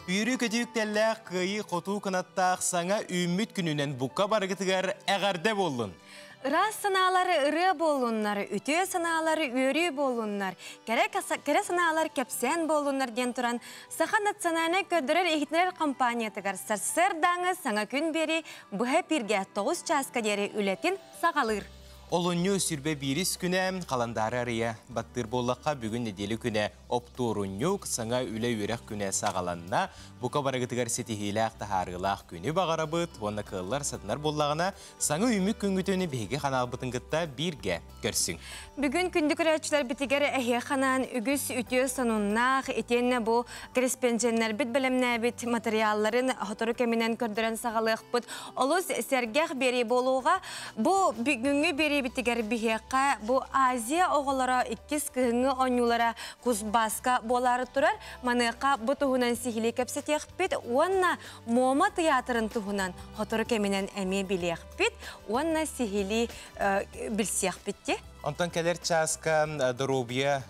Үөрүү-көтүү үктэллээх, кыайыы-хотуу кынаттаах саҥа үүммүт күнүнэн бука барыгытыгар эҕэрдэ буоллун! Ыраас санаалары ырыа буоллуннар, үтүө санаалары үөрүү буоллуннар, кэрэ, кэрэ санаалар кэпсээн буоллуннар диэн туран, Саха национальнай көрдөрөр-иһитиннэрэр компаниятыгар сарсыардааҥы саҥа күн биэри быһа эпииргэ 9 чааска диэри үлэтин саҕалыыр. Олунньу сүрбэ биирис күнэ халандаары арыйа баттыыр буоллахха, бүгүн нэдиэлэ күнэ Оптуорунньук, саҥа үлэ-үөрэх күнэ саҕаланна. Бука барыгытыгар ситиһиилээх, таһаарыылаах күнү баҕарабыт уонна кыаллар сатанар буоллаҕына, саҥа үүммүт күҥҥүтүн биһиги ханаалбытын кытта бииргэ көрсүҥ. Бүгүн күндү көрөөччүлэрбитигэр эһиэхэ анаан үгүс үтүө сонуннаах, итиэннэ бу кэрэспэндьиэннэрбит бэлэмнээбит матырыйаалларын сотору кэминэн көрдөрөн саҕалыахпыт. Олус сэргэх биэрии буолуоҕа. Бу бүгүҥҥү биэриибитигэр биһиэхэ бу Азия оҕолоро иккис кыһыҥҥы оонньуулара Кузбасска буолаары турар. Маныаха бу туһунан сиһилии кэпсэтиэхпит уонна Муома тыйаатырын туһунан сотору кэминэн эмиэ билиэхпит уонна сиһилии билсиэхпит дии. Онтон кэлэр чааска доруобуйа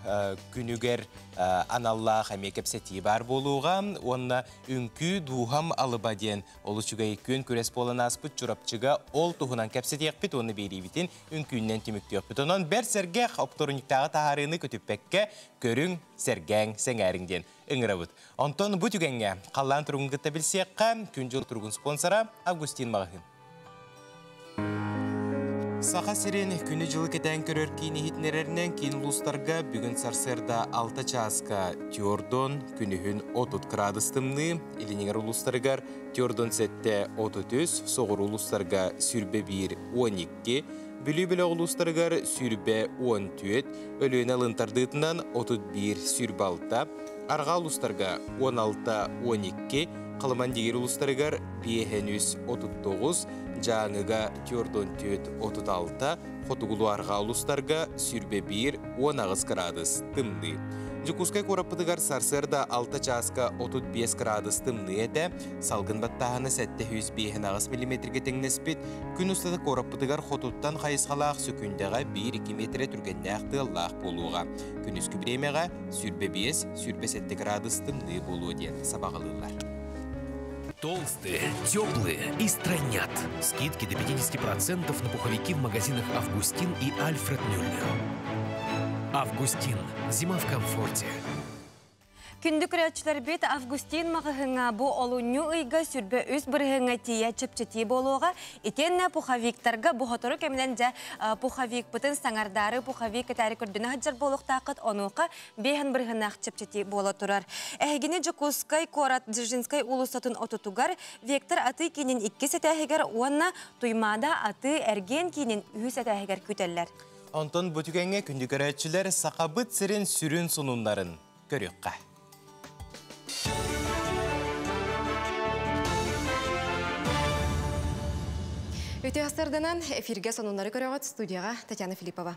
күнүгэр аналлаах эмиэ кэпсэтии баар буолуоҕа уонна үҥкүү дууһам алыба диэн Олус үчүгэй күөн күрэс буолан ааспыт Чурапчыга ол туһунан кэпсэтиэхпит уонна биэриибитин үҥкүүннэн түмүктүөхпүт. Онон бэрт сэргэх оптуорунньуктааҕы таһаарыыны көтүппэккэ көрүҥ, сэргээҥ, сэҥээриҥ диэн ыҥырабыт. Онтон бу түгэҥҥэ халлаан туругун кытта билсиэххэ, күн-дьыл туругун спонсора Августин маҕаһыын. Саха сирин күнү-дьылы кэтээн көрөр киин иһитиннэрэринэн киин улуустарга бүгүн сарсыарда 6 чааска Тюрдон, күнүһүн 30 кыраадыс тымныы, Илиниҥэр улуустарыгар Тюрдон 7 33, соҕуруу улуустарга 21 12, Бүлүү бөлөх улуустарыгар 20 14, Өлүөнэ алын тардыытынан 31 26, Арҕаа улуустарга 16 12, Халыман Дигир улуустарыгар 5 39, Дьааҥыга 44 36, Хотугулуу-Арҕаа улуустарга 21 18 кыраадыс тымныы. Дьокуускай куораппытыгар сарсыарда 6 чааска 35 кыраадыс тымныы этэ, салгын баттааһына 758 миллиметргэ тэҥнэспит, күн устата куораппытыгар хотуттан хайысхалаах сөкүүндэҕэ 1-2 миэтэрэ түргэннээх тыаллаах буолуоҕа. Күнүскү бириэмэҕэ 25-27 кыраадыс тымныы буолуо диэн сабаҕалыыллар. Толстые, теплые и стройнят. Скидки до 50% на пуховики в магазинах «Августин» и «Альфред Мюллер». «Августин». Зима в комфорте. Күндү көрөөччүлэрбит Августин маҕаһыыҥҥа бу олунньу ыйга 23 бырыһыаҥҥа тиийэ чэпчэтии буолуоҕа. Итиэннэ пуховиктарга бу сотору кэминэн дьэ пуховикпытын саҥардаары пуховик кэтээри көрдөнө сылдьар буолуохтааххыт. Онуоха 5 бырыһыаннаах чэпчэтии буола турар. Эһигини Дьокуускай куорат Дзержинскэй уулуссатын 30-угар Вектор атыы киинин иккис этээһигэр уонна Туймаада атыы эргиэн киинин үһүс этээһигэр күүтэллэр. Онтон бу түгэҥҥэ күндү көрөөччүлэр Сахабыт сирин сүрүн сонуннарын көрүөххэ. Үтүө сарсыарданан эфиргэ сонуннары көрөҕүт студияҕа Татьяна Филиппова.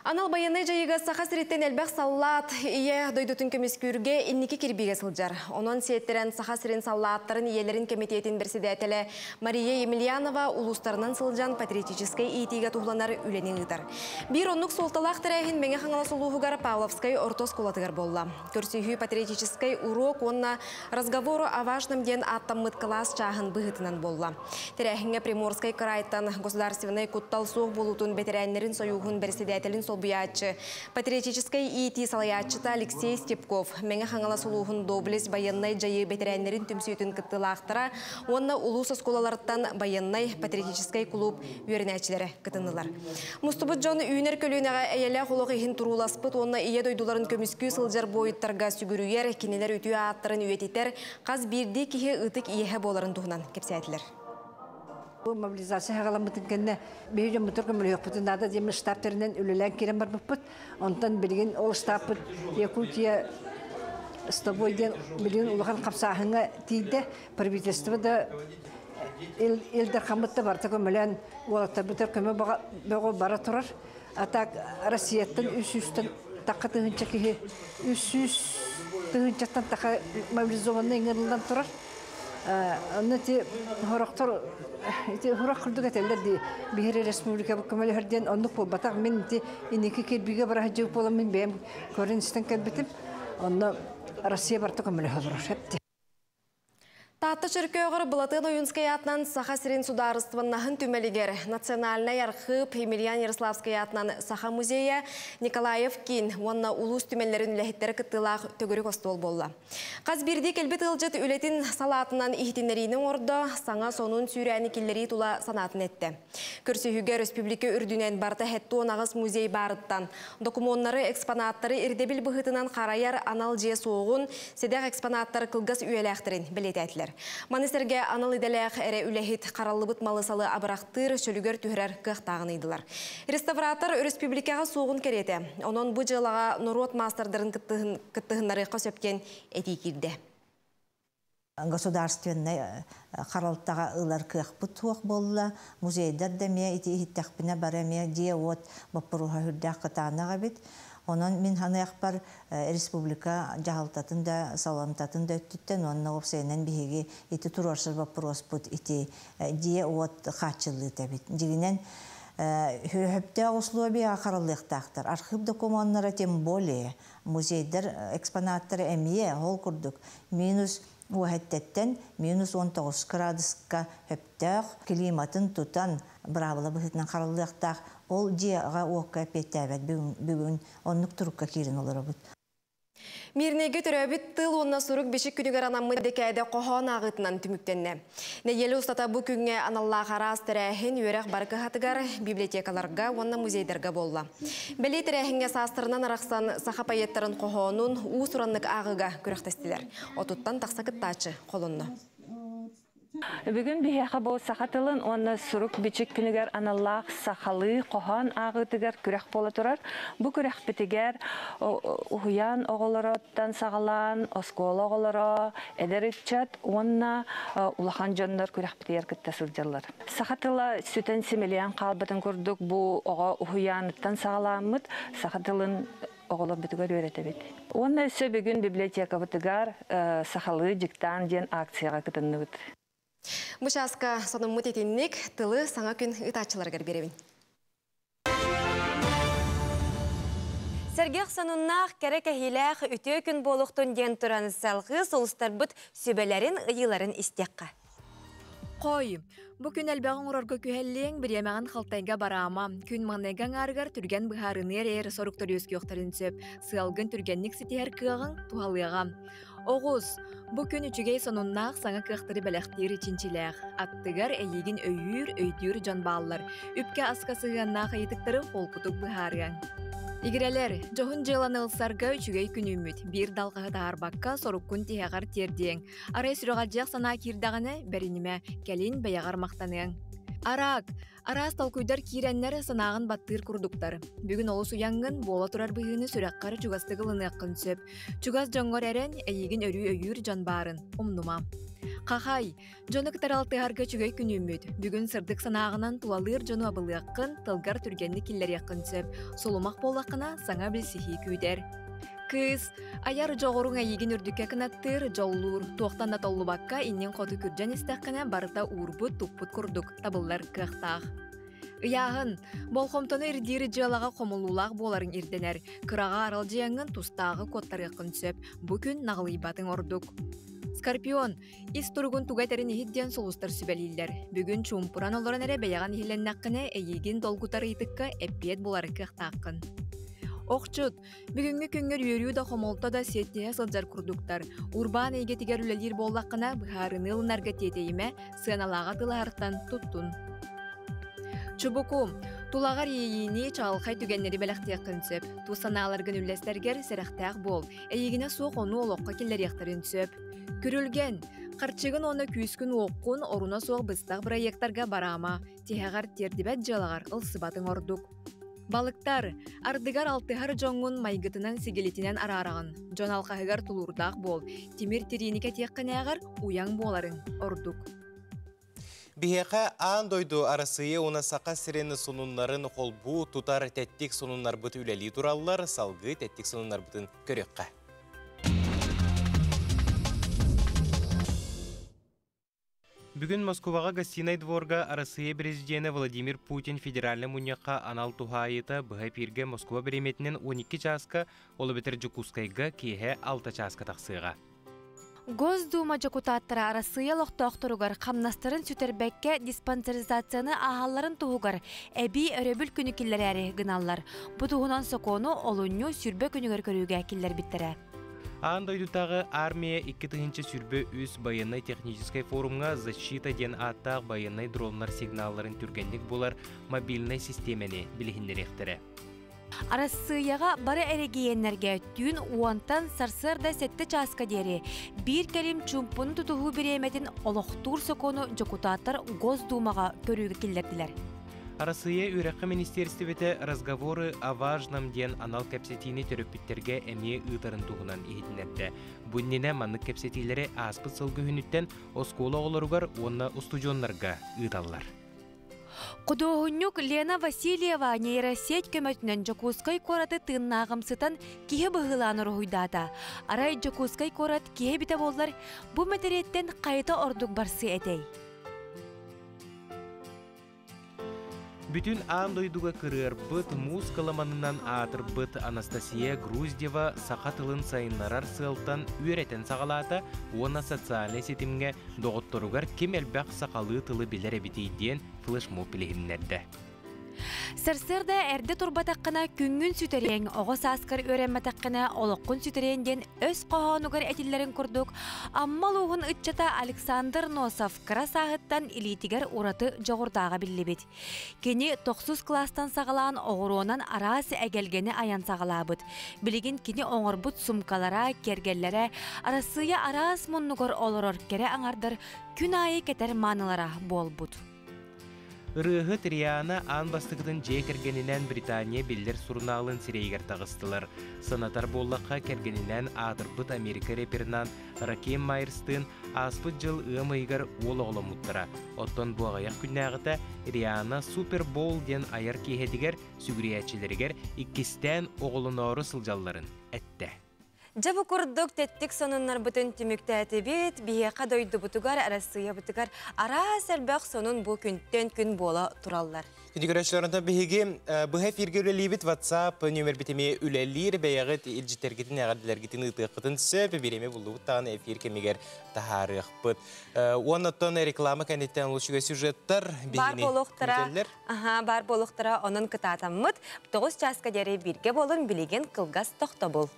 Анал байыаннай дьайыыга Саха сириттэн элбэх саллаат ийэ дойдутун көмүскүүргэ инники кирбиигэ сылдьар. Онон сиэттэрэн Саха сирин саллааттарын ийэлэрин кэмитиэтин бэрэссэдээтэлэ Мария Емельянова улуустарынан сылдьан патриотическай иитиигэ туһуланар үлэни ыытар. Биир оннук суолталаах тэрээһин Мэҥэ Хаҥалас улууһугар Павловскай орто оскуолатыгар буолла. Көрсүһүү патриотическай уруок уонна разговору о важном диэн ааттаммыт кылаас чааһын быһыытынан буолла. Тэрээһиҥҥэ Приморскай кыраайтан государственнай куттал суох буолуутун бэтэрээннэрин сойууһун бэрэссэдээтэлин солбуйааччы, патриотическай иитии салайааччыта Алексей Степков, Мэҥэ Хаҥалас улууһун Доблесть байыаннай дьайыы бэтэрээннэрин түмсүүтүн кыттыылаахтара уонна улуус оскуолаларыттан байыаннай патриотическай клуб үөрэнээччилэрэ кытыннылар. Мустубут дьон үүнэр көлүөнэҕэ эйэлээх олох иһин турууласпыт уонна ийэ дойдуларын көмүскүү сылдьар буойуттарга сүгүрүйэр, кинилэр үтүө ааттарын үйэтитэр хас биирдии киһи ытык иэһэ буоларын туһунан кэпсээтилэр. Бу мобилизация саҕаламмытын кэннэ биһиги дьоммутугар көмөлөһүөхпүтүн наада диэн штаб тэринэн үлэлээн киирэн барбыппыт. Онтон билигин ол штабпыт Якутия с тобой диэн билигин улахан хамсааһыҥҥа тиийдэ. Правительство да Ил Дархаммыт да барыта көмөлөөн уолаттарбытыгар көмө бөҕө бара турар. А так Россияттан 300-тэн тахха тыһыынча киһи 300 тыһыынчаттан таха мобилизованный ыҥырыллан турар. Онно ити сорохтор ити сорох курдук этэллэр дии биһири республика көмөлөһөр диэн оннук буолбатах мин ити инники кирбиигэ бара сылдьыбыт буолан мин бэйэм көрөн истэн кэлбитим онно Россия барыта көмөлөһө олорор. Таатта Чөркөөҕөр Былатыан Ойуунскай аатынан Саха сирин судаарыстыбаннаһын түмэлигэр Национальнай архыып Емельян Ярославскай аатынан Саха музейа, Николаев киин уонна улуус түмэллэрин үлэһиттэрэ кыттыылаах төгүрүк остуол буолла. Хас биирдии кэлбит ыалдьыт үлэтин салаатынан иһитиннэриини оҥордо, саҥа сонун сүүрээни киллэрии тула санаатын эттэ. Көрсүһүүгэ өрөспүүбүлүкэ үрдүнэн барыта 78 музей баарыттан, докумуоннары, экспонаттары ирдэбил быһыытынан харайар анал дьиэ суоҕун, сэдэх экспонаттар кылгас үйэлээхтэрин бэлиэтээтилэр. Маны сэргэ анал идэлээх эрэ үлэһит хараллыбыт малы-салы абырахтыыр, чөлүгэр түһэрэр кыахтааҕын ыйдылар. Реставратор өрөспүүбүлүкэҕэ суоҕун кэриэтэ. Онон бу дьыалаҕа норуот маастардарын кыттыһыннарыахха сөп диэн этии киирдэ. Государственнай харалтаҕа ылар кыахпыт суох буолла. Музейдар да эмиэ ити иһиттэхпинэ бары эмиэ дьиэ-уот боппуруоһа сүрдээх кытаанах эбит. Онон мин саныахпар республика дьаһалтатын да, саламтатын да өттүттэн уонна уопсайынан биһиги ити туруорсар боппуруоспут ити дьиэ-уот хааччыллыыта эбит. Дьиҥинэн сөптөөх условияҕа хараллыахтаахтар. Архыып докумуоннара тем более музейдар экспонаттара эмиэ ол курдук минус уоһэттэттэн минус 19 кыраадыска сөптөөх климатын тутан быраабыла быһыытынан хараллыахтаах. Ол дьиэҕэ-уокка эппиэттээбэт бүгүн оннук турукка киирэн олоробут. Мирнэйгэ төрөөбүт тыл уонна сурук бичик күнүгэр анаммыт дэкээдэ хоһоон ааҕыытынан түмүктэннэ. Нэдиэлэ устата бу күҥҥэ аналлаах араас тэрээһин үөрэх бары кыһатыгар, библиотекаларга уонна музейдарга буолла. Бэлиэ тэрээһиҥҥэ саастарынан арахсан саха поэттарын хоһоонун уус-ураннык ааҕыыга күрэхтэстилэр. Отуттан тахса кыттааччы холонно. Бүгүн биһиэхэ бу саха тылын уонна сурук-бичик күнүгэр аналлаах сахалыы хоһоон ааҕыытыгар күрэх буола турар. Бу күрэхпитигэр уһуйаан оҕолороттон саҕалаан оскуола оҕолоро, эдэр ыччат уонна улахан дьоннор күрэхпитигэр кытта сылдьаллар. Саха тыла сүтэн симэлийэн хаалбытын курдук бу оҕо уһуйааныттан саҕаламмыт саха тылын оҕолорбутугар үөрэтэбит. Уонна өссө бүгүн библиотекабытыгар сахалыы дьыктаан диэн акцияҕа кытынныбыт. Бу чааска сонуммут итинник тылы саҥа күн ыытааччыларыгар биэрэбин. Сэргэх сонуннаах, кэрэ кэһиилээх үтүө күн буолуохтун диэн туран салҕыы сулустарбыт сүбэлэрин, ыйыыларын истиэххэ. Хой, бу күн элбэҕи оҥорорго күһэллиэҥ, бириэмэҕин халтайга бараама. Күн маҥнайгы аҥаарыгар түргэн быһаарыныы эрэ соруктар үөскүөхтэрин сөп. Сыалгын түргэнник ситиһэр кыаҕыҥ туһалыаҕа. Оҕус, бу күн үчүгэй сонуннаах саҥа кыахтары бэлэхтиир чинчилээх. Аттыгар эйигин өйүүр, өйдүүр дьон бааллар. Үпкэ-аска сыһыаннаах ыйытыктары холкутук быһаарыаҥ. Игирэлэр, дьоһун дьыаланы ылсарга үчүгэй күн үүммүт. Биир далҕаһы таһаарбакка соруккун тиһэҕэр тиэрдиэҥ. Арай сүрэҕэлдьиэх санаа киирдэҕинэ, бэринимэ, кэлин бэйэҕэр махтаныаҥ. Араак, араас толкуйдар киирэннэр санааҕын баттыыр курдуктар. Бүгүн олус уйаҥҥын, буола турар быһыыны сүрэххэр чугастык ылыныаххын сөп. Чугас дьоҥҥор эрэн, эйигин өрүү өйүүр дьон баарын умнума. Хахай, дьону кытары алтыһарга үчүгэй күн үүммүт. Бүгүн сырдык санааҕынан тулалыыр дьону абылыаххын, тылгар түргэнник киллэриэххин сөп. Сулумах буоллаххына, саҥа билсиһии күүтэр. Кыыс, айар дьоҕуруҥ эйигин үрдүккэ кынаттыыр, дьоллуур, туохтан да толлубакка иннин хоту күрдьэн истэххинэ барыта уурбут-туппут курдук табыллар кыахтаах. Ыйааһын, болҕомтону ирдиир дьыалаҕа хомулуулаах буоларыҥ ирдэнэр. Кыраҕа аралдьыйаҥҥын тустааҕы куоттарыаххын сөп. Бу күн наҕылыйбатыҥ ордук. Скорпион, ис туругун туга этэрин иһит диэн сулустар сүбэлииллэр. Бүгүн чуумпуран олорон эрэ бэйэҕин иһиллэннэххинэ эйиигин долгутар ыйытыкка эппиэт булар кыахтааххын. Охчут, Бүгүҥҥү күҥҥэр үөрүү да хомолто да сиэттиһэ сылдьар курдуктар. Урбаан эйгэтигэр үлэлиир буоллаххына, быһаарыныы ылынарга тиэтэйимэ, сыаналааҕа тылаһартан туттун. Чубуку, тулаҕар иэйиини, чаҕылхай түгэннэри бэлэхтиэххин сөп. Тус санааларгын үллэстэргэр сэрэхтээх буол. Эйигинэ суох ону олоххо киллэриэхтэрин сөп. Күрүлгэн, харчыгын уонна күүскүн-уоххун оруна суох быстах бырайыактарга бараама. Тиһэҕэр тиэрдибэт дьыалаҕар ылсыбатыҥ ордук. Балыктар, ардыгар алтыһар дьоҥҥун майгытынан-сигилитинэн араараҕын. Дьон алҕаһыгар тулуурдаах буол, тимир тириини кэтиэххинээҕэр уйаҥ буоларыҥ ордук. Биһиэхэ аан дойду Арассыыйа уонна Саха сирин сонуннарын холбуу тутар тэттик сонуннарбыт үлэлии тураллар, салгыы тэттик сонуннарбытын көрүөххэ. Бүгүн Москубаҕа Гостинай дворга Арассыыйа президенэ Владимир Путин федеральнай мунньахха анал туһаайыыта быһа эпииргэ Москуба бириэмэтинэн 12 чааска, ол эбэтэр Дьокуускайга киэһэ 6 чааска тахсыаҕа. Госдума дьокутааттара Арассыыйа олохтоохторугар хамнастарын сүтэрбэккэ диспансеризацияны ааһалларын туһугар эбии өрөбүл күнү киллэрээри гыналлар. Бу туһунан сокуону олунньу сүрбэ күнүгэр көрүүгэ киллэрбиттэрэ. Аан дойдутааҕы армия 2023 байыаннай-техническэй форумҥа «Защита» диэн ааттаах байыаннай дроннар сигналларын түргэнник булар мобильнай систиэмэни билиһиннэриэхтэрэ. Арассыыйаҕа бары эрэгийиэннэргэ түүн уонтан сарсыарда сэттэ чааска диэри биир кэлим чуумпуну тутуһуу бириэмэтин олохтуур сокуону дьокутааттар Госдумаҕа көрүүгэ киллэрдилэр. Арассыыйа үөрэххэ министиэристибэтэ «Разговоры о важном» диэн анал кэпсэтиини төрөппүттэргэ эмиэ ыытарын туһунан иһитиннэрдэ. Бу иннинэ маннык кэпсэтиилэри ааспыт сыл күһүнүттэн оскуола оҕолоругар уонна устудьуоннарга ыыталлар. Худуоһунньук Лена Васильева нейросеть көмөтүнэн Дьокуускай куораты тыыннааҕымсытан киһи быһыылаан уруһуйдаата. Арай Дьокуускай куорат киһи эбитэ буоллар, бу мэтириэттэн хайата ордук барсыа этэй? Бүтүн аан дойдуга кырыарбыт, муус кыламанынан аатырбыт Анастасия Груздева саха тылын сайыннарар сыалтан үөрэтэн саҕалаата уонна социальнай ситимҥэ доҕотторугар ким элбэх сахалыы тылы билэр эбитий диэн флешмоб билиһиннэрдэ. Сарсыарда эрдэ турбатаххына күҥҥүн сүтэриэҥ, оҕо сааскар үөрэммэтэххинэ олоххун сүтэриэҥ диэн өс хоһоонугар этиллэрин курдук, Амма улууһун ыччата Александр Носов кыра сааһыттан илиитигэр ураты дьоҕурдааҕа биллибит. Кини тохсус кылаастан саҕалаан оҕуруонан араас эгэлгэни айан саҕалаабыт. Билигин кини оҥорбут сумкалара, киэргэллэрэ Арассыыйа араас муннугар олорор кэрэ аҥардар күн аайы кэтэр маанылара буолбут. Ырыаһыт Риана аан бастакытын дьиэ кэргэнинэн Британия биллэр сурунаалын сирэйигэр таҕыстылар. Санатар буоллахха, кэргэнинэн аатырбыт Америка реперынан Ракем Майерстыын ааспыт дьыл ыам ыйыгар уол оҕоломмуттара. Оттон бу аҕыйах күннээҕитэ Риана Супер Боул диэн айар киэһэтигэр сүгүрүйээччилэригэр иккистээн оҕолоноору сылдьалларын эттэ. Дьэ бу курдук тэттик сонуннарбытын түмүктээтибит. Биһиэхэ дойдубутугар, Арассыыйабытыгар араас элбэх сонун бу күнтэн күн буола тураллар. Күндү көрөөччүлэр, биһиги быһа эфиргэ үлэлиибит WhatsApp нүөмэрбит эмиэ үлэлиир бэйэҕит илдьиттэргитин, эҕэрдэлэргитин ыытыаххытын сөп, бириэмэ буллубут даҕаны эфир кэмигэр таһаарыахпыт. Уонна оттон реклама кэнниттэн үчүгэй сюжеттар Баар буолуохтара, аха, баар буолуохтара, онон кытаатаммыт. 9 чааска диэри бииргэ буолун, билигин кылгас тохтобул.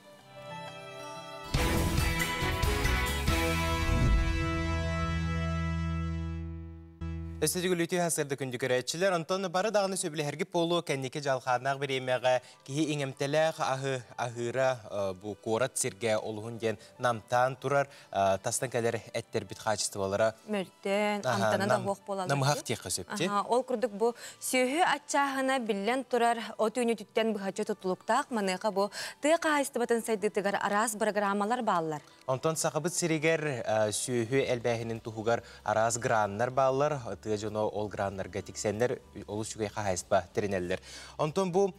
Өссө түгүлүтүү хасырды күндү көрөөччүлэр, онтон бары даҕаны сөбүлэһэрги буолуо кэнники дьалхааннаах бириэмэҕэ киһи иҥэмтэлээх аһы аһыыра бу куорат сиргэ олуһун диэн намтаан турар тастан кэлэр эттэрбит хаачыстыбалара мөлтөөн, амтана да суох буолаллар. Намыһах диэххэ сөп дии. Ол курдук бу сүөһү аччааһына биллэн турар от үүнүүтүттэн быһаччы тутулуктаах маныаха бу тыа хаһаайыстыбатын сайдыытыгар араас бырагыраамалар бааллар. Онтон Сахабыт сиригэр сүөһү элбээһинин туһугар араас граннар бааллар. Тыа дьоно ол граннарга тиксэннэр олус үчүгэй хаһаайыстыба тэринэллэр. Онтон бу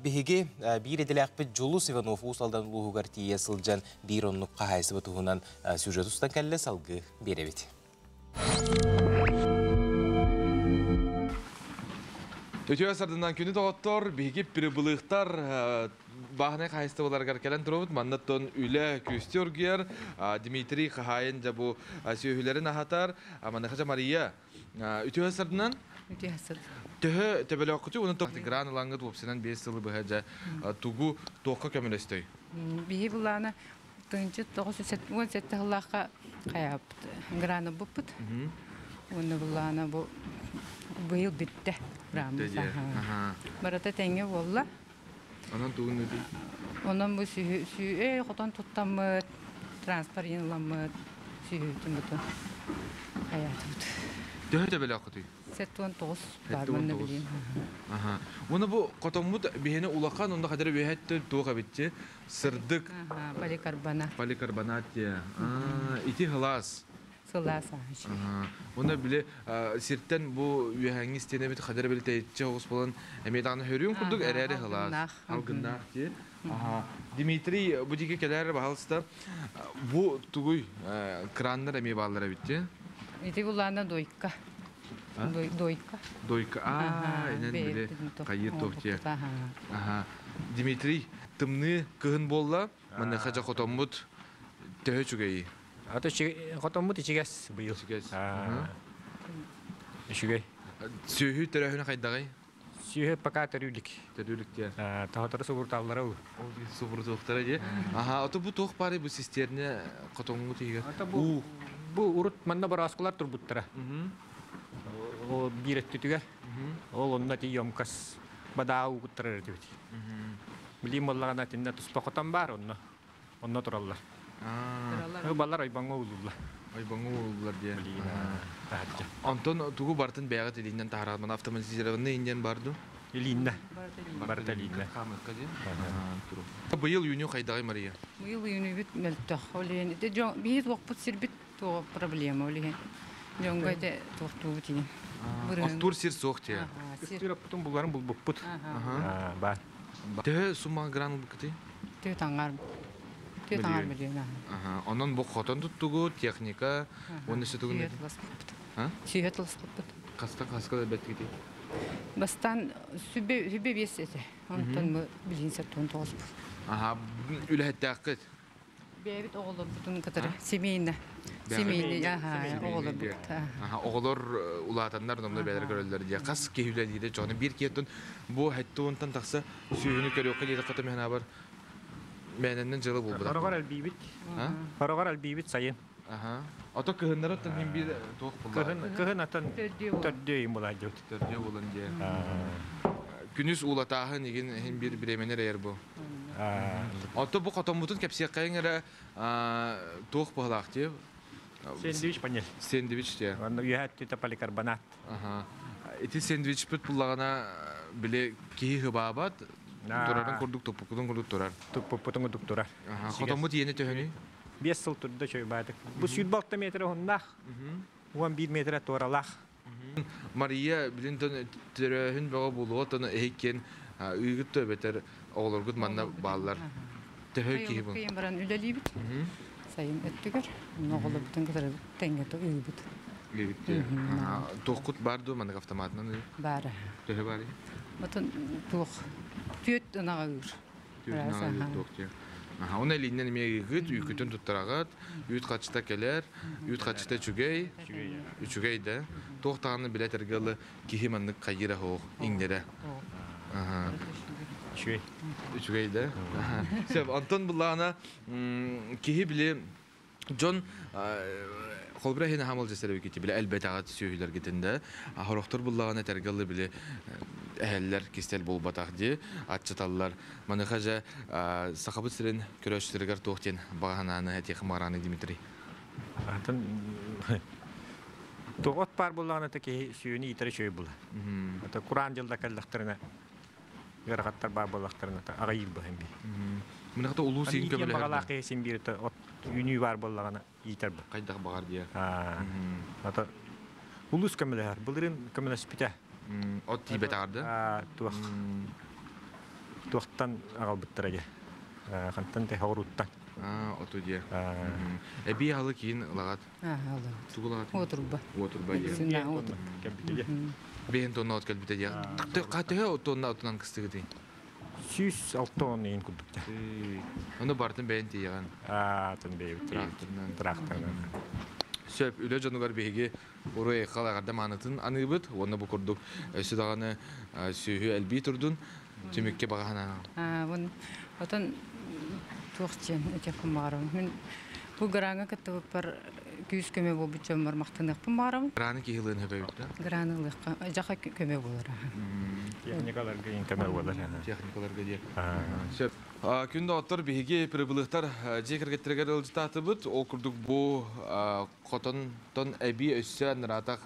биһиги биир идэлээхпит Дьулус Иванов Уус Алдан улууһугар тиийэ сылдьан биир оннук хаһаайыстыба туһунан сюжет устан кэллэ салгыы биэрэбит. Үтүө сардынан күнү доҕоттор, биһиги прибылыктар бааһынай хаһайыстыбаларыгар кэлэн турабыт. Манна тон үлэ күстү оргуйар. Дмитрий хаһаайын дьэ бу сүөһүлэрин аһатар. Маныаха Мария үтүө сардынан Үтүө сард. Төһө төбөлөөхкүтү уну гран ылаңгыт уопсанан 5 сылы быһа дьэ тугу туохха көмөлөстөй? Биһи булаана тыынчы 917 сыллаахха хайааппыт граны буппут. Уонна булаана бу быйыл бүттэ граммыт. Барыта тэҥҥэ буолла. Онон тугун үгүй? Онон бу сүүһү хотон туттаммыт, транспорт ламмыт, сүүһүтүн бутун хайаатыбыт. Төһө төбөлөөхкүтүй? 79 бар манна билиим. Аха. Уна бу хотоммут биһини улахан онно хадара үөһэттэн туох эбитчи сырдык поликарбонат. Поликарбонат дия. Ити хылаас. Сылаас аһыч. Уна биле сиртен бу үөһэҥҥи истиэнэбит хадара били тэйиччи оҕус болан эмиэ даҕаны хөрүүн курдук эрээри хылаас. Алгыннаах дии. Дмитрий бу диги кэлэр баһалыста бу тугуй краннар эмиэ бааллар эбитти. Ити булаана дойка. Дойка. Дойка. Аа, инен биле кайыр тохтия. Аха. Дмитрий, тымны кыһын болла, манна хажа хотоммут төһө чүгэйи. Ата хотоммут ичигэс быйыл. Ичигэс. Үчүгэй. Сүөһү төрөөһүнэ хайдаҕый? Сүөһү пока төрүүлүк. Төрүүлүк диye. Тоһотору субуруталлара ол. Ол субурутуохтара дии. Аха, ото бу туох баарый бу систиэрнэ хотоҥҥу тиһигэр? Бу бу урут манна борооскулар турбуттара. Ол биир өттүтүгэр. Ол онно ти емкас бадаа угуттарар этибит. Билим боллаҕына тиннэ туспа хотон баар онно. Онно тураллар. Балар ойбоҥҥо уулулла. Ойбоҥҥо уулуллар диye. Онтон тугу бартын бэйэҕит илииннэн таһаарар мана автоматизированный индиан бар ду? Илииннэ. Барыта илииннэ. Хаамыакка диэн. Быйыл үүнүү хайдаҕый Мария? Быйыл үүнүүбүт мөлтөх. Ол иһин биһи туохпут сирбит туох проблема ол иһин. Дьоҥго ити туохтуубут иһин. Оттуур сир суох тиэ. Сир оппутун буларын булбуппут. Бар. Төһө сумма гран ылбыккытый? Түү таҥар. Түү таҥар миллион. Онон бу хотон туттугу, техника, уонна сүтүгүн. Сүйэ тылыспыппыт. Хаста хаска да бэттигити? Бастан сүбэ сүбэ биэс этэ. Онтон билин сеттон тоҕус. Аха, үлэһиттээххит. Бэйэбит оҕолорбутун кытары семейно. Семейный, аха, оҕолорбут. Аха, оҕолор улаатаннар номно бэйэлэр көрөллөр дии. Хас киһи үлэлиирэ дьону биир киһиттэн бу хэттуунтан тахса сүүһүнү көрүөххэ диэтэ хата механабар мээнэннэн дьыла булбут. Хороҕор элбиибит. Хороҕор элбиибит сайын. Аха. Ото кыһыннары оттон мин биир туох булла. Кыһын кыһын атын төрдүөйүн булаадьыт. Төрдүө булан дии. Күнүс уулатааһын игин иһин биир бириэмэнэр эйэр бу. Ото бу хотоммутун кэпсиэххэйиҥ эрэ туох быһалаах дии? Сэндвич панель. Сэндвич дии. Онно үөһэ өттүтэ поликарбонат. Ити сэндвичпит буллаҕына били киһи хыбаабат, турарын курдук туппуккутун курдук турар. Туппуппутун курдук турар. Хотоммут иэнэ төһөнүй? 5 сыл турда чөйбаатык. Бу 26 метр уһуннаах, 11 метр туоралаах. Мария билин төрөөһүн бөҕө буолуо тон эһиккиэн ыыгыт төбөтөр оҕолоргут манна бааллар. Төһө киһи бу? Кыйын баран үлэлиибит. Сайын өттүгэр оҕолорбутун кытары тэҥҥэ ыыбыт. Туохкут бар дуу маннык автоматынан ыы? Баара. Төһө бар? Отон туох түөт ынаҕа ыыр. Түөт ынаҕа ыыр туох диye. Аха, оны илииннэн эмиэ ыыгыт, үүкүтүн туттараҕыт, үүт хачыта кэлэр, үүт хачыта үчүгэй, үчүгэй да. Туох даҕаны билэ этэргэ киһи маннык хайыра хоох иҥнэрэ. Үчүгэй. Үчүгэй да. Сөп, онтон буллаҕына киһи били дьон холбура иһин аһамал дьэсэрэ били элбэтэҕит сүөһүлэргитин да хорохтор буллаҕына этэргэ ылы били эһэллэр кистэл буолбатах дии аччаталлар маныха же сахабыт сирин көрөөччүлэригэр туох диэн баҕанааны этиэх маҕарааны Дмитрий Атын тоҕот паар буллаҕына та киһи сүүнү иитэрэ үчүгэй була. Ата кураан дьылда кэллэхтэринэ ыарахаттар баар буоллахтарына аҕайыыр быһын би. Мынахта улуус иин көмөлөһөр. Баҕалаах киһи син биир от үүнүү баар буоллаҕына иитэр бу. Хайдах баҕар диye. Ата улуус көмөлөһөр. Былырын көмөлөспүтэ. От тиибет арды. Туох туохтан аҕалбыттара дьэ. Хантан те хоруттан. Оту диye. Эби халы киин лагат. Тугу лагат? Отурба. Отурба диye. Бэйэн тонна от кэлбитэ диye. Төһө тонна отунан кыстыгытый? 106 он курдук. Оны бартын бэйэн тиийэҕин. Атын бэйэбит тракторынан. Сөп, үлэ дьонугар биһиги уруй халагарда маанытын аныыбыт, уонна бу курдук өссө даҕаны сүөһү элбии турдун, түмүккэ баҕаһана. Вон отон туох диэн этиэхпин баҕарабын. Мин бу граҥа кыттыбыппар күүс көмө буолбут дьоммор махтаныахпын баҕарабын. Граны киһи ылыан хөбөбүт да? Граны ылыахха дьаха көмө буолар. Техникаларга көмө буолар. Техникаларга диye. Сөп. Күн доҕоттор биһиги прибылыхтар дьиэ кэргэттэригэр ыалдьытаатыбыт. Ол курдук бу хотонтон эби өссө наратах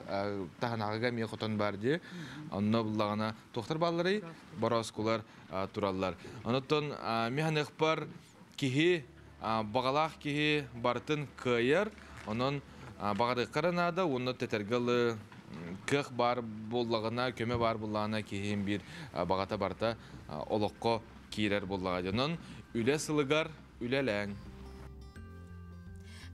таһанааҕыга эмиэ хотон бар дии. Онно буллаҕына туохтар баалларый? Борооскулар тураллар. Онотон механыхпар киһи бағалаах киһи барытын кыайар. Онон бағарыққара наада, онно тетергалы кых бар боллағына, көмө бар боллағына киһин бир бағата барта олоққо киирер боллаға. Онон үлэ сылыгар үлэлээн.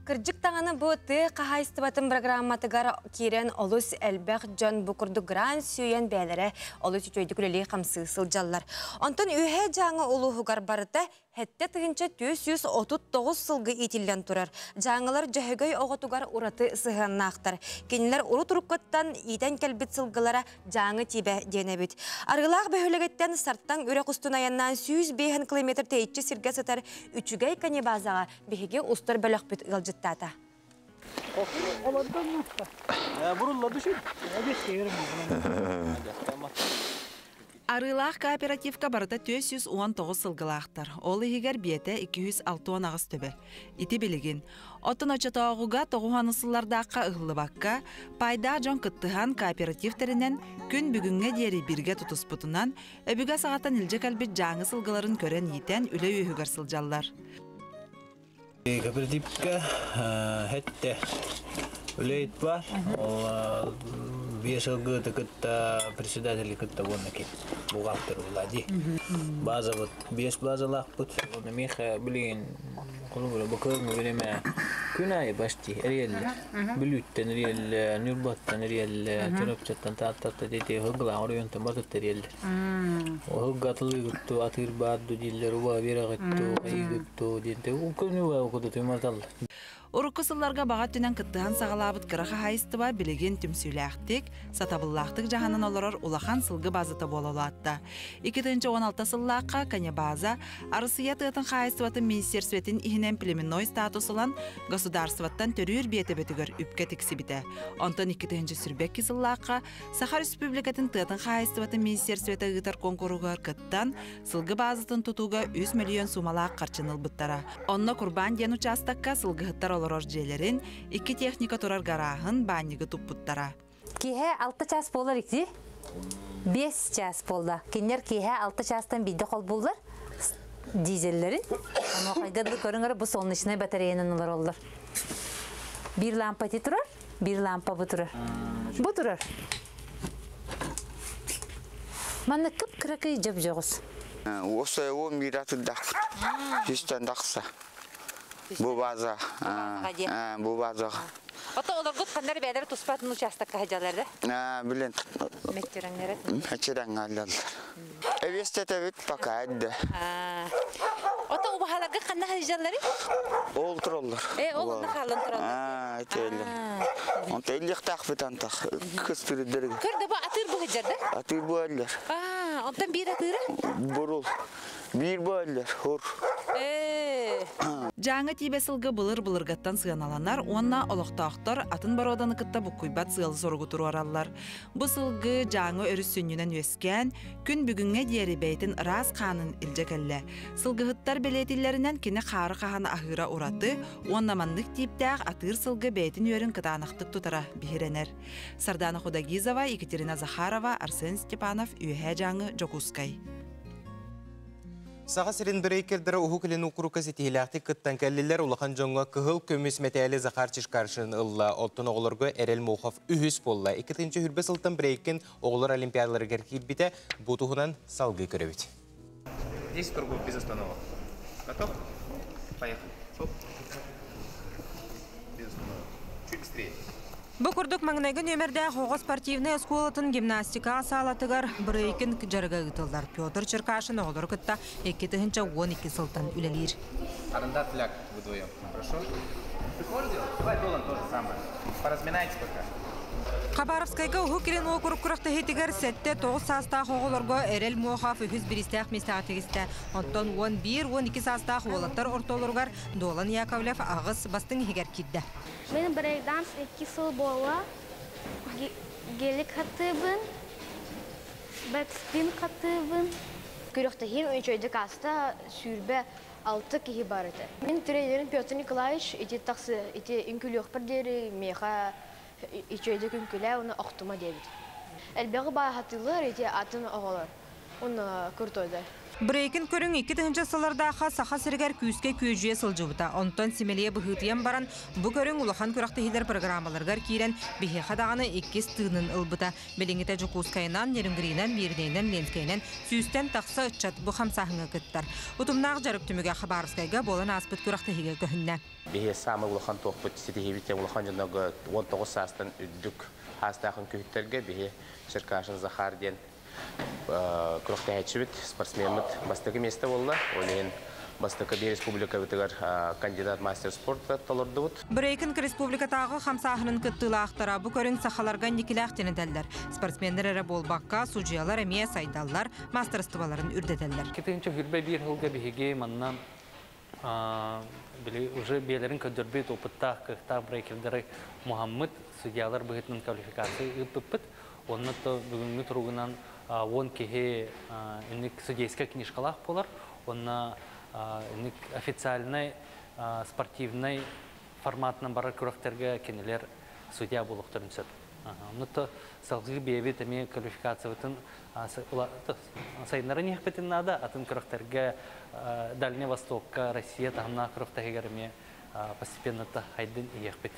Кырдьык Кырдьык даҕаны бу тыа хаһаайыстыбатын программатыгар киирэн олус элбэх дьон бу курдук грант сүүйэн бэйэлэрэ олус үчүгэйдик үлэлии-хамсыы сылдьаллар. Онтон Үөһээ Дьааҥы улууһугар барыта 7439 сылгы иитиллэн турар. Дьааҥылар Дьөһөгөй оҕотугар ураты сыһыаннаахтар. Кинилэр урут уруккуттан иитэн кэлбит сылгылара Дьааҥы тибэ диэн эбит. Арыылаах бөһүөлэгиттэн Сартаҥ үрэх устун айаннаан 105 километр тэйиччи сиргэ сытар Үчүгэй канибазаҕа биһиги устар бөлөхпүт ыалдьыттаата. Арыылаах кооперативка барыта 419 сылгылаахтар, ол иһигэр биэтэ 268 төбө. Ити билигин. Оттон оччотооҕуга тоҕуһаны сыллардаахха ыһыллыбакка, пайдаах дьон кыттыһан кооператив тэринэн күн бүгүҥҥэ диэри бииргэ тутуспутунан, өбүгэ саҕаттан илдьэ кэлбит дьааҥы сылгыларын көрөн-иитэн үлэ үөһүгэр сылдьаллар. Кооперативка хэтте үлэйит бар. Ол биэс ылгыты кытта председатели кытта уонна ки бухгалтер була ди. База вот биэс базалаахпыт. Онно миэхэ билигин холобура бу көрүҥү биримэ күн аайы почти эрийэллэр. Бүлүүттэн эрийэллэр, Ньурбаттан эрийэллэр, Чурапчыттан, Тааттаттан дети ыһыгылаах оройуонтан батыт эрийэллэр. Оһуггатылыгытту атыыр баарду дииллэр, уба биэрэҕитту, хайыгытту диэнте уккөнү кудутуматаллар. Урукку сылларга баҕа өттүнэн кыттыһан саҕалаабыт кыра хаһаайыстыба билигин түмсүүлээхтик, сатабыллаахтык дьаһанан олорор улахан сылгы базата буола улаатта. 2016 сыллаахха Канебаза Арасыйа тыатын хаһаайыстыбатын министерствотын иһинэн племенной статус ылан государствоттан төрүүр биэтэбэтигэр үпкэ тиксибитэ. Онтон 2022 сыллаахха Саха Республикатын тыатын хаһаайыстыбатын министерствота ыытар куонкуруһугар кыттан, сылгы баазатын тутууга 3 миллион суумалаах харчыны ылбыттара. Онно Курбан диэн учаастакка сылгыһыттар олорор дьиэлэрин, икки техника турар гарааһын, баанньыгы туппуттара. Киэһэ 6 чаас буолар ити. 5 чаас буолла. Кинилэр киэһэ 6 чаастан биирдэ холбууллар дизеллэрин. Онуохайга дылы көрүҥ эрэ бу солнечнай батареянан олороллор. Биир лампа ити турар, биир лампа бу турар. Бу турар. Манна кып-кыракый дьоп-дьоҕус. Уосай уон биир атырдахпыт. Үстэн тахса. Бу база. Бу база. Ото олоргут ханнар бэйэлэрэ туспатын учаастакка сылдьаллар да? Билен. Мэччирэҥнэрэ. Мэччирэҥ аллаллар. Эбиэстэтэбит пока эдде. Ото убаһаларга ханна сылдьалларый? Ол тураллар. Э, ол онно хаалан тураллар. Аа, итиэллэр. Онто иллиэхтаахпыт антах кыстырдырга. Көр да бу атыыр бу сылдьар да? Атыыр бу эллэр. Аа, онтон биир атыыра? Бурул. Биир бу эллэр, хур. Э. Дьааҥы тиибэ сылгы былыр-былыргаттан сыаналанар уонна олохтоохтор атын боруоданы кытта буккуйбат сыалы-соругу туруораллар. Бу сылгы Дьааҥы өрүс сүнньүнэн үөскээн, күн бүгүҥҥэ диэри бэйэтин ыраас хаанын илдьэ кэллэ. Сылгыһыттар бэлиэтииллэринэн кини хаары хаһан аһыыра ураты уонна маннык тииптээх атыыр сылгы бэйэтин үөрүн кытаанахтык тутара биһирэнэр. Сардана Худагизова, Екатерина Захарова, Арсен Степанов, Үөһээ Дьааҥы, Дьокуускай. Саха сирин брейкердэрэ Уһук Илин уокурукка ситиһиилээхтик кыттан кэллилэр. Улахан дьоҥҥо кыһыл көмүс мэтээли Захар Чишкаршин ылла. Оттон оҕолорго Эрэл Мохов үһүс буолла. 2020 сылтан брейкин оҕолор олимпиадаларыгар киирбитэ. Бу туһунан салгыы көрөбүт. 10 кругов без остановок. Готов? Поехали. Оп. Без остановок. Чуть быстрее. Бу курдук маҥнайгы нүөмэрдээх оҕо спортивнай оскуолатын гимнастика саалатыгар брейкинг дьарыга ыытыллар. Петр Черкашин оҕолору кытта 2012 сылтан үлэлиир. Арендар фляг вдвоем. Хорошо? Ты можешь делать? Давай Долан то же самое. Поразминайтесь пока. Хабаровскайга Уһук Илин уокурук күрэхтэһиитигэр 7-9 саастаах оҕолорго Эрэл Мохов үһүс бириистээх миэстэҕэ тигистэ. Оттон 11-12 саастаах уолаттар ортолоругар Дуолан Яковлев аҕыс бастыҥ иһигэр киирдэ. Мин брейкданс икки сыл буолла. Гелик хатыыбын, бэкспин хатыыбын. Күрэхтэһиим үчүгэйдик ааста, 26 киһи бар этэ. Мин тренерим Петр Николаевич ити тахсы ити үҥкүлүөхпэр диэри миэхэ үчүгэйдик үҥкүлээ уонна охтума диэбит. Элбэҕи бааһатыылар ити атын оҕолор. Уонна крутой да. Брейкинг көрүҥ 2000 сыллардаахха Саха сиригэр күүскэ күөдьүйэ сылдьыбыта. Онтон симэлийэ быһыытыйан баран, бу көрүҥ улахан күрэхтэһиилэр программаларыгар киирэн, биһиэхэ даҕаны иккис тыынын ылбыта. Билиҥҥитэ Дьокуускайынан, Нерюнгринэн, Мииринэйинэн, Ленскэйинэн сүүстэн тахса ыччат бу хамсааһыҥҥа кыттар. Утумнаах дьарык түмүгэ Хабаровскайга буолан ааспыт күрэхтэһиигэ көһүннэ. Биһи саамай улахан туохпут ситиһиибит улахан дьоннорго 19 саастан үрдүк саастаах үҥкүүһүттэргэ биһи Черкашин Захар диэн күрэхтэһээччибит, спортсмеммыт бастакы миэстэ буолла. Ол иһин бастакы биир республикабытыгар кандидат мастер спорта толордубут. Брейкинг республикатааҕы хамсааһынын кыттыылаахтара бу көрүҥ сахаларга инникилээх диэн этэллэр. Спортсменнар эрэ буолбакка, судьуйалар эмиэ сайдаллар, маастарыстыбаларын үрдэтэллэр. 2021 сылга биһиги манна били уже биэлэрин көрдөрбүт опыттаах, кыахтаах брейкердары муһаммыт, судьялар быһыытынан квалификация ыыппыппыт. Онно то бүгүҥҥү туругунан 10 киһи инник судейскай книжкалаах буолар. Онно инник официальный спортивный форматынан барар күрэхтэргэ кинилэр судья буолуохтарын сөп. Онно то салгыы биэбит эмиэ квалификациябытын сайыннаран иһиэхпитин наада. Атын күрэхтэргэ Дальний Востокка, Россия таһымнаах күрэхтэһигэр эмиэ постепенно хайдын иһиэхпит.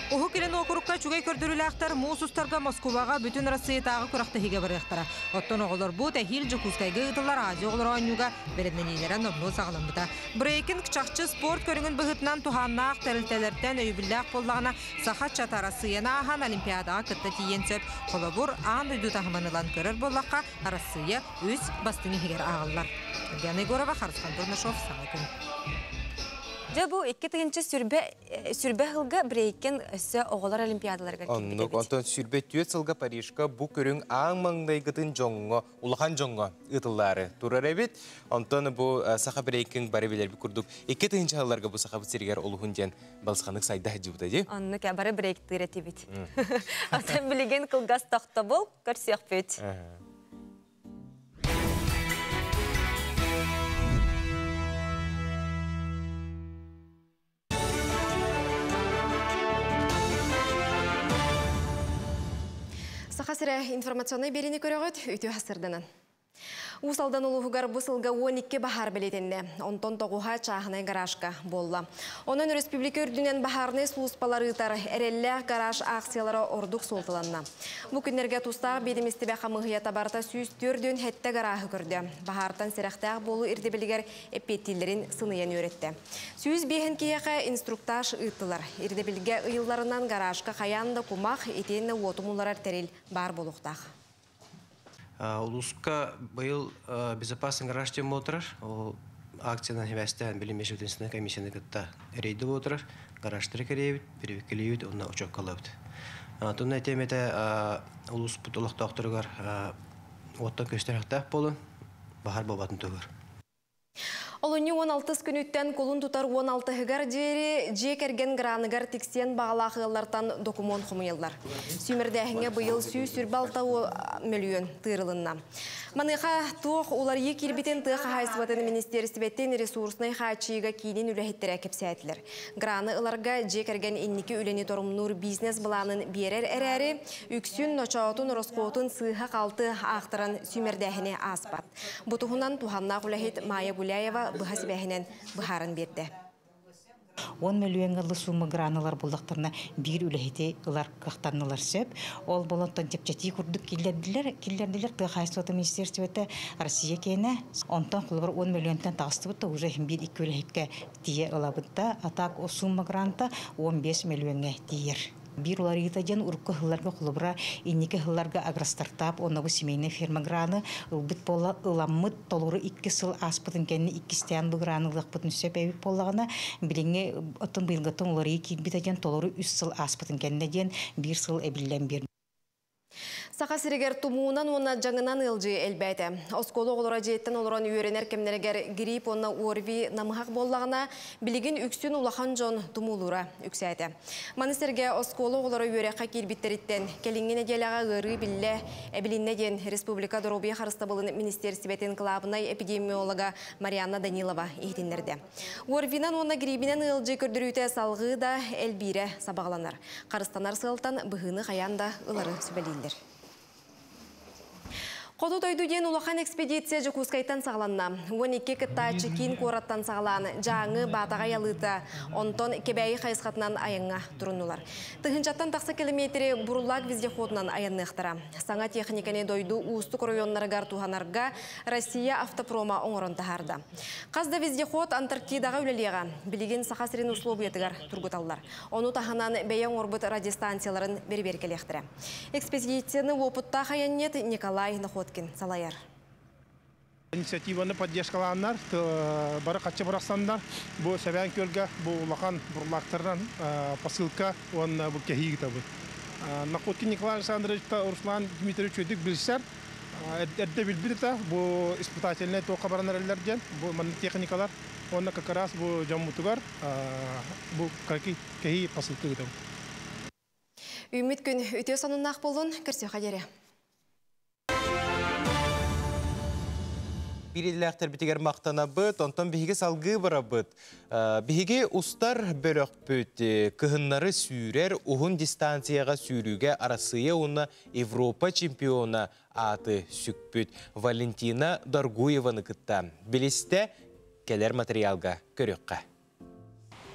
Уһук Илин уокурукка үчүгэй көрдөрүүлээхтэр муус устарга Москубаҕа бүтүн Арассыыйатааҕы күрэхтэһиигэ барыахтара. Оттон оҕолорбут эһиил Дьокуускайга ыытыллар Азия оҕолоро оонньууга бэлэмнэниилэрэ номнуо саҕаламмыта. Брейкинг чахчы спорт көрүҥүн быһыытынан туһааннаах тэрилтэлэртэн өйөбүллээх буоллаҕына, саха ыччата Арассыыйаны ааһан Олимпиадаҕа кытта тиийиэн сөп. Холобур, аан дойду таһымын ылан көрөр буоллахха, Арассыыйа үс бастыҥ иһигэр ааҕыллар. Ульяна Егорова, Харысхан Бурнашов, Саҥа күн. Дьэ бу 2000 сүрбэ сылга брейкин өссө оҕолор олимпиадаларыгар киирбит Оннук, онтон сүрбэ түөрт сылга Парижка бу көрүҥ аан маҥнайгытын дьоҥҥо, улахан дьоҥҥо ыытыллаары турар эбит. Онтон бу саха брейкинг бары билэрбит курдук 2000 сылларга бу сахабыт сиригэр олуһун диэн балысханнык сайда сылдьыбыта дии. Оннук бары брейктыыр этибит. Оттон билигин кылгас тохтобул көрсүөхпүт. Саха сирэ информационнай биэриини көрөҕүт, үтүө хасырданан. Уус Алдан улууһугар бу сылга 12 баһаар бэлиэтэннэ. Онтон тоҕуһа чааһынай гаражка буолла. Онон өрөспүүбүлүкэ үрдүнэн баһаарынай сулууспалар ыытар эрэллээх гараж акциялара ордук суолталанна. Бу күннэргэ тустаах биэдэмистибэ хамыыһыйата барыта 147 гарааһы көрдө. Баһаартан сэрэхтээх буолуу ирдэбилигэр эппиэттииллэрин сыныйан үөрэттэ. 105 киһиэхэ инструктаж ыыттылар. Ирдэбилгэ ыйылларынан гаражка хайаан да кумах, итиэннэ уоту умулларар тэрил баар буолуохтаах. Улууска быйыл безопасный гараж диэн буолтарар. Ол акциянан сибээстээн билим межведомственнай комиссияны кытта рейди буолтарар. Гаражтары кэриэбит, перевиккэлиибит уонна учуоккалыыбыт. Тунна этиэм этэ улууспут олохтоохторугар уоттан көстөр буолун, баһар буолбатын туһугар. Олунньу 16 күнүттэн кулун тутар 16-ыгар диэри дьиэ кэргэн граныгар тиксиэн баҕалаах ыаллартан докумуон хомуйаллар. Сүүмэрдээһиҥҥэ быйыл 126 мөлүйүөн тыырылынна. Маныаха туох уларыйыы киирбитин тыа хаһаайыстыбатын министиэристибэтин ресурснай хааччыйыыга киинин үлэһиттэрэ кэпсээтилэр. Граны ыларга дьиэ кэргэн инники үлэни торумнуур бизнес-былаанын биэрэр эрээри, үксүн ночоотун ороскуотун сыыһа-халты аахтаран сүүмэрдээһини ааспат. Бу туһунан туһаннаах үлэһит Майя Гуляева быһа сибээһинэн быһааран биэрдэ. 10 мөлүйүөн ылы сумма граналар буллахтарына биир үлэһити ылар кыахтаннылар сөп. Ол болонтон чэпчэтии курдук киллэрдилэр, киллэрдилэр тыа хаһаайыстыбата министерствота Россия киэнэ. Онтон холобур 10 мөлүйүөнтэн таҕыстыбыт да уже биир икки үлэһиккэ тиийэ ылабыт да, а так сумма гранта 15 мөлүйүөҥҥэ тиийэр. Биир уларыйыыта диэн урукку сылларга холобура инники сылларга агростартап уонна бу семейный ферма граны ылбыт буола ыламмыт толору икки сыл ааспытын кэннэ иккистээн бу граны ылыахпытын сөп эбит буоллаҕына билиҥҥи оттон быйылгыттан уларыйыы киирбитэ диэн толору үс сыл ааспытын кэннэ диэн биир сыл эбиллэн биэрбит. Саха сиригэр тумуунан уонна дьаҥынан ыалдьыы элбээтэ. Оскуола оҕолоро дьиэттэн олорон үөрэнэр кэмнэригэр грипп уонна ОРВИ намыһах буоллаҕына, билигин үксүн улахан дьон тумуулуура үксээтэ. Маны сэргэ оскуола оҕолоро үөрэххэ киирбиттэриттэн кэлиҥҥи нэдиэлэҕэ ыарыы биллэ эбилиннэ диэн республика доруобуйа харыстабылын министиэристибэтин кылаабынай эпидемиолога Марианна Данилова иһитиннэрдэ. ОРВИнан уонна грибинэн ыалдьыы көрдөрүүтэ салҕыы да элбиирэ сабаҕаланар. Харыстанар сыалтан быһыыны хайаан да ылары сүбэлииллэр. Хоту дойду диэн улахан экспедиция Дьокуускайтан саҕаланна. 12 кыттааччы киин куораттан саҕалаан Дьааҥы, Баатаҕай Алыыта, онтон Кэбээйи хайысхатынан айаҥҥа туруннулар. Тыһыынчаттан тахса километри Бурлак вездеходунан айанныахтара. Саҥа техниканы дойду уустук оройуоннарыгар туһанарга Россия автопрома оҥорон таһаарда. Хас да вездеход Антарктидаҕа үлэлиэҕэ. Билигин Саха сирин условиятыгар тургуталлар. Ону таһынан бэйэ оҥорбут радиостанцияларын бэрэбиэркэлиэхтэрэ. Экспедицияны уопуттаах айанньыт Николай Находкин салайар. Инициативаны поддержкалааннар, бары хаччы бырахсаннар, бу Сэбээн Күөлгэ бу улахан бурлаактарынан посылка уонна бу кэһии ыытабыт. Находкин Николай Александрович Руслан Дмитриевич үчүгэйдик билсэр, эрдэ билбит этэ, бу испытательнай туохха баран эрэллэр диэн, бу маннык техникалар уонна как раз бу дьоммутугар бу кэһии посылка ыытабыт. Үүммүт күн үтүө сонуннаах буоллун, көрсүөххэ диэри. Биир идэлээхтэрбитигэр махтанабыт, онтон биһиги салгыы барабыт. Биһиги устар бөлөхпүт кыһыннары сүүрэр уһун дистанцияҕа сүүрүүгэ Арассыыйа уонна Европа чемпиона ааты сүкпүт Валентина Доргуеваны кытта билистэ кэлэр материалга көрүөххэ.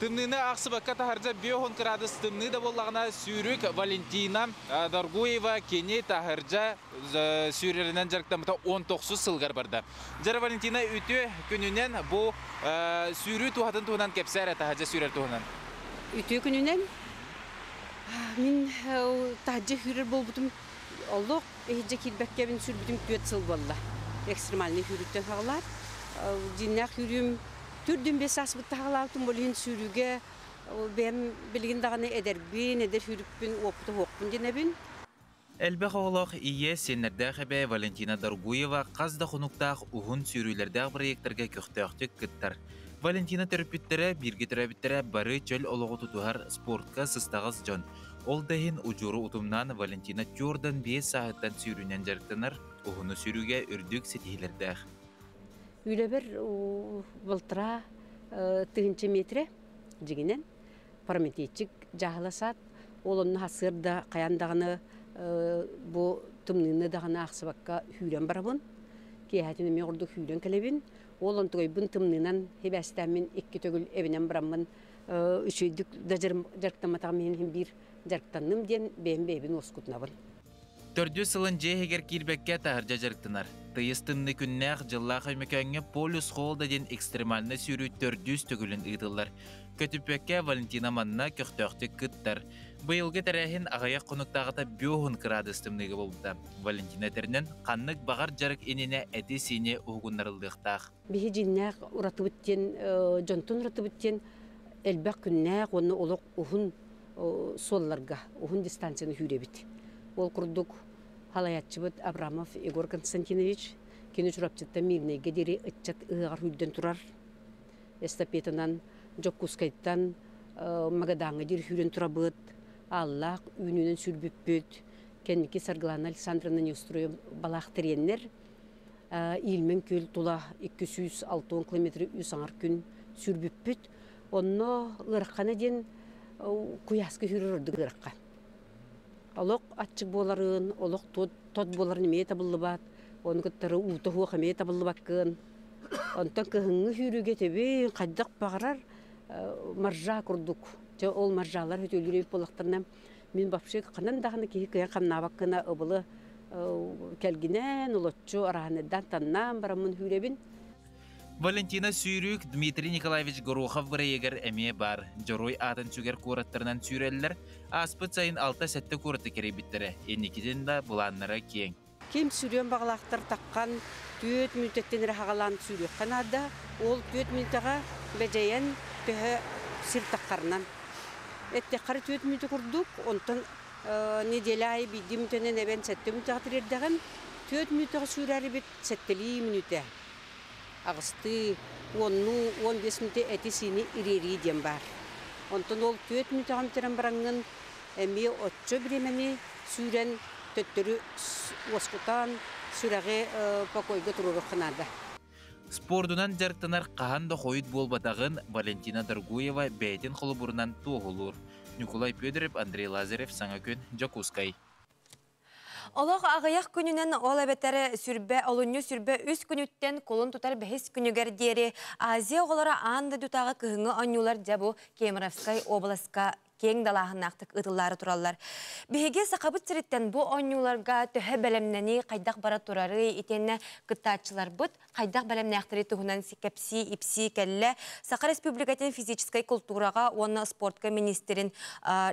Тымныыны аахсыбакка таһырдьа 50 кыраадыс тымныы да буоллаҕына сүүрүк Валентина Доргуева кини таһырдьа сүүрэринэн дьарыктаммыта 19 сылгар барда. Дьэ Валентина үтүө күнүнэн бу сүүрүү туһатын туһунан кэпсээ эрэ таһырдьа сүүрэр туһунан. Үтүө күнүнэн мин таһырдьа сүүрэр буолбутум олох иһирдьэ киирбэккэбин сүүрбүтүм 4 сыл буолла. Экстремальный сүүрүүттэн саҕалаат. Дьиҥнээх сүүрүүм Түрдүн бес ааспыт таһаҕалаабытым ол иһин сүүрүүгэ бэйэм билигин даҕаны эдэрбин, эдэр сүүрүкпүн, уоппута суохпун диэнэбин. Элбэх оҕолоох ийэ, сиэннэрдээх эбээ Валентина Доргуева хас да хонуктаах уһун сүүрүүлэрдээх бырайыактарга көхтөөхтүк кыттар. Валентина төрөппүттэрэ, бииргэ төрөөбүттэрэ бары чөл олоҕу тутуһар спортка сыстаҕас дьон. Ол да иһин удьуору утумнаан Валентина түөртэн биэс сааһыттан сүүрүүнэн дьарыктанар, уһуну сүүрүүгэ үрдүк ситиһиилэрдээх. Үлэбэр балтараа тыһыынча метрэ дьиҥинэн параметричик дьааһыла саат. Ол онно сарсыарда хайаан даҕаны бу тымныыны даҕаны аахсыбакка сүүрэн барабын. Киэһэтин эмиэ ордук сүүрэн кэлэбин. Ол онтугайбын тымныынан сибээстээммин икки төгүл эбинэн бараммын үчүгэйдик да дьарыктамматаҕым иһин биир дьарыктанным диэн бэйэм бэйэбин уоскутунабын. Төрдүс сылын дьиэ иһигэр киирбэккэ таһырдьа дьарыктанар. Тыйыс тымныы күннээх дьыллаах Өймөкөөҥҥө Полюс Холода диэн экстремальнай сүүрүү төрдүс төгүлүн ыытыллар. Көтүппэккэ Валентина манна көхтөөхтүк кыттар. Быйылгы тэрээһин аҕыйах хонуктааҕыта биоһун кыраадыс тымныыга буолбута. Валентина этэринэн, ханнык баҕар дьарык иннинэ эти-сиини уһугуннарыллыахтаах. Биһи дьиҥнээх уратыбыт диэн, дьонтон уратыбыт диэн элбэх күннээх уонна олох уһун суолларга уһун дистанцияны сүүрэбит. Ол курдук халайааччыбыт Абрамов Егор Константинович кини Чурапчыттан Мирнэйгэ диэри ыччат ыһыаҕар сүүрдэн турар. Эстафетанан Дьокуускайтан Магадаҥҥа диэри сүүрэн турабыт. Ааллаах үүнүүнэн сүүрбүппүт. Кэнники Саргылана Александровна Неустроева балаах тэриэннэр Иилмэн күөл тула 260 километры үс аҥар күн сүүрбүппүт. Онно ыарахана диэн куйааска сүүрэр ордук ыарахха. Олох аччык буоларын, олох тот буоларын эмиэ табыллыбат, ону кыттары уута суох эмиэ табыллыбаккын. Онтон кыһыҥҥы сүүрүүгэ төбүн хайдах баҕарар маржа курдук. Дьэ ол маржалар өтөлүүр эбит буоллахтарына, мин вообще ханан даҕаны киһи кыайан хамнаабаккына ыбылы кэлгинэн, олоччу арааһынайдаан таннаан бараммын сүүрэбин. Валентина Сүүрүүк Дмитрий Николаевич Горохов бырайыагар эмиэ баар. Дьоруой аатын сүгэр куораттарынан сүүрэллэр. Ааспыт сайын 6-7 куораты кэрийбиттэрэ. Инникитин да былааннара киэҥ. Ким сүрүөн баҕалаахтар таххан 4 мүнүүтэттэн эрэ хаҕалаан сүүрүөххэ наада. Ол 4 мүнүүтэҕэ бэдьэйэн төһө сир таххарынан. Эттэххэ 4 мүнүүтэ курдук, онтон неделя аайы биирдии мүнүүтэнэн эбэн 7 мүнүүтэҕэ тириэрдэҕин. 4 мүнүүтэҕэ сүүрэрибит сэттэлии мүнүүтэ. Аҕыстыы, уоннуу, 15 мүнүүтэ эти-сиини ириэрии диэн баар. Онтон ол 4 мүнүүтэҕэ бүтэрэн бараҥҥын эмиэ оччо бириэмэни сүүрэн төттөрү уоскутан сүрэҕи покойга туруоруохха наада. Спордунан дьарыктанар хаһан да хойут буолбатаҕын Валентина Доргуева бэйэтин холобурунан туоһулуур. Ньукулай Федоров, Андрей Лазарев, Саҥа күн, Дьокуускай. Олох аҕыйах күнүнэн ол эбэтэр сүрбэ олунньу сүрбэ үс күнүттэн кулун тутар бэһис күнүгэр диэри Азия оҕолоро аан дойдутааҕы кыһыҥҥы оонньуулар дьэ бу Кемеровскай уобаласка киэҥ далааһыннаахтык ыытыллаары тураллар. Биһиги Сахабыт сириттэн бу оонньууларга төһө бэлэмнэнии хайдах бара турарый итиэннэ кыттааччыларбыт хайдах бэлэмнээхтэри туһунан кэпсии-ипсии кэллэ. Саха Республикатын физическэй култуураҕа уонна спортка министрин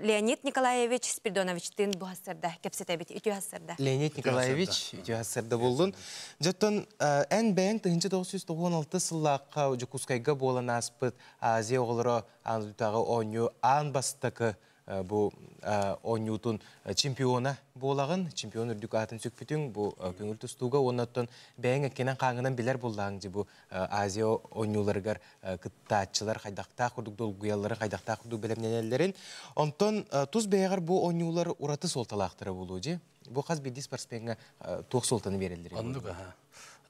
Леонид Николаевич Спиридоновичтыын бу хассарда кэпсэтэбит. Үтүө хассарда. Леонид Николаевич, үтүө хассарда буллун. Дьоттон эн бэйэҥ 1996 сыллаахха Дьокуускайга буолан ааспыт Азия оҕолоро аан дойдутааҕы оонньуу аан бастакы бу оонньуутун чемпиона буолаҕын, чемпион үрдүк аатын сүкпүтүҥ бу көҥүл тустууга уонна оттон бэйэҥ эккинэн-хааҥҥынан билэр буллааҥ дьи бу Азия оонньууларыгар кыттааччылар хайдахтаах курдук долгуйалларын, хайдахтаах курдук бэлэмнэнэллэрин. Онтон тус бэйэҕэр бу оонньуулар ураты суолталаахтара буолуо дьи. Бу хас биирдии спортсмеҥҥа туох суолтаны биэрэллэр? Оннук аха.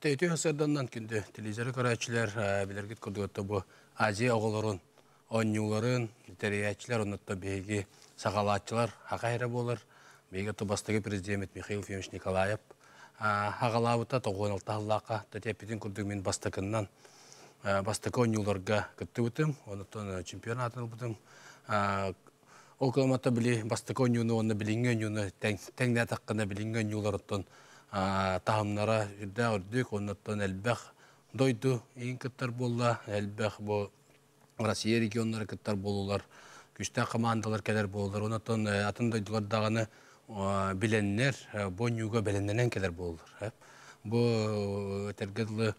Өтө сырданнан күндү телевизоры көрөөччүлэр билэргит курдук бу Азия оҕолорун оонньууларын тэрийээччилэр оннуттан биһиги саҕалааччылар хаха эрэ буолар. Биһиги то бастакы президеммит Михаил Ефимович Николаев хаҕалаабыта тоҕуон алта тэтиэппитин курдук мин бастакыннан бастакы оонньууларга кыттыбытым, онуттан чемпион аатын ылбытым. Ол кыламата били бастакы оонньууну уонна билиҥҥи оонньууну тэҥнээтэххинэ билиҥҥи оонньууларыттан таһымнара үрдээх үрдүк, оннуттан элбэх дойду иин кыттар буолла, элбэх бу Россия регионнары кыттар буолулар, күстээх командалар кэлэр буолулар, онон атын дойдулар даҕаны биленнер, бу оонньууга бэлэмнэнэн кэлэр буолулар. Бу этэргэ дылы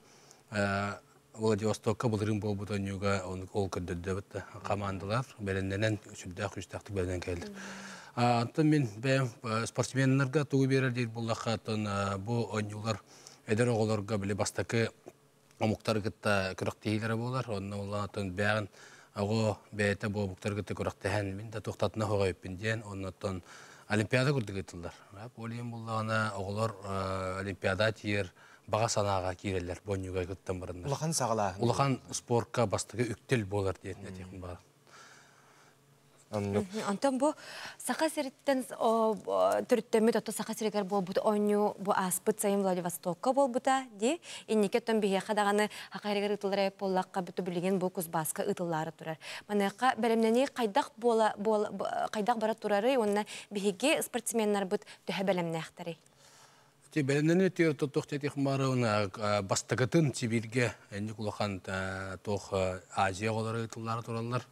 Владивостокка былырыын буолбут оонньууга ол көрдөрдөбүт командалар бэлэмнэнэн сүрдээх күстээхтик бэлэмнэнэн кэллилэр. Антон мин бэйэм спортсменнарга тугу биэрэр диир буоллахха, оттон бу оонньуулар эдэр оҕолорго били бастакы омуктары кытта күрэхтэһиилэрэ буолар. Онно улаатан бэҕин оҕо бэйэтэ бу омуктары кытта күрэхтэһэн мин да туохтатына хоҕойуппун диэн оннуттан Олимпиада курдук ыытыллар. Ол иһин буллаҕына оҕолор Олимпиада тиийэр баҕа санааҕа киирэллэр бу оонньууга кыттан бараннар. Улахан саҕалааһын. Улахан спортка бастакы үктэл буолар диэн этиэхпин баҕар. Онтон бу Саха сириттэн төрүттэммит ото Саха сиригэр буолбут оонньуу бу ааспыт сайын Владивостокка буолбута дии. Инники оттон биһиэхэ даҕаны Саха сиригэр ыытыллар эбит буоллахха бүтү билигин бу Кузбасска ыытыллаары турар. Маныаха бэлэмнэнии хайдах буола хайдах бара турарый уонна биһиги спортсменнарбыт төһө бэлэмнээхтэрий? Ти бэлэмнэнии түөр тотуох тетих марына бастакытын Сибирге энник улахан туох Азия оҕолоро ыытыллаары тураллар.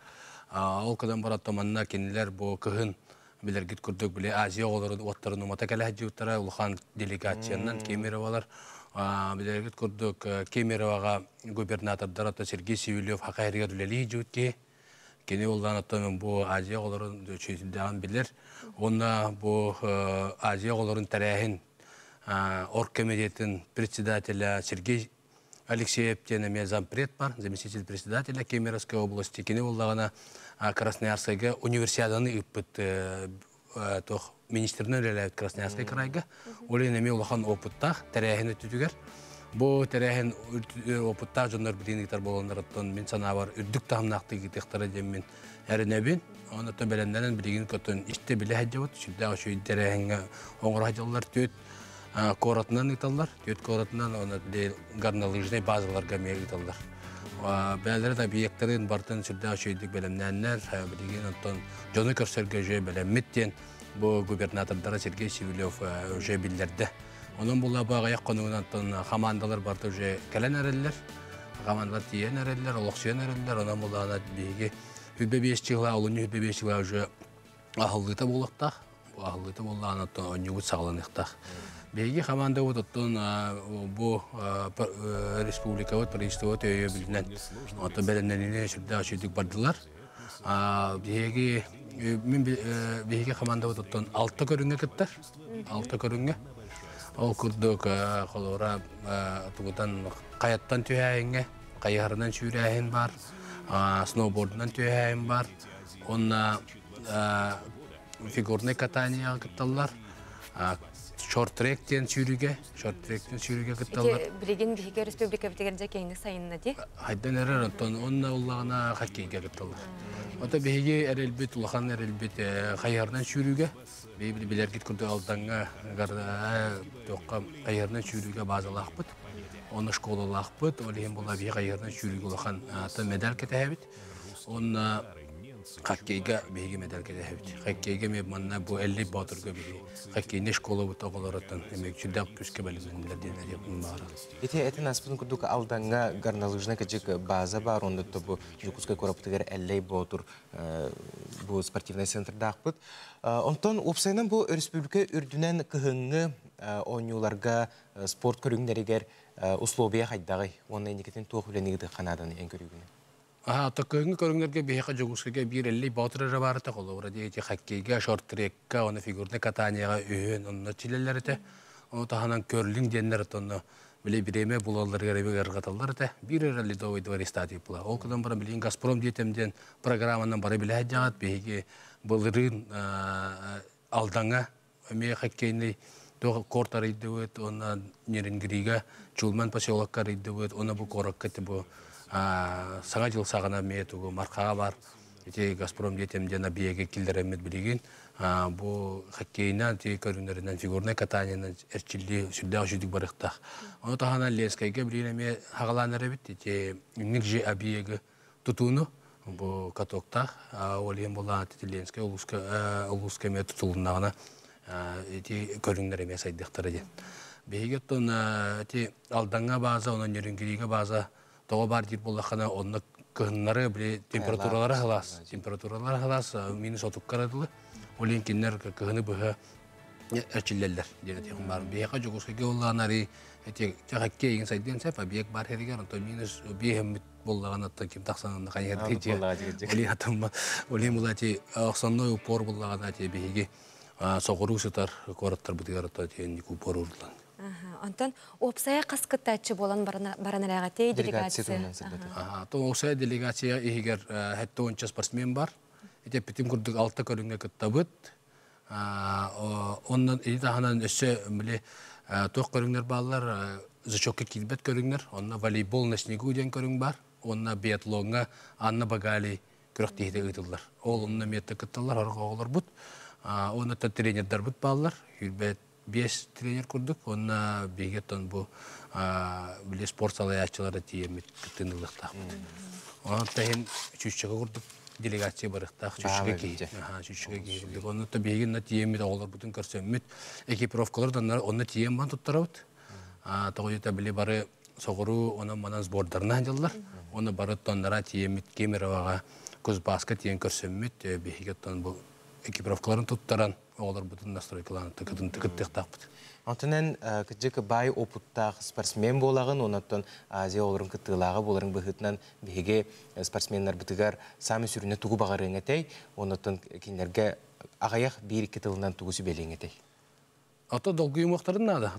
Ол кыдан баратта манна кинилэр бу кыһын билэргит курдук били Азия оҕолорун уоттарын умата кэлэ сылдьыбыттара улахан делегациянан Кемеровалар. Билэргит курдук Кемероваҕа губернатордар ата Сергей Севильев хакайрыгар үлэлии сылдьыбыт киһи. Кини улаан оттон бу Азия оҕолорун үчүгэйдээҕин билэр. Уонна бу Азия оҕолорун тэрээһин оргкомитетын председателя Сергей Алексеев диэн эмиэ зампред бар, заместитель председателя Кемеровской области. Кини буоллаҕына Красноярскайга универсиаданы ыыппыт туох министринэн үлэлээбит Красноярскай крайга. Ол иһин эмиэ улахан опыттаах тэрээһин өттүтүгэр. Бу тэрээһин опыттаах дьоннор билигин ыытар буоланнарыттан мин санаабар үрдүк таһымнаахтык ыытыахтара диэн мин эрэнэбин. Онон бэлэмнэнэн билигин көтөн истэ билэ сылдьабыт. Сүрдээх үчүгэй тэрээһиҥҥэ оҥоро сылдьаллар. Түөрт куоратынан ыыталлар. Түөрт куоратынан оны горнолыжнай базаларга эмиэ ыыталлар. Бээлэрэ да объекттарын бартын сүрдээх үчүгэйдик бэлэмнээннэр, билигин онтон дьону көрсөргө уже бэлэммит диэн бу губернатордара Сергей Севилев уже биллэрдэ. Онон була бу аҕыйах хонугунан хамаандалар барыта уже кэлэн эрэллэр. Хамаандалар тиийэн эрэллэр, олохсуйан эрэллэр. Онон булаана биһиги хүббэ биэс чыгла, олунньу хүббэ биэс чыгла уже аһыллыыта буолуохтаах. Бу аһыллыыта буоллаҕына оттон оонньуубут саҕаланыахтаах. Биһиги хамаандабыт оттон бу республикабыт правительствобыт өйөбүлүнэн оттон бэлэмнэниини сүрдээх үчүгүйдүк бардылар. Биһиги мин биһиги хамаандабыт оттон алта көрүҥҥэ кыттар. Алта көрүҥҥэ. Ол курдук холобура тугутан хайаттан түһээһиҥҥэ, хайыһарынан сүүрээһин бар, сноубордунан түһээһин бар. Онна фигурнай катанияҕа кытталлар. Шорт-трек диэн сүүрүүгэ, шорт-трек диэн сүүрүүгэ кытталлар. Ити билигин биһиги республика битигэр дьэ киэҥник сайынна дии. Хайдан эрэр, онтон онно уллаҕына хоккейга кытталлар. Ото биһиги эрэлбит, улахан эрэлбит хайыһарынан сүүрүүгэ. Биһиги билэргит курдук Алдаҥҥа туохха хайыһарынан сүүрүүгэ базалаахпыт. Онно школалаахпыт. Ол иһин буолла биһиги хайыһарынан сүүрүүгэ улахан медаль кэтэһэбит. Онно хоккейга биһиги медаль кэтэһэбит. Хоккейга эмиэ манна бу Элли Боотурга биһиги хоккейный школабыт оҕолоруттан эмиэ сүрдээх күүскэ бэлэмнэннилэр диэн этиэхпин баҕарабын. Ити этин аспытын курдук Алдаҥҥа горнолыжный кыдьык база баар, онно бу Дьокуускай куораппытыгар Эллэй Боотур бу спортивнай центрдаахпыт. Онтон уопсайынан бу өрөспүүбүлүкэ үрдүнэн кыһыҥҥы оонньууларга спорт көрүҥнэригэр условия хайдаҕый уонна инникитин туох үлэни ыытыахха нааданы эн көрүүгүнэн? Аха, кыһыҥҥы көрүҥнэргэ биһиэхэ Дьокуускайга биир Эллэй Боотур эрэ баар этэ, холобура диэки хоккейга, шорт-трекка, уонна фигурнай катанияҕа үһүөн онно чилэллэр этэ. Ону таһынан керлинг диэннэр онно били бириэмэ булалларыгар эбиг ырҕаталлар этэ. Биир эрэ ледовый дворец типла. Ол гынан баран билигин Газпром диэтем диэн программанан бары билэ сылдьаҕыт. Биһиги былырыын Алдаҥҥа эмиэ хоккейный туох корт арыйдыбыт, уонна Нерюнгрига Чулман поселокка арыйдыбыт, уонна бу куоракка бу Саҥа дьыл саҕана эмиэ тугу Мархаҕа бар ити Газпром диэтем диэн объеги киллэрэммит билигин бу хоккейынан ити көрүҥнэринэн фигурнай катаниянан эрчиллии сүрдээх үчүгдүк барыахтаах. Ону таһынан Ленскэйгэ билигин эмиэ хаҕалаан эрэбит ити Нигжи объегы тутууну бу катоктаах ол иһин буоллаҕына ити Ленскэй улууска улууска эмиэ тутулуннаҕына ити көрүҥнэр эмиэ сайдыахтара диэн. Биһиги оттон ити Алдаҥҥа база, онон Нерюнгригэ база тоҕо баар диир буоллаххына, онно кыһыннары били температуралара сылаас, температуралара сылаас минус отукка дылы. Ол иһин кинилэр кыһыны быһа эрчиллэллэр диэн этиэхим баар. Биһиэхэ Дьокуускайга буоллаҕына арый эти хоккей игин сайдыан сөп, объект баар сиригэр, онтон минус биэһэммит буоллаҕына оттон ким тахсан хайыһар Оли атымма Оли мулати основной упор буоллаҕына ти биһиги соҕуруу сытар куораттарбытыгар ото тиэнник упор уурулан. Онтон уопсайа хас кыттааччы буолан баран эрээҕитий делегация? То уопсайа делегация иһигэр хэтте уонча спортсмен бар. Ити эппитим курдук алта көрүҥҥэ кыттабыт. Онон ити таһынан өссө били туох көрүҥнэр бааллар зачетка киирбэт көрүҥнэр. Онно волейбол на снегу диэн көрүҥ бар. Уонна биатлоҥҥа Анна Багали күрэхтэһиитэ ыытыллар. Ол онно эмиэ кытталлар орох оҕолорбут. Уонна тренердарбыт бааллар. Сүүрбэ биэс тренер курдук. Уонна биһиги оттон бу били спорт салайааччылара тиийэммит кыттыыны ылыахтаахпыт. Онон таһын чүүччэкэ курдук делегация барыахтаах чүүччэкэ киһи. Чүүччэкэ киһи курдук. Онно биһиги онно тиийэммит оҕолорбутун көрсөммүт экипировкалар да онно тиийэн бан туттарабыт. Тоҕо диэтэ били бары соҕуруу онон манан сбордарынан дьыллар. Оны бары тоннара тиийэммит Кемероваҕа Кузбасска тиийэн көрсөммүт биһиги оттон бу экипировкаларын туттаран оҕолорбутун настройкалаан кыттыахтаахпыт. Онтон кыдьык баай опыттаах спортсмен буолаҕын, онон Азия оҕолорун кыттыылааҕа буоларын быһыытынан биһиги спортсменнарбытыгар саамай сүрүнэ тугу баҕарыаҥ этэй, онон кинилэргэ аҕыйах биир-икки тылынан тугу сүбэлиэҥ этэй? Ото долгуйумуохтарын наада.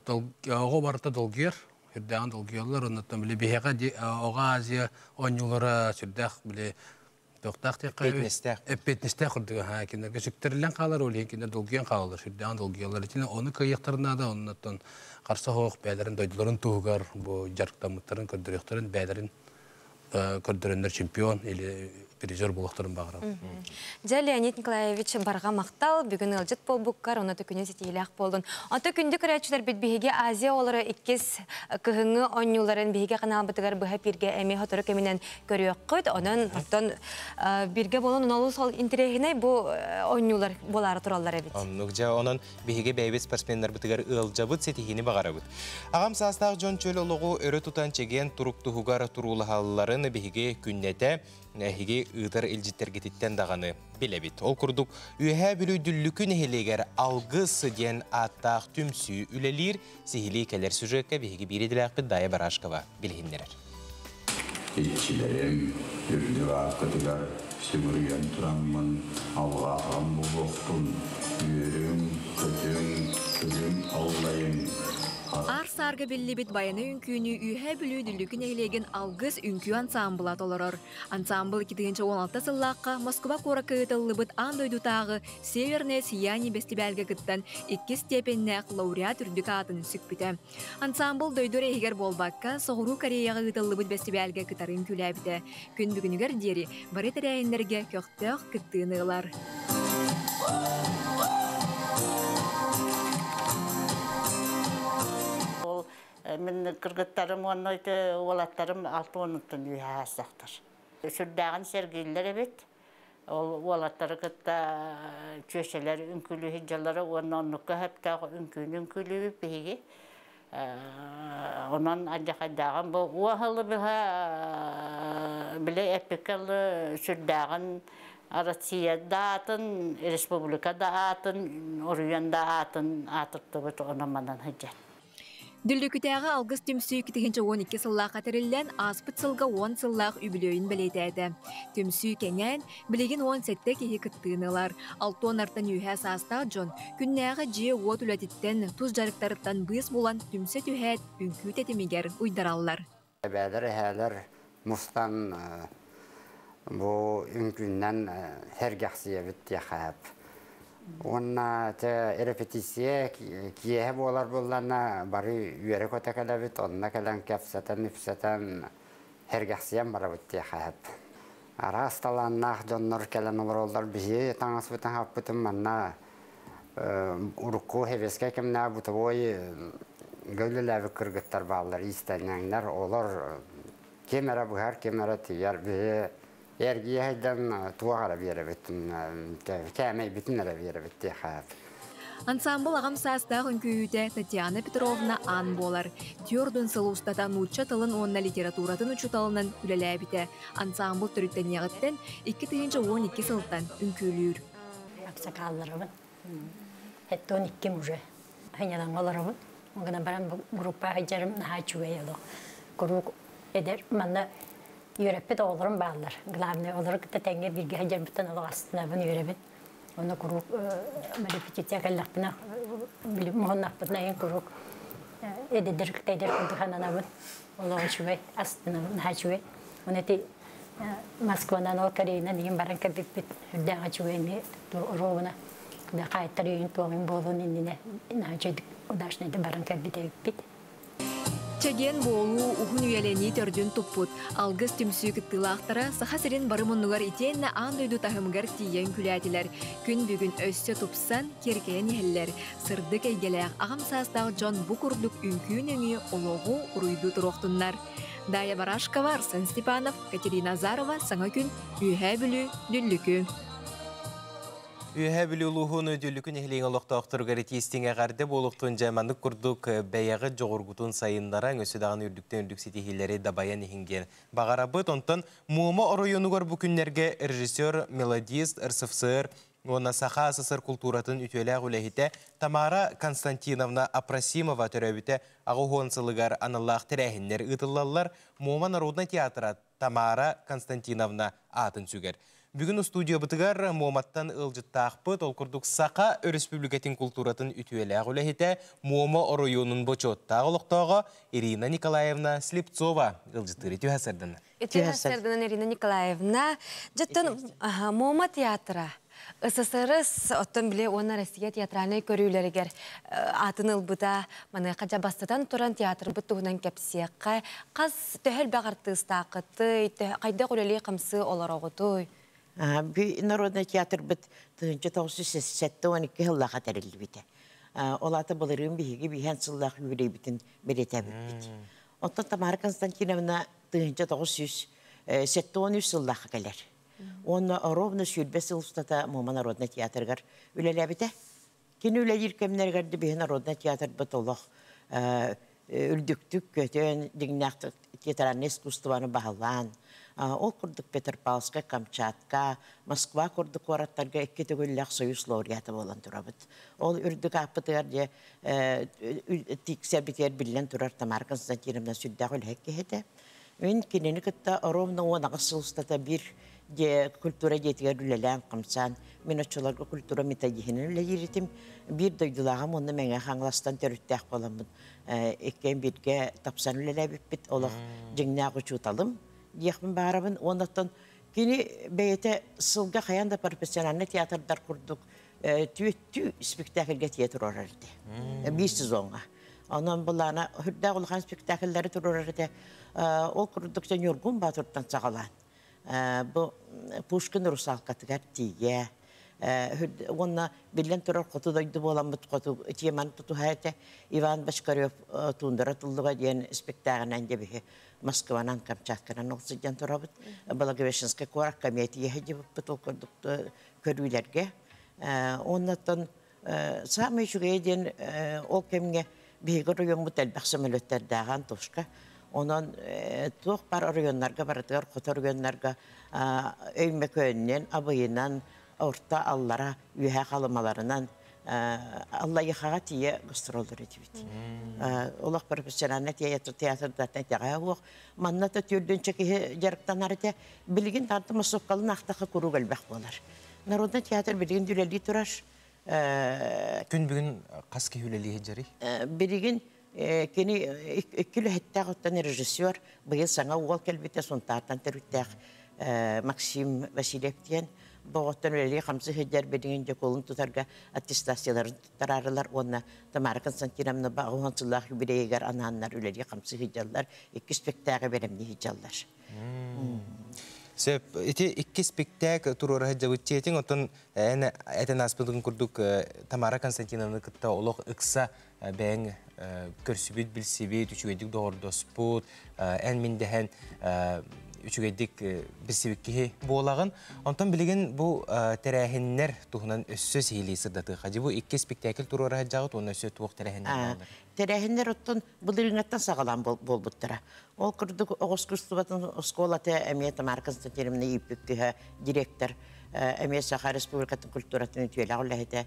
Оҕо барыта долгуйар, сүрдээҕин долгуйаллар. Оннуттан били биһиэхэ оҕо Азия оонньуулара сүрдээх били туохтаах диэххэ эппиэтинэстээх. Эппиэтинэстээх курдук аһаа кинилэргэ сүктэриллэн хаалар, ол иһин кинилэр долгуйан хаалаллар, сүрдээҕин долгуйаллар. Итини ону кыайыахтарын наада, оннуттан харса суох бэйэлэрин дойдуларын туһугар бу дьарыктаммыттарын көрдөрүөхтэрин, бэйэлэрин көрдөрөннөр чемпион или призер буолуохтарын баҕарабын. Дьэ, Леонид Николаевич, барҕа махтал, бүгүн ыалдьыт буолбуккар, онно күнү ситиилээх буолдун. Онто күндү көрөөччүлэрбит биһиги Азия оҕолоро иккис кыһыҥҥы оонньууларын биһиги каналбытыгар быһа пииргэ эмиэ сотору кэминэн көрүөххүт. Онон оттон биргэ буолан олус ол интэриэһинэй бу оонньуулар буолаары тураллар эбит. Оннук дьэ, онон биһиги бэйэбит спортсменнарбытыгар ыалдьабыт, ситиһиини баҕарабыт. Аҕам саастаах дьон чөл олоҕу өрө тутан чэгиэн турук туһугар туруулаһалларын биһиги күннэтэ эһиги ыытар илдьиттэргититтэн даҕаны билэбит. Ол курдук, Үөһээ Бүлүү Дүллүкү нэһилиэгэр Алгыс диэн ааттаах түмсүү үлэлиир, сиһилии кэлэр сюжекка биһиги биир идэлээхпит Дая Барашкова билиһиннэрэр. Иччилэрим үрдүк ааккытыгар сүгүрүйэн тураммын алҕааҕым буолуохтун, үөрүҥ, көтүҥ, күлүм аллайыҥ. Аар Аар-саарга биллибит Байанай үҥкүүнү Үөһээ Бүлүү Дүллүкү нэһилиэгин Алгыс үҥкүү ансаамбыла толорор. Ансаамбыл 2016 сыллаахха Москва куоракка ыытыллыбыт аан дойдутааҕы «Северное сияние» бэстибээлгэ кыттан иккис степеннээх лауреат үрдүк аатын сүкпүтэ. Ансаамбыл дойду эрэ иһигэр буолбакка, Соҕуруу Кореяҕа ыытыллыбыт бэстибээлгэ кытары үҥкүүлээбитэ. Күн бүгүнүгэр диэри бары тэрээһиннэргэ көхтөөх кыттыыны ылар. Ол мин кыргыттарым уонна уолаттарым алта уонуттан үөһэ аастахтар. Сүрдээҕин сэргииллэр эбит. Ол уолаттары кытта чүөчэлэр үҥкүүлүү сылдьаллара уонна оннукка сөптөөх үҥкүүнү үҥкүүлүүбүт биһиги. Онон алдьархайдааҕын бу уоһалы быһа били эппиккэ дылы сүрдээҕин Россия да аатын, республика да аатын, уруйан да аатын аатыртыбыт онон-манан сылдьар. Дүллүкүтээҕи Алгыс түмсүү 2012 сыллаахха тэриллэн, ааспыт сылга уон сыллаах үбүлүөйүн бэлиэтээтэ. Түмсүү кэҥээн, билигин 17 киһи кыттыыны ылар. Алтуон артан үөһээ саастаах дьон күннээҕи дьиэ-уот үлэтиттэн, тус дьарыктарыттан быыс булан түмсэ түһээт, үҥкүү тэтимигэр уйдараллар. Эбээлэр, эһээлэр мустан бу үҥкүүннэн сэргэхсийэбит диэхэ сөп. Уонна те репетиция киэһэ буолар буоллана бары үөрэ-көтө кэлэбит, онно кэлэн кэпсэтэн, ипсэтэн сэргэхсийэн барабыт диэхэ сөп. Араас талааннаах дьоннор кэлэн олороллор. Биһи таҥаспытын хаппытын манна урукку сэбиэскэй кэмнээх бытовой үлэлээбит кыргыттар бааллар, иистэнньэҥнэр, олор ким эрэ быһар, ким эрэ тигэр. Биһи эргийэ сылдьан туох эрэ биэрэбит, кээмэйбитин эрэ биэрэбит диэхэ. Ансаамбыл аҕам саастаах үҥкүүһүтэ Татьяна Петровна Ан буолар. Түөрт сыл устата нуучча тылын уонна литературатын учууталынан үлэлээбитэ. Ансаамбыл төрүттэниэҕиттэн 2012 сылтан үҥкүүлүүр. Аксакалларыбын. Хеттон икким уже. Хынянан олоробун. Гынан баран группа хыджарым наһаа үчүгэй олох. Куруук эдэр манна үөрэппит оҕолорум бааллар. Главное олору кытта тэҥҥэ бииргэ сылдьарбыттан олох астынабын, үөрэбин. Онно куруук репетиция кэллэхпинэ муһуннахпытына иһин куруук эдэрдэр кытта эдэр курдук сананабын. Олох үчүгэй, астынабын, наһаа үчүгэй. Оны ити Москванан ол Кореянан иһин баран кэлбиппит үрдээх үчүгэй эмиэ оруобуна хаайтар үйүн туоҕун буолуон иннинэ наһаа үчүгэй удачнайда баран кэлбит эбиппит. Чэгиэн буолуу уһун үйэлэнии төрдүн туппут Алгыс түмсүү кыттыылаахтара Саха сирин бары муннугар итиэннэ аан дойду таһымыгар тиийэн күлээтилэр. Күн бүгүн өссө тупсан, киэркэйэн иһэллэр. Сырдык эйгэлээх аҕам саастаах дьон бу курдук үҥкүү нөҥүө олоҕу уруйдуу туруохтуннар. Дая Барашкова, Арсен Степанов, Катерина Азарова, Саҥа күн, Үөһээ Бүлүү, Дүллүкү. Үөһээ Бүлүү улууһун Дүллүкү нэһилиэгин олохтоохторугар итиистиҥ эҕэрдэ буолуохтун дьэ маннык курдук бэйэҕит дьоҕургутун сайыннаран өссө даҕаны үрдүктэн үрдүк ситиһиилэри дабайан иһиҥ диэн баҕарабыт. Онтон Муома оройуонугар бу күннэргэ режиссер, мелодист, РСФСР уонна Саха СССР култууратын үтүөлээх үлэһитэ Тамара Константиновна Апросимова төрөөбүтэ аҕыс сылыгар аналлаах тэрээһиннэр ыытыллаллар. Муома народнай театра Тамара Константиновна аатын сүгэр. Бүгүн устудиябытыгар Муоматтан ыалдьыттаахпыт, ол курдук Саха Өрөспүүбүлүкэтин култууратын үтүөлээх үлэһитэ, Муома оройуонун бочуоттаах олохтооҕо Ирина Николаевна Слепцова ыалдьыттыыр. Үтүө сарсыарданан. Үтүө сарсыарданан Ирина Николаевна. Дьэттэн Муома театра СССР оттон били уонна Россия театральнай көрүүлэригэр аатын ылбыта маныаха дьэ бастатан туран театрбыт туһунан кэпсиэххэ хас төһө элбэх артыыстааххытый хайдах үлэлии хамсыы олороҕутуй Би народный театрбыт 1972 сыллаха тэриллибитэ. Ол аата былырыын биһиги биһэн сыллаах үбүлүөйбүтүн бэлиэтээбиппит. Оттон Тамара Константиновна 1973 сыллаахха кэлэр. Уонна ровно сүүрбэ сыл устата Муома народнай театрыгар үлэлээбитэ. Кини үлэлиир кэмнэригэр да биһи народнай театрбыт олох үрдүктүк көтөн, дьиҥнээх театральнай искусствоны баһылаан, ол курдук Петропавловскай, Камчатка, Москва курдук куораттарга икки төгүллээх Союз лауреата буолан турабыт. Ол үрдүк ааппытыгар дьэ тиксэрбитигэр биллэн турар Тамара Константиновна сүрдээх үлэһит киһи этэ. Мин кинини кытта ровно 18 сыл устата биир культура дьиэтигэр үлэлээн хамсаан, Мин оччолорго культура методиһинэн үлэлиир этим. Биир дойдулааҕым уонна Мэҥэ Хаҥаластан төрүттээх буоламмын иккиэн бииргэ тапсан үлэлээбиппит. Олох дьиҥнээх учууталым диэхпин баарабын. Уонна кини бэйэтэ сылга хайаан да профессиональный театрдар курдук түөттүү спектакльга тиэ турар этэ. Биир сезоҥҥа. Онон былаана үрдээх улахан спектакльлары турар этэ. Ол курдук Ньургун Баатыртан саҕалаан. Бу Пушкин русалкатыгар тиийэ. Уонна биллэн турар хоту дойду буоламмыт хоту теманы тутуһа этэ. Иван Бочкарев Тундра туллуга диэн спектаклынан дебиһи Москванан Камчатканан ол сылдьан турабыт. Благовещенскай куоракка эмиэ тиийэ дьыбыппыт ол курдук көрүүлэргэ. Оннотон саамай үчүгэйэ диэн ол кэмҥэ биһиги оройуоммут элбэх самолеттардааҕа Антошка. Онон туох бар оройуоннарга барытыгар хоту оройуоннарга Өймөкөөнүнэн, Абыйынан, Орто Аллара, Үөһээ Халымаларынан Аллайыхаҕа тиийэ гастроллар этибит. Олох профессиональный театрдартан итэҕэһэ суох. Манна да түөрдүнчэ киһи дьарыктанар этэ. Билигин таанта массовкалын аахтахха куруук элбэх буолар. Народный театр билигин үлэлии турар. Күн бүгүн хас киһи үлэлии сылдьарый? Билигин кини икки үлэһиттээх оттон режиссер быйыл саҥа уол кэлбитэ Сунтаартан төрүттээх Максим Васильев диэн боҕоттон үлэлии хамсыы сылдьар билигин дьокуолун тутарга аттестацияларын туттараарылар уонна Тамара Константиновна баҕа сыллаах юбилейыгар анааннар үлэлии хамсыы сылдьаллар, икки спектакль бэлэмнии сылдьаллар. Сөп, ити икки спектакль туруора сылдьабыт диэтиҥ, оттон эн этэн ааспытын курдук Тамара Константиновна кытта олох ыкса бэйэҥ көрсүбүт, билсибит, үчүгэйдик доҕордоспут, эн мин дэһэн үчүгэйдик билсибит киһи буолаҕын. Онтон билигин бу тэрээһиннэр туһунан өссө сиһилии сырдатыахха. Дьи бу икки спектакль туруора сылдьаҕыт уонна өссө туох тэрээһиннэр бааллар? Тэрээһиннэр оттон былырыыҥҥаттан саҕалаан буолбуттара. Ол курдук оҕо искусствотын оскуолата эмиэ Тамара Константиновна ииппит кыһа директор эмиэ Саха Республикатын культуратын үтүөлээх үлэһитэ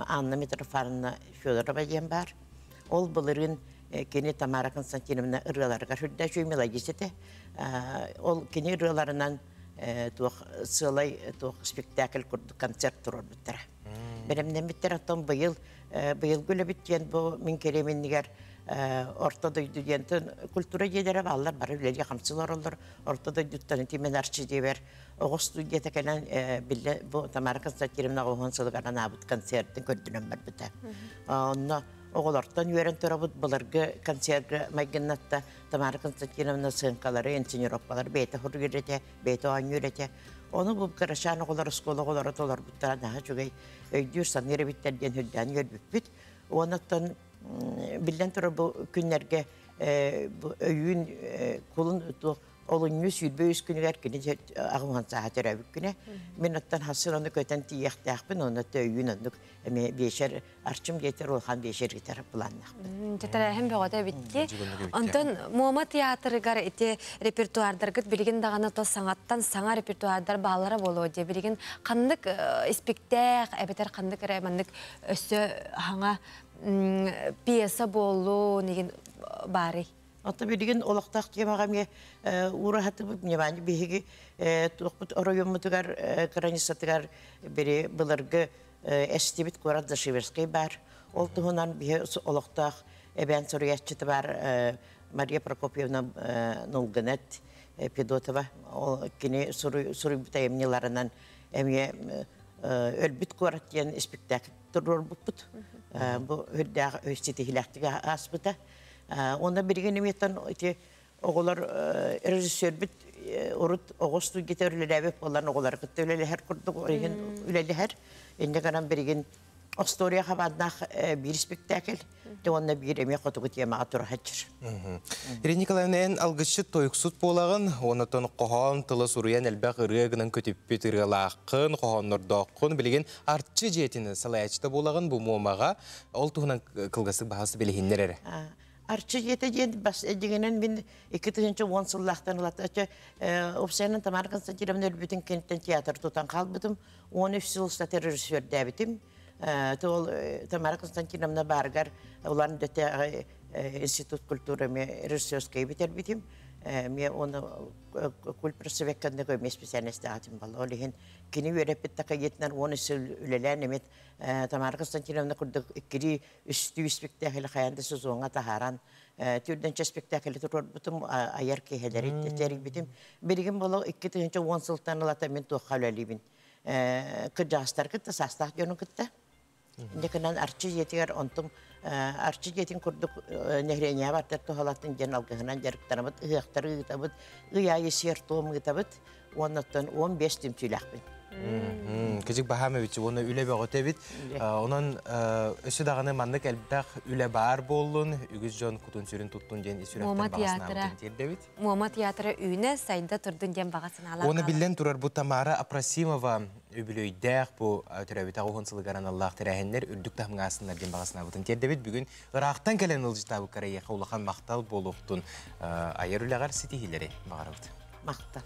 Анна Митрофановна Федорова диэн баар. Ол былырыын кини Тамара Константиновна ырыаларыгар сүрдээх үчүгэй мелодист этэ. Ол кини ырыаларынан туох сыалай туох спектакль курдук концерт туруорбуттара. Бэлэмнэммиттэр оттон быйыл быйылгы үлэбит диэн бу мин кэлиэм иннигэр орто дойду диэн культура дьиэлэрэ бааллар бары үлэлии хамсыы олороллор орто дойдуттан ити мен арчы диэбэр оҕо студията кэлэн биллэ бу Тамара Константиновна оҕоһун сылыгар анаабыт концертын көрдөрөн барбыта. Онно оҕолортон үөрэн турабыт былыргы концерга майгыннатта Тамара Константиновна сыаҥкалары, инсценировкалары бэйэтэ хоруйар этэ, бэйэтэ оонньуур этэ. Ону бу кырачаан оҕолор оскуола оҕолоро толорбуттара наһаа үчүгэй өйдүүр саныыр эбиттэр диэн үрдээн үөрбүппүт. Онон биллэн турар бу күннэргэ өйүүн кулун туох олунньу 23 күнүгэр кини аҕыһан сааһа төрөөбүт күнэ. Мин оттон хасыр ону көтөн тиийиэхтээхпин, онно өйүүн оннук эмиэ биэшэр Арчым диэтэр улахан биэшэр гитар планнаахпын. Тэтэрээһин бөҕөтө эбитти. Онтон Муома театрыгар ити репертуардаргыт билигин даҕаны то саҥаттан саҥа репертуардар бааллара буолуо дии. Билигин ханнык испиктээх эбэтэр ханнык эрэ маннык өссө хаҥа пьеса буоллун игин баарый? Ото билигин олохтоох темаҕа эмиэ уураһатыбыт внимание биһиги туохпут оройуоммутугар границатыгар били былыргы эстибит куорат Зашиверскай баар. Ол туһунан биһи олохтоох эбээн суруйааччыта баар Мария Прокопьевна Нулгынет Федотова. Ол кини суруйбут айымньыларынан эмиэ Өлбүт куорат диэн спектакль туруорбуппут. Бу үрдээх ситиһилээхтик ааспыта. Онно билигин эмиэтэн ити оҕолор режиссербит урут оҕо студията үлэлээбит буолан оҕолору кытта үлэлэһэр курдук иһин үлэлэһэр. Инньэ гынан билигин Остуоруйа хабааннаах биир спектакль, уонна биир эмиэ хотугу темаҕа тураһаччыр. Ирина Николаевна, эн алгысчыт тойуксут буолаҕын, онотон хоһоон тыла суруйан элбэх ырыа гынан көтүппүт ырыалааххын, хоһооннордооххун, билигин Арчы дьиэтин салайааччыта буолаҕын бу Муомаҕа. Ол туһунан кылгастык баһаалыста билиһиннэр эрэ. Арчы дьиэтэ диэн бас дьиҥинэн мин 2010 сыллаахтан ылата уопсайынан Тамара Константиновна өлбүтүн кэнниттэн театр тутан хаалбытым. 13 сыл устата режиссердээбитим. Ол Тамара Константиновна баарыгар Улан Дөтэ институт культуры режиссерскай бүтэрбитим. Мен оны культпросвекканны көмө специальностьтаатым бал. Ол иһин кини үөрэппит такайытынан оны сыл үлэлээн эмит Тамара Константиновна курдук иккири үстүү спектакль хаянда сезонга тахаран түрденче спектакль турбутум аяр киһелери терибитим. Билигин боло 2010 сылтан ылата мен туохха үлэлибин. Кыджаастар кытта састаах дьону кытта. Деканан арчы жетигер онтум арчы жетин курдук нехреня бартар тухалатын жен алгыһынан жарыктанабыт, ыһыахтары ыытабыт, ый айы сиэр туом ыытабыт, оннуттан 15 түмсүүлээхпин. Кыжык баһаам эбит, оны үлэ бөҕөтө эбит. Онон өссө даҕаны маннык элбэх үлэ баар буоллун, үгүс дьон кутун сүрүн туттун диэн ис сүрэхтэн Муома баҕа театра. санаабытын тиэрдэбит. Муома театра үүнэ сайда турдун диэн баҕа санаалаах. Оны биллэн турар бу Тамара Апросимова үбүлүөйдээх бу төрөөбүт аҕыс сылыгар аналлаах тэрээһиннэр үрдүк таһымҥа аастыннар диэн баҕа санаабытын тиэрдэбит. Бүгүн ыраахтан кэлэн ыалдьыттаабыккар эйиэхэ улахан махтал буолуохтун, айар үлэҕэр ситиһиилэри баҕарабыт. Махтал.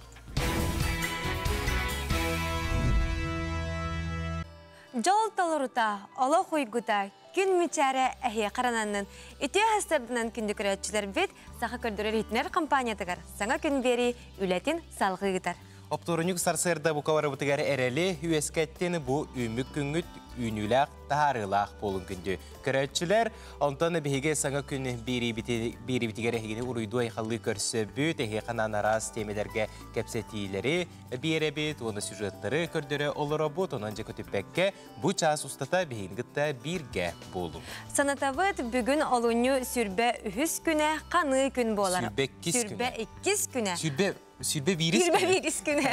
Жол толорута, олох уйгута, күн мичээрэ эһиэ харананнын. Үтүө хастардынан күндү көрөөччүлэр бит, саха көрдөрөр иһитинэр компаниятыгар саҥа күн биэрии үлэтин салҕыы ыытар. Оптуорунньук сарсыарда бука барыбытыгар эрэли үөскэттин бу үүмүк күҥҥүт үүнүүлээх таһаарыылаах буолун күндү көрөөччүлэр. Онтон биһиги саҥа күн биэрибитигэр эһигини уруйдуу айхаллыы көрсөбүт, эһиэхэ анаан араас тиэмэлэргэ кэпсэтиилэри биэрэбит, уонна сюжеттары көрдөрө олоробут, онон дьэ көтүппэккэ бу чаас устата биһигини кытта бииргэ буолуҥ. Санатабыт, бүгүн олунньу сүрбэ үһүс күнэ, ханыы күн буолар. Сүрбэ иккис күнэ. Сүрбэ иккис күнэ. Сүрбэ Сүрбэ биирис Сүрбэ күнэ. биирис күнэ.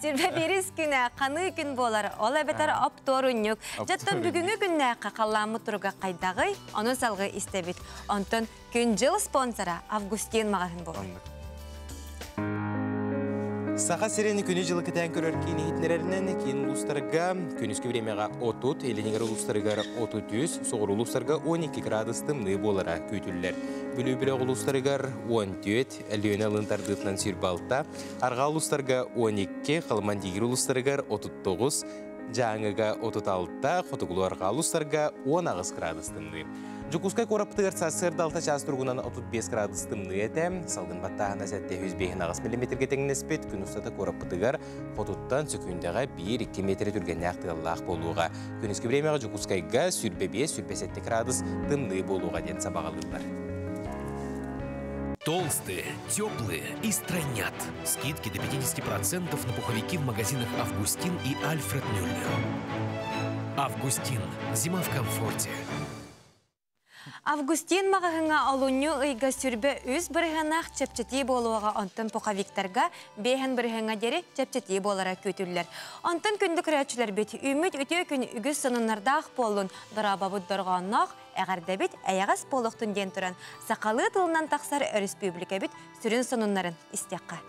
Сүрбэ биирис күнэ, ханыы күн буолар. Ол эбэтэр оптуорунньук. Дьэттэн бүгүҥҥү күннээххэ халлааммыт туруга хайдаҕый? Ону салгыы истэбит. Онтон күн-дьыл спонсора Августин маҕаһыын буолар. Саха сирин күнү-дьылы кэтээн көрөр киин иһитиннэрэринэн киин улуустарга күнүскү бириэмэҕэ 30, илиниҥэр улуустарыгар 33, соҕуруу улуустарга 12 градус тымныы буолара күүтүллэр. Бүлүү бөлөх улуустарыгар 14, Өлүөнэ ылын тардыытынан 26, арҕаа улуустарга 12, Халыман-Дигир улуустарыгар 39, Дьааҥыга 36, хотугулуу арҕаа улуустарга 18 градус тымныы. Дьокуускай куораппытыгар сарсыарда 6 чаас туругунан 35 градус тымныы этэ. Салгын баттааһына 758 миллиметргэ тэҥнэспит. Күн устата куораппытыгар хотуттан сөкүүндэҕэ 1-2 метр түргэннээх тыаллаах буолуоҕа. Күнүскү бириэмэҕэ Дьокуускайга 25-27 градус тымныы буолуоҕа диэн сабаҕалыыллар. Толстые, теплые и стройнят. Скидки до 50% на пуховики в магазинах «Августин» и «Альфред Мюллер». «Августин». Зима в комфорте. Августин маҕаһыҥҥа олунньу ыйга 23 бырыһыаннаах чэпчэтии буолуоҕа, онтон пуховиктарга 5 бырыһыаҥҥа диэри чэпчэтии буолара күүтүллэр. Онтон күндү көрөөччүлэрбит, үүммүт үтүө күн үгүс сонуннардаах буоллун, дорообобут дорҕоонноох, эҕэрдэбит эйэҕэс буолуохтун диэн туран, сахалыы тылынан тахсар өрөспүүбүлүкэбит сүрүн сонуннарын истиэххэ.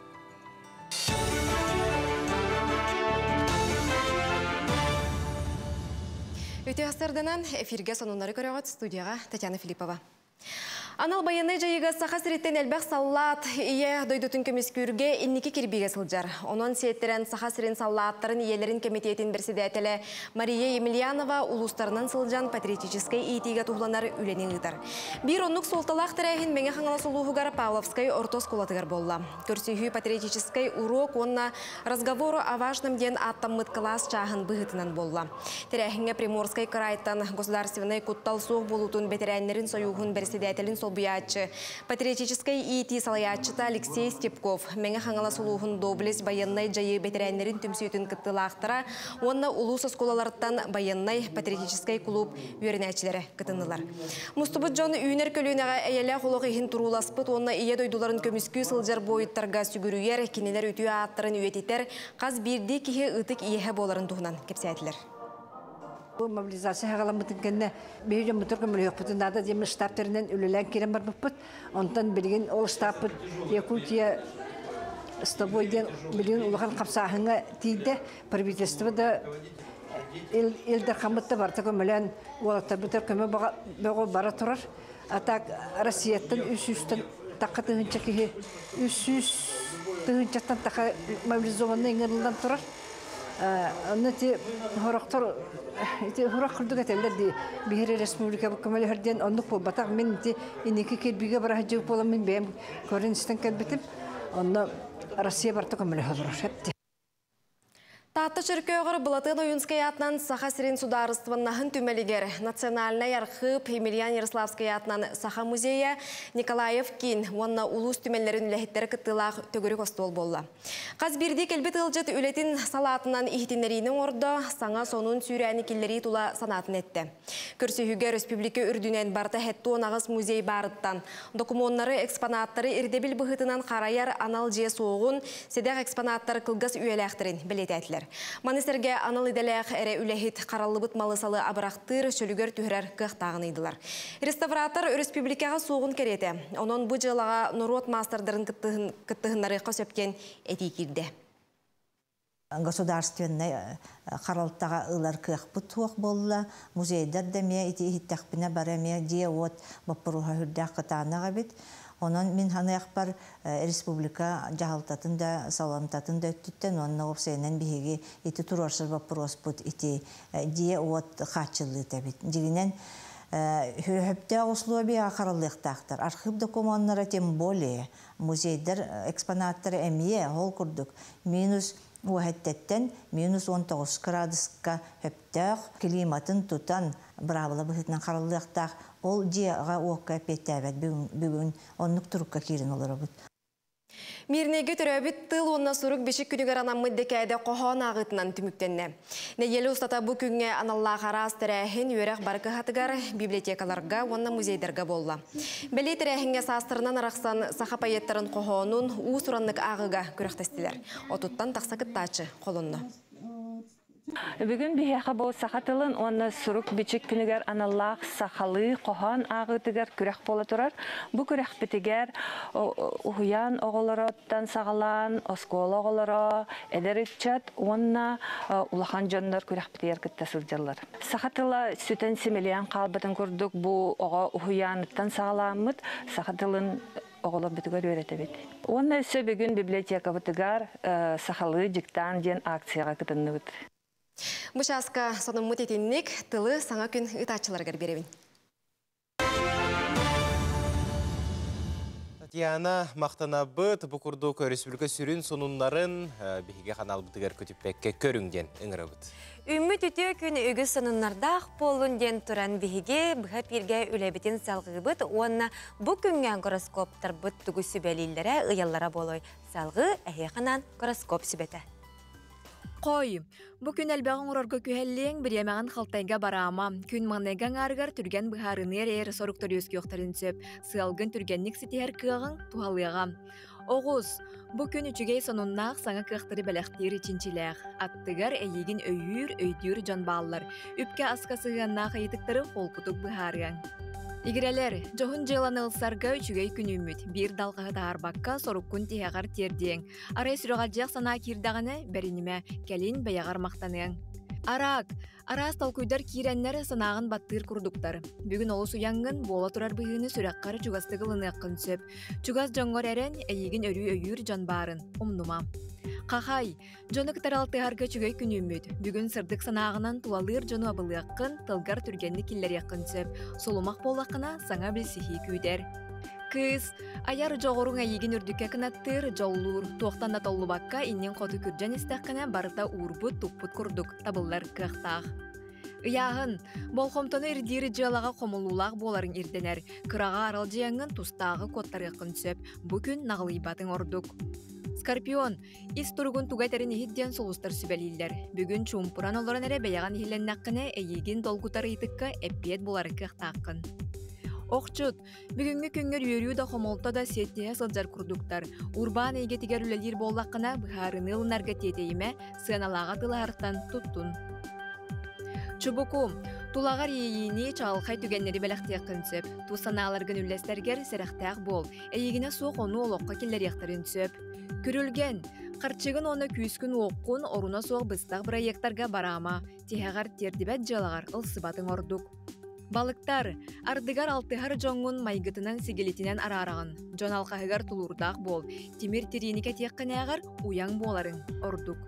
Үтүө сарданан эфиргэ сонуннары көрөҕөт студияға Татьяна Филиппова. Анал байыаннай дьайыыга Саха сириттэн элбэх саллаат ийэ дойдутун көмүскүүргэ инники кирбиигэ сылдьар. Онон сиэттэрэн Саха сирин саллааттарын ийэлэрин кэмитиэтин бэрэссэдээтэлэ Мария Емельянова улуустарынан сылдьан патриотическай иитиигэ туһуланар үлэни ыытар. Биир оннук суолталаах тэрээһин Мэҥэ Хаҥалас улууһугар Павловскай орто оскуолатыгар буолла. Көрсүһүү патриотическай уруок уонна разговору о важном диэн ааттаммыт кылаас чааһын быһыытынан буолла. Тэрээһиҥҥэ Приморскай кыраайтан государственнай куттал суох буолуутун бэтэрээннэрин сойууһун бэрэссэдээтэлин солбуйааччы, патриотическай иитии салайааччыта Алексей Степков, Мэҥэ Хаҥалас улууһун Доблесть байыаннай дьайыы бэтэрээннэрин түмсүүтүн кыттыылаахтара уонна улуус оскуолаларыттан байыаннай патриотическай кулууп үөрэнээччилэрэ кытыннылар. Мустубут дьон үүнэр көлүөнэҕэ эйэлээх олох иһин турууласпыт уонна ийэ дойдуларын көмүскүү сылдьар буойуттарга сүгүрүйэр, кинилэр үтүө ааттарын үйэтитэр хас биирдии киһи ытык иэһэ буоларын туһунан кэпсээтилэр. Бу мобилизация хагаламмытын кэннэ биһи дьоммутугар көмөлөһүөхпүтүн наада диэн штаб тэринэн үлэлээн киирэн барбыппыт. Онтон билигин ол штабпыт Якутия с тобой диэн билигин улахан хамсааһыҥҥа тиийдэ. Правительство да Ил Дархаммыт да барыта көмөлөөн уолаттарбытыгар көмө бөҕө бара турар. А так Россияттан 300-тэн тахха тыһыынча киһи 300 тыһыынчаттан таха мобилизованный ыҥырыллан турар. Онно ити хорохтор ити хорох курдук этэллэр дии биһири республика көмөлөһөр диэн оннук буолбатах. Мин ити инники кирбиигэ бара сылдьыбыт буолан мин бэйэм көрөн истэн кэлбитим. Онно Россия барыта көмөлөһө олорор. Таатта Чөркөөҕөр Былатыан Ойуунскай аатынан Саха сирин судаарыстыбаннаһын түмэлигэр Национальнай архыып Емельян Ярославскай аатынан Саха музейа, Николаев киин уонна улуус түмэллэрин үлэһиттэрэ кыттыылаах төгүрүк остуол буолла. Хас биирдии кэлбит ыалдьыт үлэтин салаатынан иһитиннэриини оҥордо, саҥа сонун сүүрээни киллэрии тула санаатын эттэ. Көрсүһүүгэ өрөспүүбүлүкэ үрдүнэн барыта 78 музей баарыттан, докумуоннары, экспонаттары ирдэбил быһыытынан харайар анал дьиэ суоҕун, сэдэх экспонаттар кылгас үйэлээхтэрин бэлиэтээтилэр. Маны сэргэ анал идэлээх эрэ үлэһит хараллыбыт малы-салы абырахтыыр, чөлүгэр түһэрэр кыахтааҕын ыйдылар. Реставратор өрөспүүбүлүкэҕэ суоҕун кэриэтэ. Онон бу дьыалаҕа норуот маастардарын кыттыһыннарыахха сөп диэн этии киирдэ. Государственнай харалтаҕа ылар кыахпыт суох буолла. Музейдар да эмиэ ити иһиттэхпинэ бары эмиэ дьиэ-уот боппуруоһа сүрдээх кытаанах эбит. Онон мин саныахпар республика дьаһалтатын да, саламтатын да өттүттэн уонна уопсайынан биһиги ити туруорсар боппуруоспут ити дьиэ-уот хааччыллыыта эбит. Дьиҥинэн сөптөөх условияҕа хараллыахтаахтар. Архыып докумуоннара тем более музейдар экспонаттара эмиэ ол курдук минус уоһэттэттэн минус 19 кыраадыска сөптөөх климатын тутан быраабыла быһыытынан хараллыахтаах. Ол дьиэҕэ-уокка эппиэттээбэт бүгүн оннук турукка киирэн олоробут. Мирнэйгэ төрөөбүт тыл уонна сурук бичик күнүгэр анаммыт дэкээдэ хоһоон ааҕыытынан түмүктэннэ. Нэдиэлэ устата бу күҥҥэ аналлаах араас тэрээһин үөрэх бары кыһатыгар, библиотекаларга уонна музейдарга буолла. Бэлиэ тэрээһиҥҥэ саастарынан арахсан саха поэттарын хоһоонун уус-ураннык ааҕыыга күрэхтэстилэр. Отуттан тахса кыттааччы холонно. Бүгүн биһиэхэ бу саха тылын уонна сурук-бичик күнүгэр аналлаах сахалыы хоһоон ааҕыытыгар күрэх буола турар. Бу күрэхпитигэр уһуйаан оҕолороттон саҕалаан оскуола оҕолоро, эдэр ыччат уонна улахан дьоннор күрэхпитигэр кытта сылдьаллар. Саха тыла сүтэн симэлийэн хаалбытын курдук бу оҕо уһуйааныттан саҕалааммыт саха тылын оҕолорбутугар үөрэтэбит. Уонна өссө бүгүн библиотекабытыгар сахалыы дьыктаан диэн акцияҕа кытынныбыт. Бу чааска сонуммут итинник тылы саҥа күн ыытааччыларыгар биэрэбин. Татьяна, махтанабыт. Бу курдук республика сүрүн сонуннарын биһиги ханаалбытыгар көтүппэккэ көрүҥ диэн ыҥырабыт. Үммүт үтүө күн үгүс сонуннардаах буоллун диэн туран биһиги быһа пииргэ үлэбитин салҕыыбыт уонна бу күҥҥэ гороскоптарбыт тугу сүбэлииллэрэ ыйаллара буолуой. Салҕыы эһиэхэ анаан гороскоп сүбэтэ. Хой, бу күн элбэҕи оҥорорго күһэллиэҥ, бириэмэҕин халтайга бараама. Күн маҥнайгы аҥаарыгар түргэн быһаарыныы эрэ соруктар үөскүөхтэрин сөп. Сыалгын түргэнник ситиһэр кыаҕыҥ туһалыаҕа. Оҕус, бу күн үчүгэй сонуннаах саҥа кыахтары бэлэхтиир чинчилээх. Аттыгар эйигин өйүүр, өйдүүр дьон бааллар. Үпкэ-аска сыһыаннаах ыйытыктары холкутук быһаарыаҥ. Игирэлэр, дьоһун дьыаланы ылсарга үчүгэй күн үүммүт. Биир далҕаһы таһаарбакка соруккун тиһэҕэр тиэрдиэҥ. Арай сүрэҕэлдьиэх санаа киирдэҕинэ, бэринимэ, кэлин бэйэҕэр махтаныаҥ. Араак, Араас толкуйдар киирэннэр санааҕын баттыыр курдуктар. Бүгүн олус уйаҥҥын, буола турар быһыыны сүрэххэр чугастык ылыныаххын сөп. Чугас дьоҥҥор эрэн, эйигин өрүү өйүүр дьон баарын умнума. Хахай, дьону кытары алтыһарга үчүгэй күн үүммүт. Бүгүн сырдык санааҕынан тулалыыр дьону абылыаххын, тылгар түргэнник киллэриэххин сөп. Сулумах буоллаххына, саҥа билсиһии күүтэр. Кыыс, айар дьоҕуруҥ эйигин үрдүккэ кынаттыыр, дьоллуур. Туохтан да толлубакка, иннин хоту күрдьэн истэххинэ, барыта уурбут, туппут курдук табыллар кыахтаах. Ыйааһын. Болҕомтону ирдиир дьыалаҕа хомулуулаах буоларыҥ ирдэнэр. Кыраҕа аралдьыйаҥҥын тустааҕы куоттарыаххын сөп. Бу күн наҕылыйбатыҥ ордук. Скорпион. Ис туругун туга этэрин иһит диэн сулустар сүбэлииллэр. Бүгүн чуумпуран олорон эрэ бэйэҕин иһиллэннэххинэ, эйиигин долгутар ыйытыкка эппиэт булар кыахтааххын. Охчут. Бүгүҥҥү күҥҥэр үөрүү да хомолто да сиэттиһэ сылдьар курдуктар. Урбаан эйгэтигэр үлэлиир буоллаххына, быһаарыныы ылынарга тиэтэйимэ, сыаналааҕа тылаһартан туттун. Чубуку, тулаҕар иэйиини, чаҕылхай түгэннэри бэлэхтиэххин сөп. Тус санааларгын үллэстэргэр сэрэхтээх буол. Эйигинэ суох ону олоххо киллэриэхтэрин сөп. Күрүлгэн, харчыгын уонна күүскүн-уоххун оруна суох быстах бырайыактарга бараама. Тиһэҕэр тиэрдибэт дьыалаҕар ылсыбатыҥ ордук. Балыктар, ардыгар алтыһар дьоҥҥун майгытынан-сигилитинэн араараҕын. Дьон алҕаһыгар тулуурдаах буол, тимир тириини кэтиэххинээҕэр уйаҥ буоларыҥ ордук.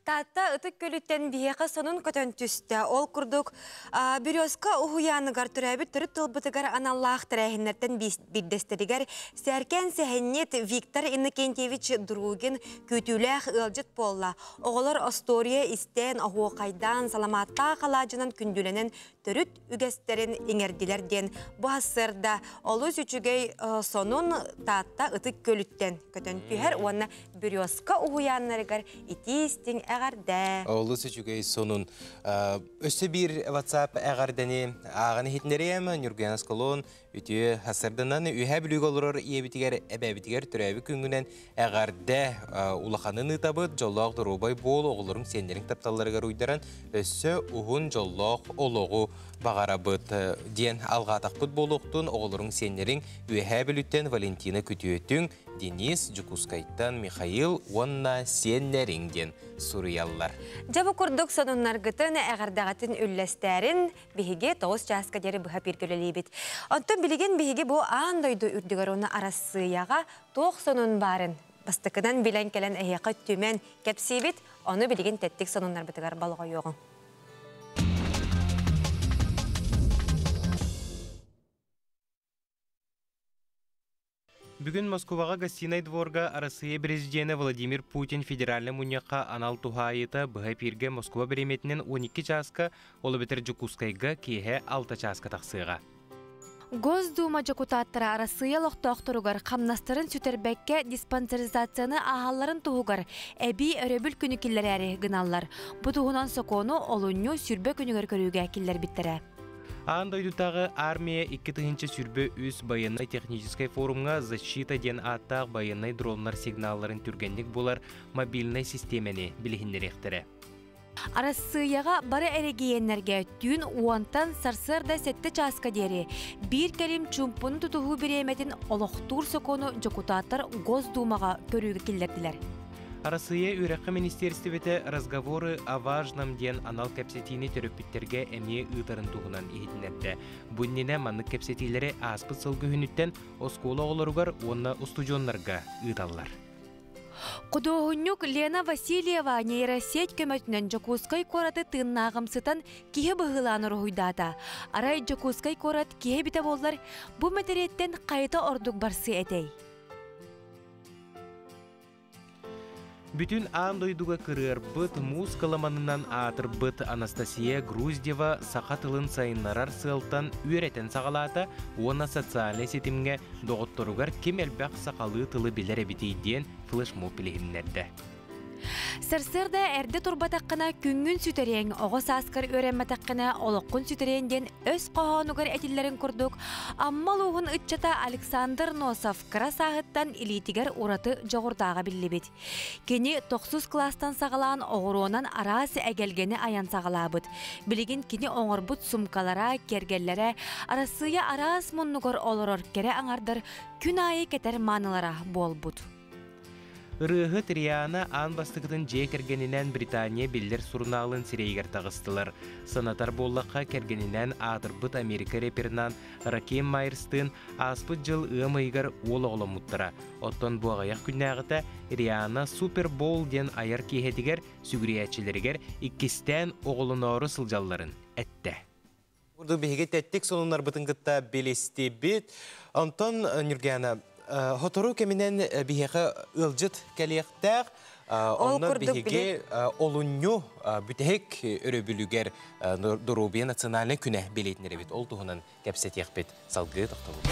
Таатта Ытык Күөлүттэн биһиэхэ сонун көтөн түстэ. Ол курдук, Березка уһуйааныгар төрөөбүт төрүт тылбытыгар аналлаах тэрээһиннэртэн биирдэстэригэр сээркээн сэһэнньит Виктор Иннокентьевич Другин күүтүүлээх ыалдьыт буолла. Оҕолор остуоруйа истэн, оһуохайдаан, саламааттаах алаадьынан күндүлэнэн төрүт үгэстэрин иҥэрдилэр диэн бу сарсыарда олус үчүгэй сонун Таатта Ытык Күөлүттэн көтөн түһэр уонна Березка уһуйааннарыгар итии-истиҥ эҕэрдэ. Олус үчүгэй сонун. Өссө биир WhatsApp эҕэрдэни ааҕан иһитиннэриэм. Ньургуяна Сколон үтүө сарсыарданан Үөһээ Бүлүүгэ олорор ийэбитигэр, эбээбитигэр төрөөбүт күҥҥүнэн эҕэрдэ улаханын ыытабыт. Дьоллоох доруобай буол, оҕолоруҥ, сиэннэриҥ тапталларыгар уйдаран, өссө уһун дьоллоох олоҕу баҕарабыт диэн алҕаатахпыт буолуохтун. Оҕолоруҥ, сиэннэриҥ Үөһээ Бүлүүттэн Валентина күтүөтүҥ, Денис, Дьокуускайтан Михаил уонна сиэннэриҥ диэн суруйаллар. Дьэ бу курдук сонуннаргытын, эҕэрдэҕитин үллэстээрин биһиги 9 чааска диэри быһа бииргэ үлэлиибит. Оттон билигин биһиги бу аан дойду үрдүгэр уонна Арассыыйаҕа туох сонун баарын бастакынан билэн кэлэн эһиэхэ түмэн кэпсиибит. Ону билигин тэттик сонуннарбытыгар болҕойуоҕуҥ. Бүгүн Москубаҕа Гостинай дворга Арассыыйа президенэ Владимир Путин федеральнай мунньахха анал туһаайыыта быһа эпииргэ Москуба бириэмэтинэн 12 чааска, ол эбэтэр Дьокуускайга киэһэ 6 чааска тахсыаҕа. Госдума дьокутааттара Арассыыйа олохтоохторугар хамнастарын сүтэрбэккэ диспансеризацияны ааһалларын туһугар эбии өрөбүл күнү киллэрээри гыналлар. Бу туһунан сокуону олунньу сүрбэ күнүгэр көрүүгэ киллэрбиттэрэ. Аан дойдутааҕы армия 2023 байыаннай-техническэй форумҥа «Защита» диэн ааттаах байыаннай дроннар сигналларын түргэнник булар мобильнай систиэмэни билиһиннэриэхтэрэ. Арассыыйаҕа бары эрэгийиэннэргэ түүн уонтан сарсыарда сэттэ чааска диэри биир кэлим чуумпуну тутуһуу бириэмэтин олохтуур сокуону дьокутааттар Госдумаҕа көрүүгэ киллэрдилэр. Арассыыйа үөрэххэ министиэристибэтэ «Разговоры о важном» диэн анал кэпсэтиини төрөппүттэргэ эмиэ ыытарын туһунан иһитиннэрдэ. Бу иннинэ маннык кэпсэтиилэри ааспыт сыл күһүнүттэн оскуола оҕолоругар уонна устудьуоннарга ыыталлар. Худуоһунньук Лена Васильева нейросеть көмөтүнэн Дьокуускай куораты тыыннааҕымсытан киһи быһыылаан уруһуйдаата. Арай Дьокуускай куорат киһи эбитэ буоллар, бу мэтириэттэн хайата ордук барсыа этэй? Бүтүн аан дойдуга кырыарбыт, муус кыламанынан аатырбыт Анастасия Груздева саха тылын сайыннарар сыалтан үөрэтэн саҕалаата уонна социальнай ситимҥэ доҕотторугар ким элбэх сахалыы тылы билэр эбитий диэн флешмоб билиһиннэрдэ. Сарсыарда эрдэ турбатаххына күҥҥүн сүтэриэҥ, оҕо сааскар үөрэммэтэххинэ олоххун сүтэриэҥ диэн өс хоһоонугар этиллэрин курдук, Амма улууһун ыччата Александр Носов кыра сааһыттан илиитигэр ураты дьоҕурдааҕа биллибит. Кини тохсус кылаастан саҕалаан оҕуруонан араас эгэлгэни айан саҕалаабыт. Билигин кини оҥорбут сумкалара, киэргэллэрэ Арассыыйа араас муннугар олорор кэрэ аҥардар күн аайы кэтэр маанылара буолбут. Ырыаһыт Риана аан бастакытын дьиэ кэргэнинээн Британия биллэр сурунаалын сирэйигэр таҕыстылар. Санатар буоллахха, кэргэнинээн аатырбыт Америка реперынан Раким Майерстыын ааспыт дьыл ыам ыйыгар уол оҕоломмуттара. Оттон бу аҕыйах күннээҕитэ Риана Супер Боул диэн айар киэһэтигэр сүгүрүйээччилэригэр иккистээн оҕолоноору сылдьалларын эттэ. Курдук биһиги тэттик сонуннарбытын кытта билистибит. Онтон Нюргана, сотору кэминэн биһиэхэ ыалдьыт кэлиэхтээх. Онно биһиги олунньу бүтэһик өрөбүлүгэр доруобуйа национальнай күнэ бэлиэтинэрэбит. Ол туһунан кэпсэтиэхпит. Салгыы тохтобут.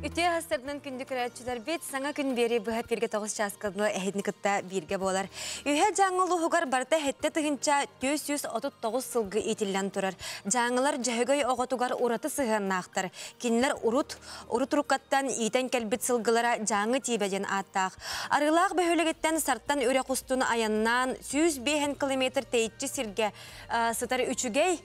Үтүө сарсыарданан күндү көрөөччүлэрбит саҥа күн биэри быһа пиргэ тоҕус чааска дылы эһитини кытта бииргэ буолар. Үһэ Дьааҥы улууһугар барыта 7439 сылгы иитиллэн турар. Дьааҥылар Дьөһөгөй оҕотугар ураты сыһыаннаахтар. Кинилэр урут урут уруккаттан иитэн кэлбит сылгылара Дьааҥы тиибэ диэн ааттаах. Арыылаах бөһүөлэгиттэн Сартан үрэх устун айаннаан 105 километр тэйиччи сиргэ сытар үчүгэй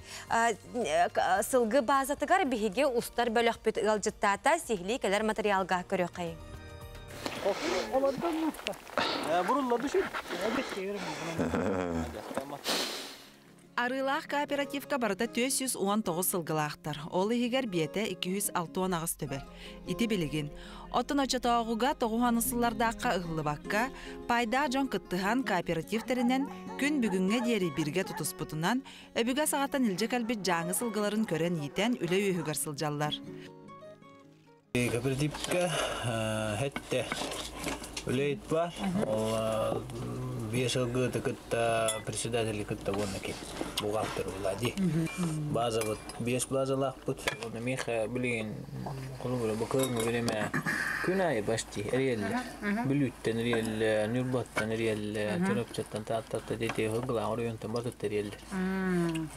сылгы базатыгар биһиги устар бөлөхпүт ыалдьыттаата сиһилии кэлэр материалга көрүөххэйиҥ. Арыылаах кооперативка барыта 419 сылгылаахтар, ол иһигэр биэтэ 268 төбө. Ити билигин. Оттон оччотооҕуга тоҕуһан сыллардаахха ыһыллыбакка, пайдаах дьон кыттыһан кооператив тэринэн күн бүгүҥҥэ диэри бииргэ тутуспутунан, өбүгэ саҕаттан илдьэ кэлбит дьааҥы сылгыларын көрөн-иитэн үлэ үөһүгэр сылдьаллар. Кооперативка хэтте үлэйит бар. Ол биэс сылгыты кытта председатели кытта уонна ки бухгалтер була ди. Базабыт биэс базалаахпыт. Оны миэхэ билигин холобура бу көрүҥү биремэ күн аайы почти эриэллэр. Бүлүүттэн эриэллэр, Ньурбаттан эриэллэр, Чурапчыттан, Тааттаттан дети хылгылаах оройуонтан батыттар эриэллэр.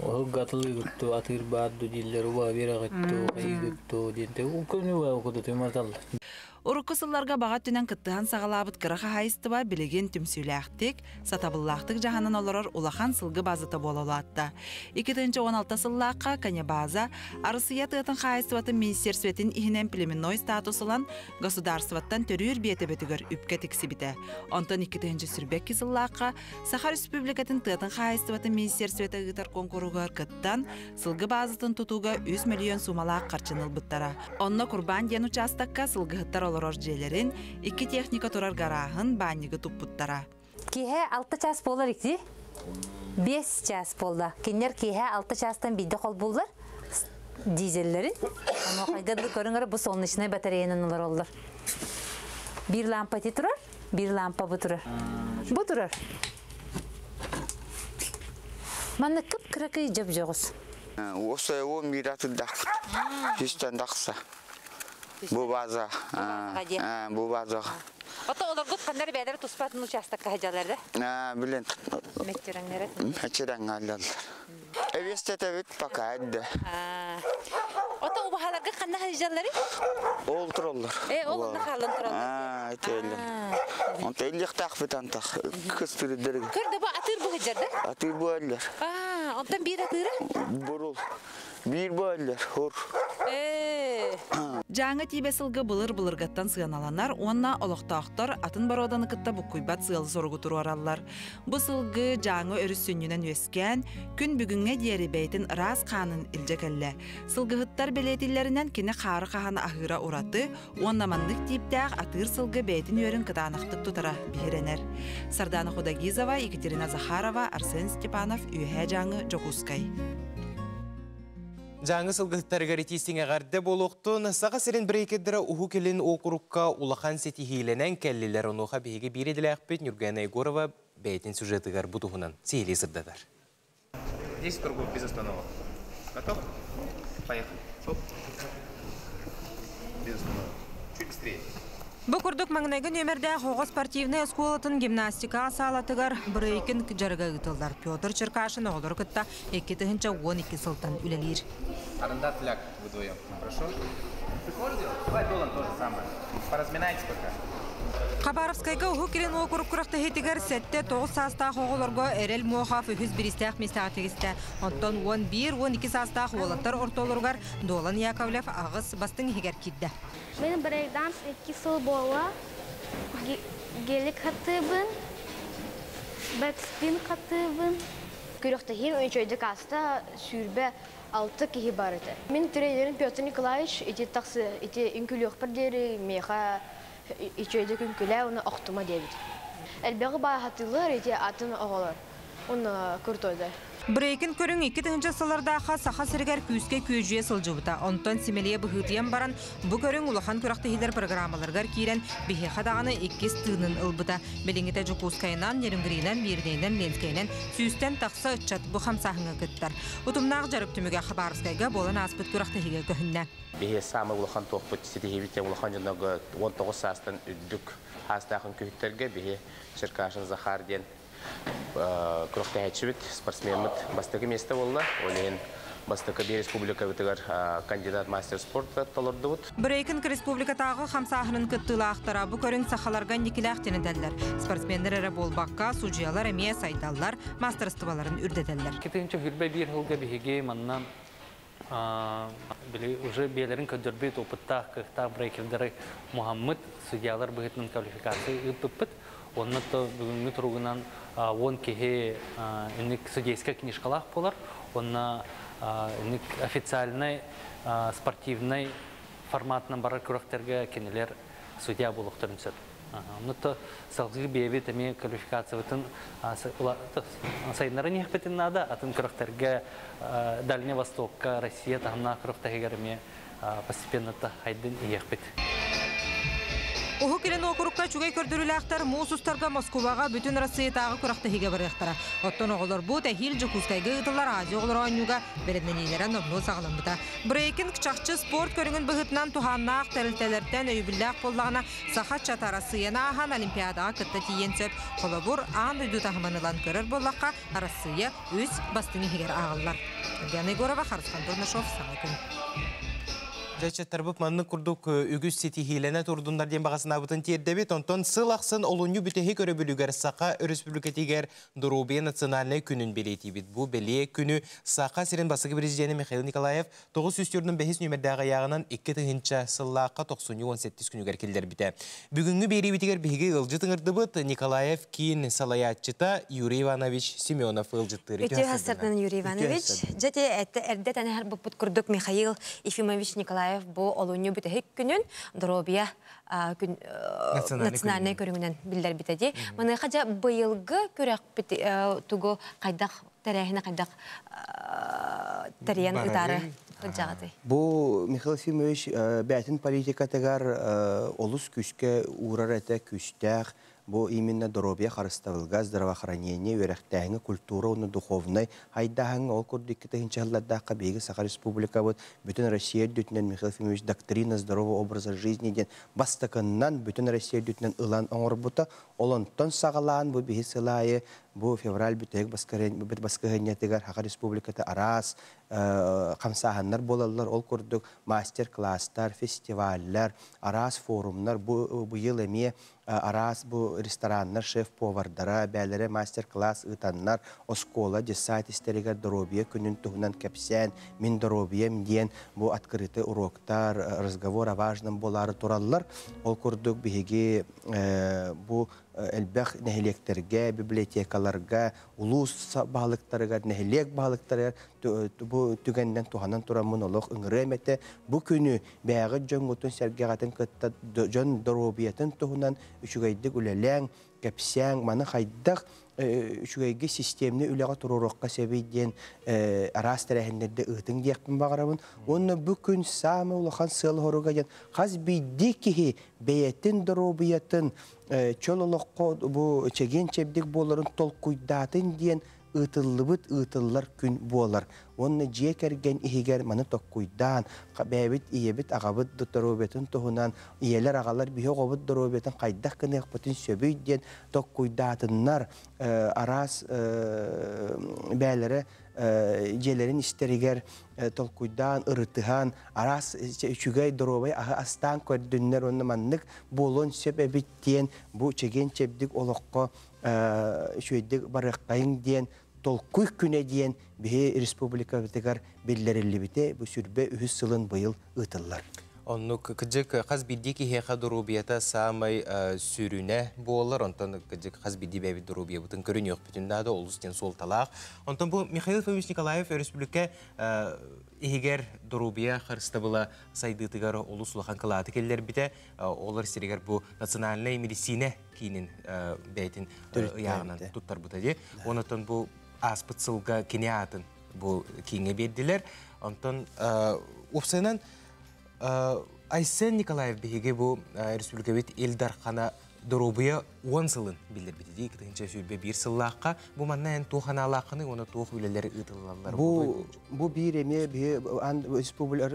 Оһуггатылыыгытту атыыр баар ду дииллэр, уба биэрэҕитту, хайыгытту диэнте көмү кудутуматаллар. Урукку сылларга баҕа өттүнэн кыттыһан саҕалаабыт кыра хаһаайыстыба билигин түмсүүлээхтик, сатабыллаахтык дьаһанан олорор улахан сылгы базата буола улаатта. 2016 сыллаахха Конебаза Арасыйа тыатын хаһаайыстыбатын министерствотын иһинэн племенной статус ылан государствоттан төрүүр биэтэбэтигэр үпкэ тиксибитэ. Онтон 2022 сыллаахха Саха Республикатын тыатын хаһаайыстыбатын министерствота ыытар куонкуруһугар кыттан, сылгы баазатын тутууга 3 миллион суумалаах харчыны ылбыттара. Онно Курбан диэн учаастакка сылгыһыттар олорор дьиэлэрин, икки техника турар гарааһын, баанньыгы туппуттара. Киэһэ 6 чаас буолар ити. 5 чаас буолла. Кинилэр киэһэ 6 чаастан биирдэ холбууллар дизеллэрин. Онуохайга дылы көрүҥ бу солнечнай батареянан олороллор. Биир лампа ити турар, биир лампа бу турар. Бу турар. Манна кып-кыракый дьоп-дьоҕус. Уосайуо мира тырдахпыт. Түстэн тахса. Бу база. Бу база. Ото олоргут ханнар бэйэлэр туспатын учаастакка сылдьаллар да? Билен. Мэччирэҥнэрэ. Мэччирэҥ Эбиэстэтэбит пока эдде. Ото убаһаларга ханна сылдьалларый? Ол тураллар. Э, ол онно хаалан тураллар. Аа, итиэллэр. Онто иллиэхтаахпыт антах кыстырыддырыгы. Көр да бу атыыр бу сылдьар да? Атыыр бу өллөр. Аа, онтон биир атыыра? Бурул. Биир бу өллөр, хур. Э. Дьааҥы тиибэ сылгы былыр-былыргаттан сыаналанар уонна олохтоохтор атын боруоданы кытта буккуйбат сыалы-соругу туруораллар. Бу сылгы Дьааҥы өрүс сүнньүнэн үөскээн, күн бүгүҥҥэ диэри бэйэтин ыраас хаанын илдьэ кэллэ. Сылгыһыттар бэлиэтииллэринэн кини хаары хаһан аһыыра ураты уонна маннык тииптээх атыыр сылгы бэйэтин үөрүн кытаанахтык тутара биһирэнэр. Сардана Худогизова, Екатерина Захарова, Арсен Степанов, Үөһээ Дьааҥы, Дьокуускай. Дьааҥы сылгыһыттарыгар итиистиҥ эҕэрдэ буолуохтун, Саха сирин брейкердэрэ Уһук Илин уокурукка улахан ситиһиилэнэн кэллилэр. Онуоха биһиги биир идэлээхпит Нюргана Егорова бэйэтин сюжетыгар бу туһунан сиһилии сырдатар. 10 кругов без остановок. Готов? Поехали. Оп. Без остановок. Чуть быстрее. Бу курдук маҥнайгы нүөмэрдээх оҕо спортивнай оскуолатын гимнастика саалатыгар брейкинг дьарыга ыытыллар. Петр Черкашин оҕолору кытта 2012 сылтан үлэлиир. Арендар фляг вдвоем. Хорошо? Ты сможешь делать? Давай Долан то же самое. Поразминайтесь пока. Хабаровскайга Уһук Илин уокурук күрэхтэһиитигэр 7-9 саастаах оҕолорго Эрэл Мохов үһүс бириистээх миэстэҕэ тигистэ. Оттон 11-12 саастаах уолаттар ортолоругар Дуолан Яковлев аҕыс бастыҥ иһигэр киирдэ. Мин брейкданс икки сыл буолла. Гелик хатыыбын, бэкспин хатыыбын. Күрэхтэһиим үчүгэйдик ааста, 26 киһи бар этэ. Мин тренерим Петр Николаевич ити тахсы ити үҥкүлүөхпэр диэри миэхэ үчүгэйдик үҥкүлээ уонна охтума диэбит. Элбэҕи бааһатыылар ити атын оҕолор. Уонна крутой Брейкин көрүҥ 2000 сыллардаахха Саха сиригэр күүскэ күөдьүйэ сылдьыбыта. Онтон симэлийэ быһыытыйан баран, бу көрүҥ улахан күрэхтэһиилэр программаларыгар киирэн, биһиэхэ даҕаны иккис тыынын ылбыта. Билиҥҥитэ Дьокуускайынан, Нерюнгринэн, Миирнэйинэн, Ленскэйинэн сүүстэн тахса ыччат бу хамсааһыҥҥа кыттар. Утумнаах дьарык түмүгэ Хабаровскайга буолан ааспыт күрэхтэһиигэ көһүннэ. Биһи саамай улахан туохпут ситиһиибит улахан дьоннорго 19 саастан үрдүк саастаах үҥкүүһүттэргэ биһи Черкашин Захар диэн күрэхтэһээччибит, спортсмеммыт бастакы миэстэ буолла. Ол иһин бастакы биир республикабытыгар кандидат мастер спорта толордубут. Брейкинг республикатааҕы хамсааһынын кыттыылаахтара бу көрүҥ сахаларга инникилээх тэнитэллэр. Спортсменнар эрэ буолбакка, судьуйалар эмиэ сайдаллар, маастарыстыбаларын үрдэтэллэр. Китинчэ хүрбэ биир сылга биһиги манна били уже биэлэрин көрдөрбүт опыттаах, кыахтаах брейкердары Мухаммед судьялар быһыытынан квалификация ыыппыппыт. Онна то бүгүнгү туругунан 10 киһи инник судейская книжкалаах болар. Онна инник официальный спортивный форматынан барар күрэхтерге кинилер судья булуктарын сөп. Онно салгыы бэйэбит эмиэ квалификациябытын сайыннарын иһэхпитин наада, атын күрэхтерге Дальний Востокка, Россия таһымнаах күрэхтэһигэр эмиэ постепенно хайдын иһиэхпит. Уһук Илин уокурукка үчүгэй көрдөрүүлээхтэр муус устарга Москубаҕа бүтүн Арассыыйатааҕы күрэхтэһиигэ барыахтара. Оттон оҕолорбут эһиил Дьокуускайга ыытыллар Азия оҕолоро оонньууга бэлэмнэниилэрэ номнуо саҕаламмыта. Брейкинг чахчы спорт көрүҥүн быһыытынан туһааннаах тэрилтэлэртэн өйөбүллээх буоллаҕына, саха ыччата Арассыыйаны ааһан Олимпиадаҕа кытта тиийиэн сөп. Холобур, аан дойду таһымын ылан көрөр буоллахха, Арассыыйа үс бастыҥ иһигэр ааҕыллар. Ульяна Егорова, Харысхан Бурнашов, Саҥа күн. Дьачаттарбыт маннык курдук үгүс ситиһиилэнэ турдуннар диэн баҕа санаабытын тиэрдэбит. Онтон сыл ахсын олунньу бүтэһик өрөбүлүгэр Саха Өрөспүүбүлүкэтигэр Доруобуйа национальнай күнүн бэлиэтиибит. Бу бэлиэ күнү Саха сирин бастакы президенэ Михаил Николаев 945 нүөмэрдээх ыйааҕынан 2000 сыллаахха тохсунньу 18 күнүгэр киллэрбитэ. Бүгүҥҥү биэриибитигэр биһиги ыалдьыт ыҥырдыбыт Николаев киин салайааччыта Юрий Иванович Семенов ыалдьыттыыр. Үтүө сарсыардан Юрий Иванович. Дьэ эрдэ тэнэһэр буппут курдук Михаил Ефимович Николаев бу олунньу бүтэһик күнүн доруобуйа күн национальнай көрүҥүнэн биллэрбитэ дии. Маныаха дьэ быйылгы күрэхпит тугу хайдах тэрээһини хайдах тэрийэн ыытаары сылдьаҕытый? Бу Михаил Ефимович бэйэтин политикатыгар олус күүскэ уурар этэ, күүстээх. Бу именно доруобуйа харыстабылга, здравоохранение, үөрэхтээһиҥҥэ, культура уонна духовнай хайдааһыҥҥа ол курдук 2000 сыллардаахха биһиги Саха Республикабыт бүтүн Россия үрдүтүнэн Михаил Ефимович доктрина здорового образа жизни диэн бастакыннан бүтүн Россия үрдүтүнэн ылан оҥорбута. Ол онтон саҕалаан бу биһи сыл аайы бу февраль бүтэһик баскыһыанньатыгар Саха Республиката араас хамсааһыннар буолаллар. Ол курдук мастер-класстар, фестиваллар, араас форумнар бу быйыл эмиэ араас бу рестораннар шеф-повардара, бээлэрэ мастер-класс ыытаннар, оскуола, десант истэригэр доруобуйа күнүн туһунан кэпсээн, мин доруобуйам диэн бу открытый уроктар, разговор о важном буолаары тураллар. Ол курдук биһиги бу элбэх нэһилиэктэргэ, библиотекаларга, улуус баһылыктарыгар, нэһилиэк баһылыктарыгар бу түгэннэн туһанан тураммын олох ыҥырыам этэ. Бу күнү бэйэҕит дьоҥҥутун сэргэҕитин кытта дьон доруобуйатын туһунан үчүгэйдик үлэлээҥ, кэпсээҥ, маны хайдах үчүгэйгэ системный үлэҕэ туруоруохха сөбүй диэн араас тэрээһиннэрдэ ыытыҥ диэхпин баҕарабын. Уонна бу күн саамай улахан сыал-соруга диэн хас биирдии киһи бэйэтин доруобуйатын чөл олоххо бу чэгиэн-чэбдик буоларын толкуйдаатын диэн ыытыллыбыт ыытыллар күн буолар. Уонна дьиэ кэргэн иһигэр маны токкуйдаан, бэйэбит ийэбит, аҕабыт доруобуйатын туһунан, ийэлэр, аҕалар биһи оҕобут доруобуйатын хайдах гыныахпытын сөбүй диэн токкуйдаатыннар, араас бээлэрэ дьиэлэрин истэригэр толкуйдаан, ырытыһан, араас үчүгэй доруобай аһы астаан көрдүннэр уонна маннык буолуон сөп эбит диэн бу чэгиэн-чэбдик олоххо үчүгэйдик барыаххайыҥ диэн толкуй күнэ диэн биһи республикабытыгар биллэриллибитэ бу сүрбэ үһүс сылын быйыл ыытыллар. Оннук кыдьык хас биирдии киһиэхэ доруобуйата саамай сүрүнэ буолар. Онтон кыдьык хас биирдии бэйэбит доруобуйабытын көрүнүөхпүтүн наада олус диэн суолталаах. Онтон бу Михаил Ефимович Николаев өрөспүүбүлүкэ иһигэр доруобуйа харыстабыла сайдыытыгар олус улахан кылааты киллэрбитэ. Олор сиригэр бу национальнай медицина киинин бэйэтин ыйааҕынан туттарбыта дии. Онтон бу ааспыт сылга кини аатын бу кииҥҥэ биэрдилэр. Онтон уопсайынан Айсен Николаев биһиги бу республикабыт Ил Дархана доруобуйа уон сылын биллэрбит дии 2021 сыллаахха бу манна эн туох анаалааххыный уонна туох үлэлэр ыытыллаллар Бу бу биир эмиэ биһи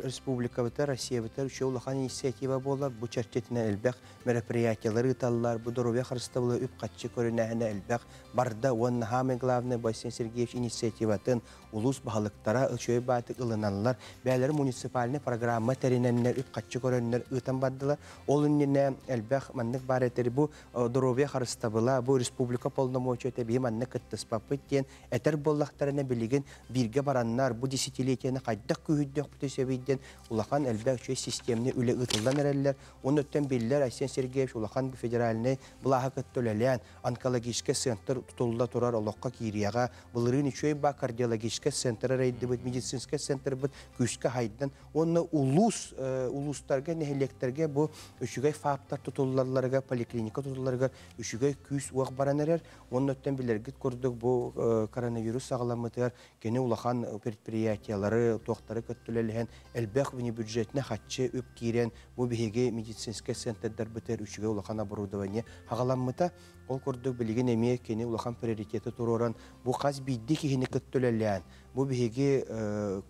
республикабыта Россиябыта үчүгэй улахан инициатива буолар. Бу чэрчитинэн элбэх мероприятиялар ыыталлар. Бу доруобуйа харыстабыла үп-харчы көрүнээһинэ элбэх барда уонна самый главный Айсен Сергеевич инициативатын улуус баһылыктара үчүгэй баатык ылыналлар. Бээлэри муниципальный программа тэринэннэр үп-харчы көрөннөр ыытан бардылар. Ол иннинэ элбэх маннык баар этэр бу доруобуйа Доруобуйа харыстабыла бу республика полномочията, биһи манна кыттыспаппыт диэн этэр буоллахтарына, билигин бииргэ бараннар бу десятилетияны хайдах күүһүрдүөхпүтүн сөбүй диэн улахан элбэх үчүгэй системный үлэ ыытыллан эрэллэр. Оннуттан биллэр, Айсен Сергеевич улахан федеральнай былааһы кытта үлэлээн, онкологическай центр тутулла турар, олоххо киириэҕэ. Былырыын үчүгэй ба кардиологическай центр арыйдыбыт, медицинскэй центрбыт күүскэ хайдан, уонна улуус улуустарга, нэһилиэктэргэ бу үчүгэй ФАПтар тутуллалларыгар, поликлиника тутулларыгар үчүгэй күүс уох баран эрэр. Оннуттан билэргит курдук, бу коронавирус саҕаламмытыгар кини улахан предприятиялары, туохтары кытта үлэлэһэн, элбэх внебюджетный хаччы үп киирэн, бу биһиги медицинскэй центрдарбытыгар үчүгэй улахан оборудование хаҕаламмыта. Ол курдук билигин эмиэ кини улахан приоритеты туруоран, бу хас биирдии киһини кытта үлэлээн, бу биһиги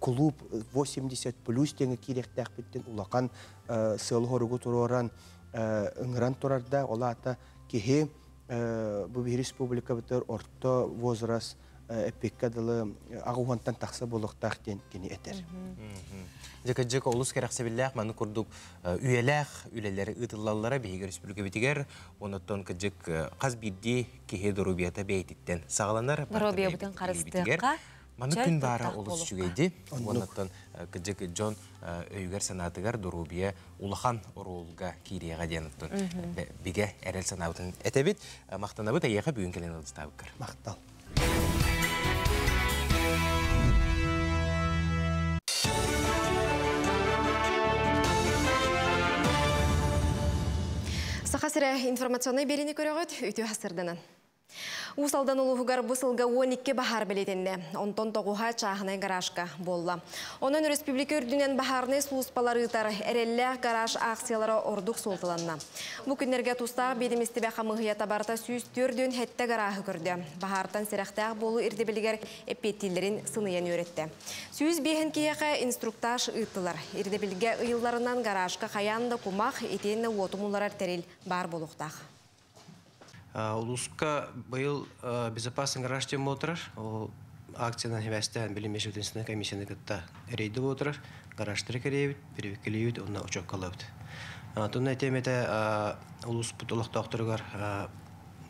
клуб 80 плюс диэҥҥэ киириэхтээхпиттэн улахан сыалы-соругу туруоран ыҥыран турарда. Ол аата киһи бу биһи республикабытыгар орто возраст эппиккэ дылы аҕыс уонтан тахса буолуохтаах диэн кини этэр. Дьэ, кырдьык олус кэрэхсэбиллээх маны курдук үйэлээх үлэлэр ыытыллаллара биһиги республикабитигэр, онуттан кырдьык хас биирдии киһи доруобуйата бэйэтиттэн саҕаланар. Доруобуйабытын харыстыахха. Маны күн баара олус үчүгэйди. Онуттан кырдьык дьон өйүгэр санаатыгар доруобуйа улахан оруолга киириэҕэ диэн оттон бигэ эрэл санаабытын этэбит. Махтанабыт эйиэхэ бүгүн кэлэн ыалдьытаабыккар. Махтал. Саха сирэ информационнай биэриини көрөҕүт, үтүө сарсыарданан. Уус Алдан улууһугар бу сылга 12 баһаар бэлиэтэннэ. Онтон тоҕуһа чааһынай гаражка буолла. Онон республика үрдүнэн баһаарнай сулууспалар ыытар эрэллээх гараж акциялара ордук суолталанна. Бу күннэргэ тустаах биэдэмистибэ хамыыһыйата барыта 147 гарааһы көрдө. Баһаартан сэрэхтээх буолуу ирдэбилигэр эппиэттииллэрин сыныйан үөрэттэ. 105 киһиэхэ инструктаж ыыттылар. Ирдэбилгэ ыйылларынан, гаражка хайаан да кумах, итиэннэ уоту умулларар тэрил баар буолуохтаах. Улууска быйыл безопасный гараж диэн буолтарар. Ол акциянан сибээстээн билим межведомственнай комиссияны кытта рейди буолтарар. Гаражтары кэриэбит, перевиккэлиибит уонна учуоккалыыбыт. Тунна этиэм этэ, улууспут олохтоохторугар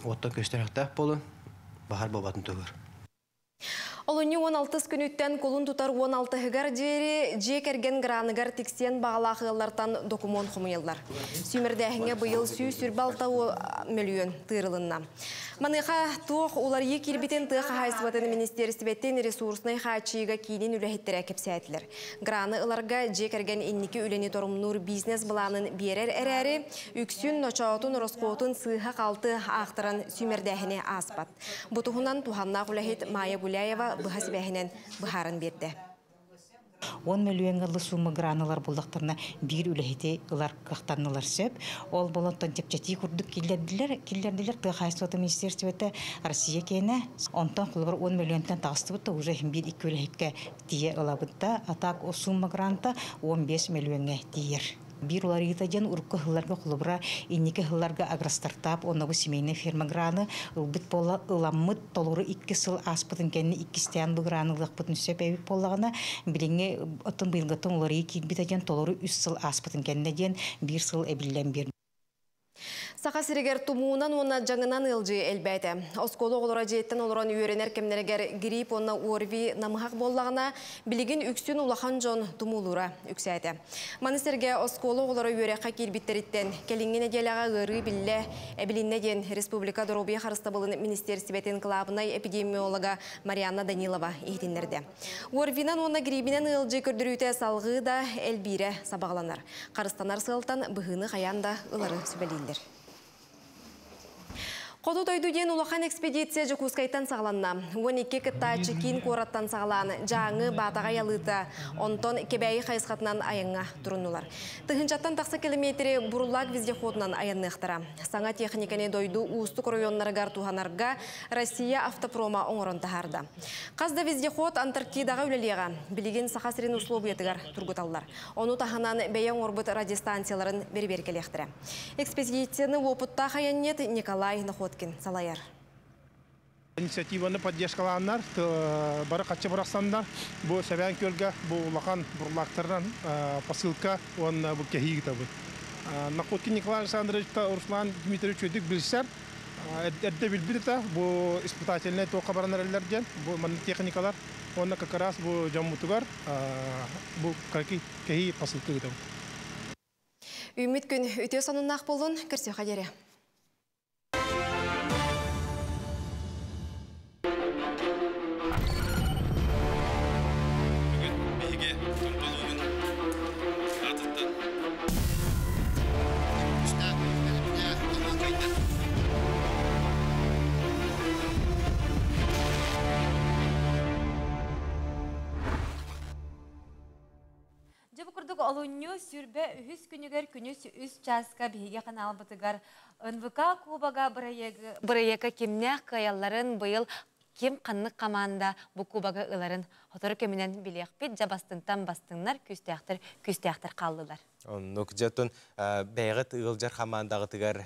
уоттан көстөр буолун, баһаар буолбатын туһугар. Олунньу 16 күнүттэн кулун тутар 16-гар диэри дьиэ кэргэн граныгар тиксиэн баҕалаах ыаллартан докумуон хомуйаллар. Сүүмэрдээһиҥҥэ быйыл 126 миллион тыырылынна. Маныаха туох уларыйыы киирбитин тыа хаһаайыстыбатын министиэристибэтин ресурснай хааччыйыыга киинин үлэһиттэрэ кэпсээтилэр. Граны ыларга дьиэ кэргэн инники үлэни торумнуур бизнес былаанын биэрэр эрээри, үксүн ночоотун ороскуотун сыыһа халты аахтаран сүүмэрдээһини ааспат. Бу туһунан туһааннаах үлэһит Майя Гуляева быһа сибээһинэн быһааран биэрдэ. 10 миллион сумма граналар буллахтарына биир үлэһити ылар кыахтаннылар сөп. Ол болонтон чэпчэтии курдук киллэрдилэр, киллэрдилэр тыа хаһаайыстыбата министерствота Россия киэнэ. Онтон холобур 10 миллионтан таҕыстыбыт да уже биир икки үлэһиккэ тиийэ ылабыт да, а так сумма гранта 15 миллионга тиийэр. Биир уларыйыыта диэн урукку сылларга холобура инники сылларга агростартап онно бу семейный ферма граны ылбыт буола ыламмыт толору 2 сыл ааспытын кэннэ иккистээн бу граны ылыахпытын сөп эбит буоллаҕына, билиҥҥи оттон быйылгыттан уларыйыы киирбитэ диэн толору 3 сыл ааспытын кэннэ диэн 1 сыл эбиллэн биэр. Саха сиригэр тумуунан уонна дьаҥынан ыалдьыы элбээтэ. Оскуола оҕолоро дьиэттэн олорон үөрэнэр кэмнэригэр грипп уонна ОРВИ намыһах буоллаҕына, билигин үксүн улахан дьон тумуулуура үксээтэ. Маны сэргэ оскуола оҕолоро үөрэххэ киирбиттэриттэн кэлиҥҥи нэдиэлэҕэ ыарыы биллэ эбилиннэ диэн Республика доруобуйа харыстабылын министиэристибэтин кылаабынай эпидемиолога Марианна Данилова иһитиннэрдэ. ОРВИнан уонна гриппинэн ыалдьыы көрдөрүүтэ салгыы да элбиирэ сабаҕаланар. Харыстанар сыалтан быһыыны хайаан да ылары сүбэлииллэр. Хоту дойду диэн улахан экспедиция Дьокуускайтан саҕаланна. 12 кыттааччы киин куораттан саҕалаан Дьааҥы, Баатаҕай Алыыта, онтон Кэбээйи хайысхатынан айаҥҥа туруннулар. Тыһыынчаттан тахса километри Бурлак вездеходунан айанныахтара. Саҥа техниканы дойду уустук районнарыгар туһанарга Россия автопрома оҥорон таһаарда. Хас да вездеход Антарктидаҕа үлэлиэҕэ. Билигин Саха сирин условиятыгар тургуталлар. Ону таһынан бэйэ оҥорбут радиостанцияларын бэрэбиэркэлиэхтэрэ. Экспедицияны уопуттаах айанньыт Николай Находкин салайар. Инициативаны поддержкалааннар, бары харчы бырахсаннар, бу Сэбээн Күөлгэ бу улахан бурлактарынан посылка уонна бу кэһии ыытабыт. Находкин Николай Александрович, Руслан Дмитриевич өйдүк билсэр. Эрдэ билбит этэ, бу испытательнай туохха баран эрэллэр диэн, бу маннык техникалар. Уонна как раз бу дьоммутугар бу кэһии посылка ыытабыт. Үүммүт күн үтүө сонуннаах буоллун, көрсүөххэ диэри. Бүгүн биһиги Томполуубун аатыттан күүстээх бэлэмнээх кыайда. Дьэ бу курдук олунньу сүрбэ үһүс күнүгэр күнүс үс чааска биһиги ханаалбытыгар НВК Кубога бырайыагы кимнээх кыайалларын быйыл ким ханнык хамаанда бу кубогы ыларын сотору кэминэн билиэхпит. Дьэ бастыҥтан бастыҥнар, күүстээхтэр күүстээхтэр хааллылар. Оннук дьэ бэйэҕит ыалдьар хамаандаҕытыгар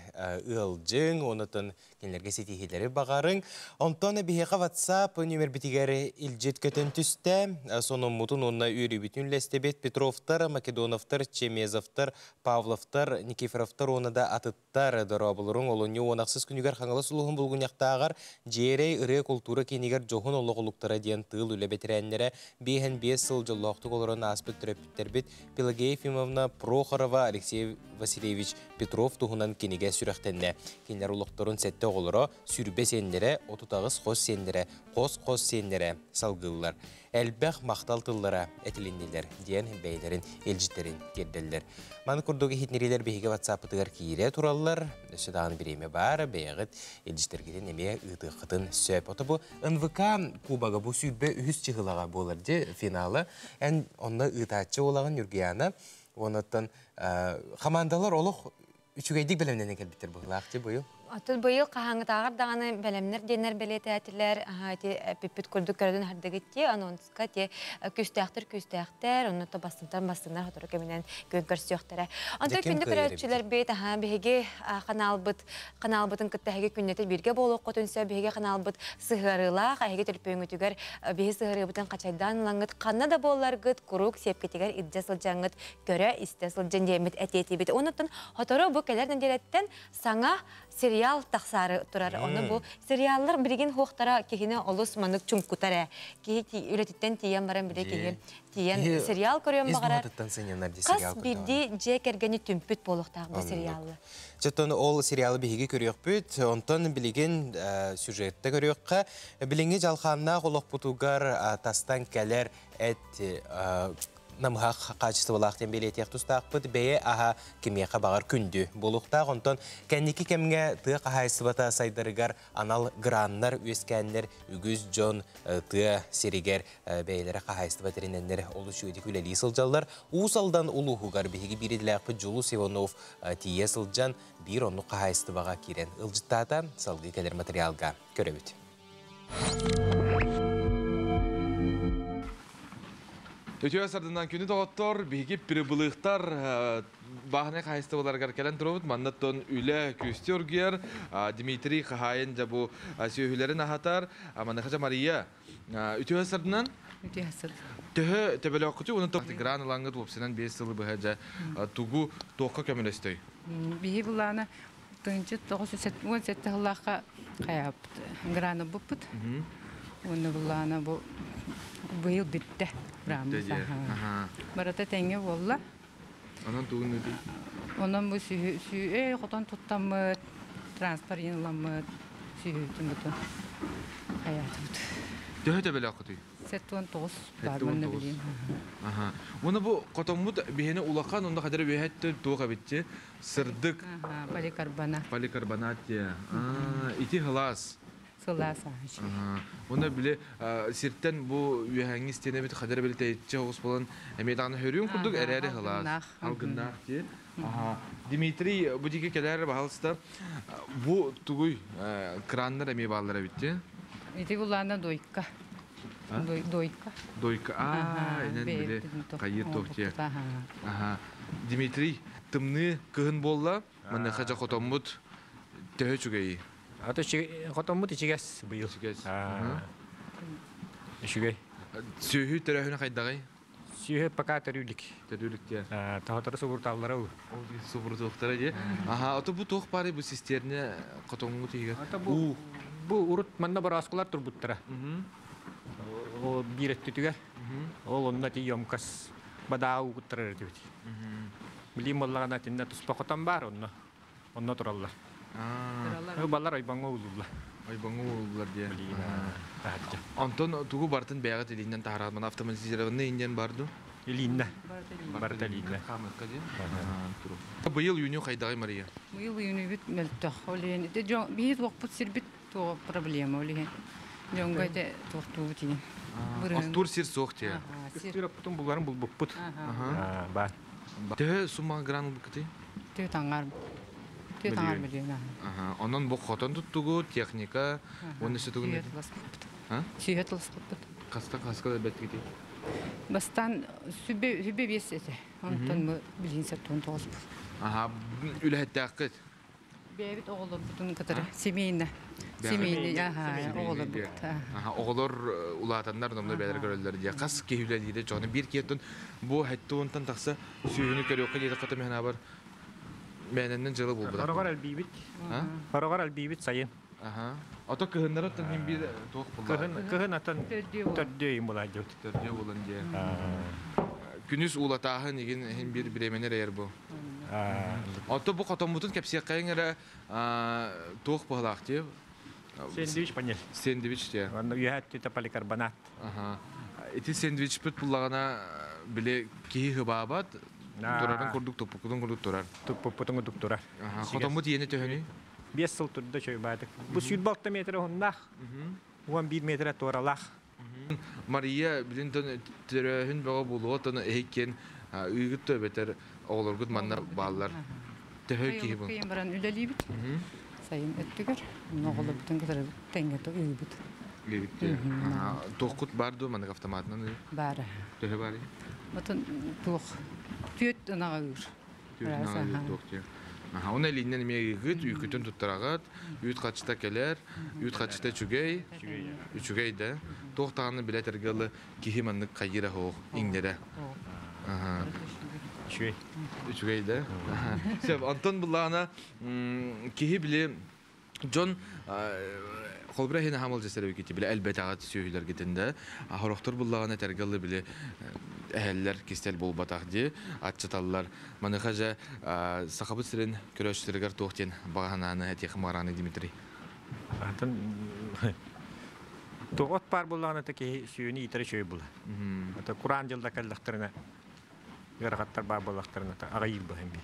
ыалдьыҥ, онутун кинилэргэ ситиһиилэри баҕарыҥ. Онтон биһиэхэ WhatsApp нүмербитигэр илдьит көтөн түстэ. Сонуммутун уонна үөрүүбүтүн үллэстибит Петровтар, Македоновтар, Чемезовтар, Павловтар, Никифоровтар уонна да атыттар дорооболоруҥ олунньу уон ахсыс күнүгэр Хаҥалас улууһун булгунньахтааҕар Дьиэрэй ырыа култуура киинигэр дьоһун олох олуктара диэн тыыл үлэ бэтэрээннэрэ биэһэн биэс сыл дьоллоохтук олорон ааспыт төрөппүттэрбит Пелагея Ефимовна Прохорова, Алексей Васильевич Петров туһунан кинигэ сүрэхтэннэ. Кинилэр олохторун сэттэ оҕолоро, сүрбэ сиэннэрэ, 38 хос сиэннэрэ, хос-хос сиэннэрэ салгыыллар. Элбэх махтал тыллара этилиннилэр диэн бэйэлэрин илдьиттэрин тиэрдэллэр. Маны курдук иһитиннэриилэр биһиги WhatsApp-ытыгар киирэ тураллар. Өссө даҕаны бириэмэ баар, бэйэҕит илдьиттэргитин эмиэ ыытыаххытын сөп. Ото бу НВК кубога бу сүүрбэ үһүс чыһылаҕа буолар дии финала. Эн онно ыытааччы буолаҕын Ньургуйаана. Онуттан хамаандалар олох үчүгэйдик бэлэмнэнэн кэлбиттэр быһыылаах дии быйыл. Оттон быйыл хаһааҥҥытааҕар даҕаны бэлэмнэр диэннэр бэлиэтээтилэр. Ити эппиппит курдук көрдөн хардыгыт дии анонска те күүстээхтэр күүстээхтэр, онно то бастынтан бастыннар сотору кэминэн күөн көрсүөхтэрэ. Онтон күндү көрөөччүлэрбит, аха биһиги ханаалбыт ханаалбытын кытта эһиги күннэтэ бииргэ буолуоххутун сөп, биһиги ханаалбыт сыһыарыылаах, эһиги төлөпүөҥҥүтүгэр биһи сыһыарыыбытын хачайдаан ылаҥҥыт, ханна да буолларгыт, куруук сиэпкитигэр илдьэ сылдьаҥҥыт, көрө-истэ сылдьан диэммит этиэтибит. Онуттан сотору бу кэлэр нэдиэлэттэн саҥа сериал тахсаары турар. Ону бу сериаллар билигин хуохтара киһини олус манык чуҥкутар ээ. Киһи үлэтиттэн тиийэн баран бile киһи тиийэн сериал көрүөн баҕарар. Хас биирдии дьиэ кэргэни түмпүт буолуохтаах бу сериалы. Чөттөн ол сериалы биһиги көрүөхпүт, онтон билигин сюжетте көрүөххэ, билиҥҥи дьалхааннаах олохпутугар тастан кэлэр эт намыһах хаачыстыбалаах диэн бэлиэтиэх тустаахпыт бэйэ аһа кимиэхэ баҕар күндү буолуохтаах. Онтон кэнники кэмҥэ тыа хаһаайыстыбата сайдарыгар анал граннар үөскээннэр үгүс дьон тыа сиригэр бэйэлэрэ хаһаайыстыба тэринэннэр олус үчүгэйдик үлэлии сылдьаллар. Уус Алдан улууһугар биһиги биир идэлээхпит Дьулус Иванов тиийэ сылдьан биир оннук хаһаайыстыбаҕа киирэн ылдьыттаата. Салгыы кэлэр материалга көрөбүт. Үтүө сардынан күнү доҕоттор, биһиги прибылыхтар бааһынай хаһайыстыбаларыгар кэлэн турабыт. Маннаттан үлэ күстү оргуйар. Дмитрий хаһаайын дьэ бу сүөһүлэрин аһатар. Маныхача Мария үтүө сардынан Үтүө сард. Төһө төбөлөөххүтүй уонна гран ылаҥҥыт уопсайынан 5 сылы быһа дьэ тугу туохха көмөлөстөй? Биһи булаана 1917 сыллаахха хайааппыт граны буппут. Уонна булаана бу быйыл бүттэ граммыз. Барыта тэҥҥэ буолла. Онон тугун үдүй? Онон бу сүүһү хотон туттаммыт, транспорт ыламмыт, сүүһүтүн бутун хайаатыбыт. Төһө төбөлөөххүтүй? 79 баар манна билиим. Аха. Уонна бу хотоммут биһини улахан, онно хадара үөһэттэн туох эбитчи? Сырдык. Поликарбонат. Поликарбонат диэ. Ити сылаас. Сылаас аһыч. Уонна били сиртэн бу үөһээҥҥи истиэнэбит хадара били тэйиччи оҕус буолан эмиэ даҕаны хөрүүн курдук эрээри сылаас. Алгыннаах дии. Дмитрий бу диэки кэлээр баһалыста бу тугуй краннар эмиэ бааллар эбит дии. Ити булаана дойка. Дойка. Дойка. Аа, инэн били хайыр туох Аха. Дмитрий, тымныы кыһын буолла. Маныаха дьэ хотоммут төһө үчүгэйий? Ата хотоммут ичигэс быйыл. Ичигэс. Үчүгэй. Сүөһү төрөөһүнэ хайдаҕый? Сүөһү пока төрүүлүк. Төрүүлүк диye. Тоһотору субурталлара у. Ол субуртуохтара дии. Аха, ото бу туох баарый бу систиэрнэ хотоҥҥут иһигэр? Бу бу урут манна борооскулар турбуттара. Ол биир өттүтүгэр. Ол онно ти емкас бадаа угуттарар этибит. Билим боллаҕына тиннэ туспа хотон баар онно. Онно тураллар. Баллар ойбоҥҥо уулулла. Ойбоҥҥо уулуллар диye. Онтон тугу бартын бэйэҕит илииннэн таһаарат мана автоматизированный индиан бар ду? Илииннэ. Барыта илииннэ. Хаамыкка диэн. Быйыл үүнүү хайдаҕый Мария? Быйыл үүнүүбүт мөлтөх. Ол иһин ити дьон биһи туохпут сирбит туох проблема ол иһин. Дьоҥго ити туохтуубут иһин. Оттуур сир суох тиэ. Сир оппутун буларын булбуппут. Бар. Төһө сумма гран ылбыккытый? Түөт аҥар. Түөт аҥар миллион. Онон бу хотон туттугу, техника, уонна сүтүгүн. Сүүһэ тылыспыппыт. Хаста хаска бэттигитий? Бастаан сүбэ сүбэ биэс этэ. Онтон бу билигин сеттон тоҕус. Аха, үлэһиттээххит. Бэйэбит оҕолорбутун кытары семейно. Семейный, аха, оҕолорбут. Аха, оҕолор улаатаннар номно бэйэлэр көрөллөр дии. Хас киһи үлэлиирэ дьону биир киһиттэн бу хэтти уонтан тахса сүүһүнү көрүөххэ диэтэххэ төмөһүнабар мээнэннэн дьыла буолбут. Хороҕор элбиибит. Хороҕор элбиибит сайын. Аха. Ото кыһыннары оттон мин биир туох булла. Кыһын кыһын атын төрдүө юм булаа дьут. Төрдүө булан дии. Күнүс уулатааһын игин иһин биир бириэмэни эрэйэр бу. Ото бу хотоммутун кэпсиэххэйиҥ эрэ туох быһалаах дии? Сэндвич панель. Сэндвич дии. Онно үөһэ өттүтэ поликарбонат. Аха. Ити сэндвичпит буллаҕына били киһи хыбаабат, турарын курдук туппуккутун курдук турар. Туппуппутун курдук турар. Хотоммут иэнэ төһөнүй? 5 сыл турда чөйбаатык. Бу 26 метр уһуннаах, 11 метр туоралаах. Мария билин төрөөһүн бөҕө буолуо тон эһиккиэн ыыгыт төбөтөр оҕолоргут манна бааллар. Төһө киһи бу? Кыйын баран үлэлиибит. Сайын өттүгэр оҕолорбутун кытары тэҥҥэ ыыбыт. Ыыбыт. Туохкут бар дуу манык автоматынан ыы? Баар. Төһө бар? Отон туох түөт ынаҕа ыыр. Түөт ынаҕа ыыр туох диye. Оны илииннэн эмиэ ыыгыт, үүкүтүн туттараҕыт, үүт хачыта кэлэр, үүт хачыта үчүгэй, үчүгэй да. Туох даҕаны билэ этэргэ киһи маннык хайыра хоох иҥнэрэ. Үчүгэй. Үчүгэй да. Сөп, онтон буллаҕына киһи били дьон холбура иһин аһамал дьэсэрэ били элбэтэҕит сүөһүлэргитин да хорохтор буллаҕына этэргэ били эһэллэр кистэл буолбатах дии аччаталлар маныха же сахабыт сирин көрөөччүлэригэр туох диэн баҕаһанааны этиэх маҕарааны Дмитрий Атын тоҕот паар буллаҕына та киһи сүүнү иитэрэ үчүгэй була. Ата кураан дьылда кэллэхтэринэ ыарахаттар баар буоллахтарына аҕайыыр баһын би.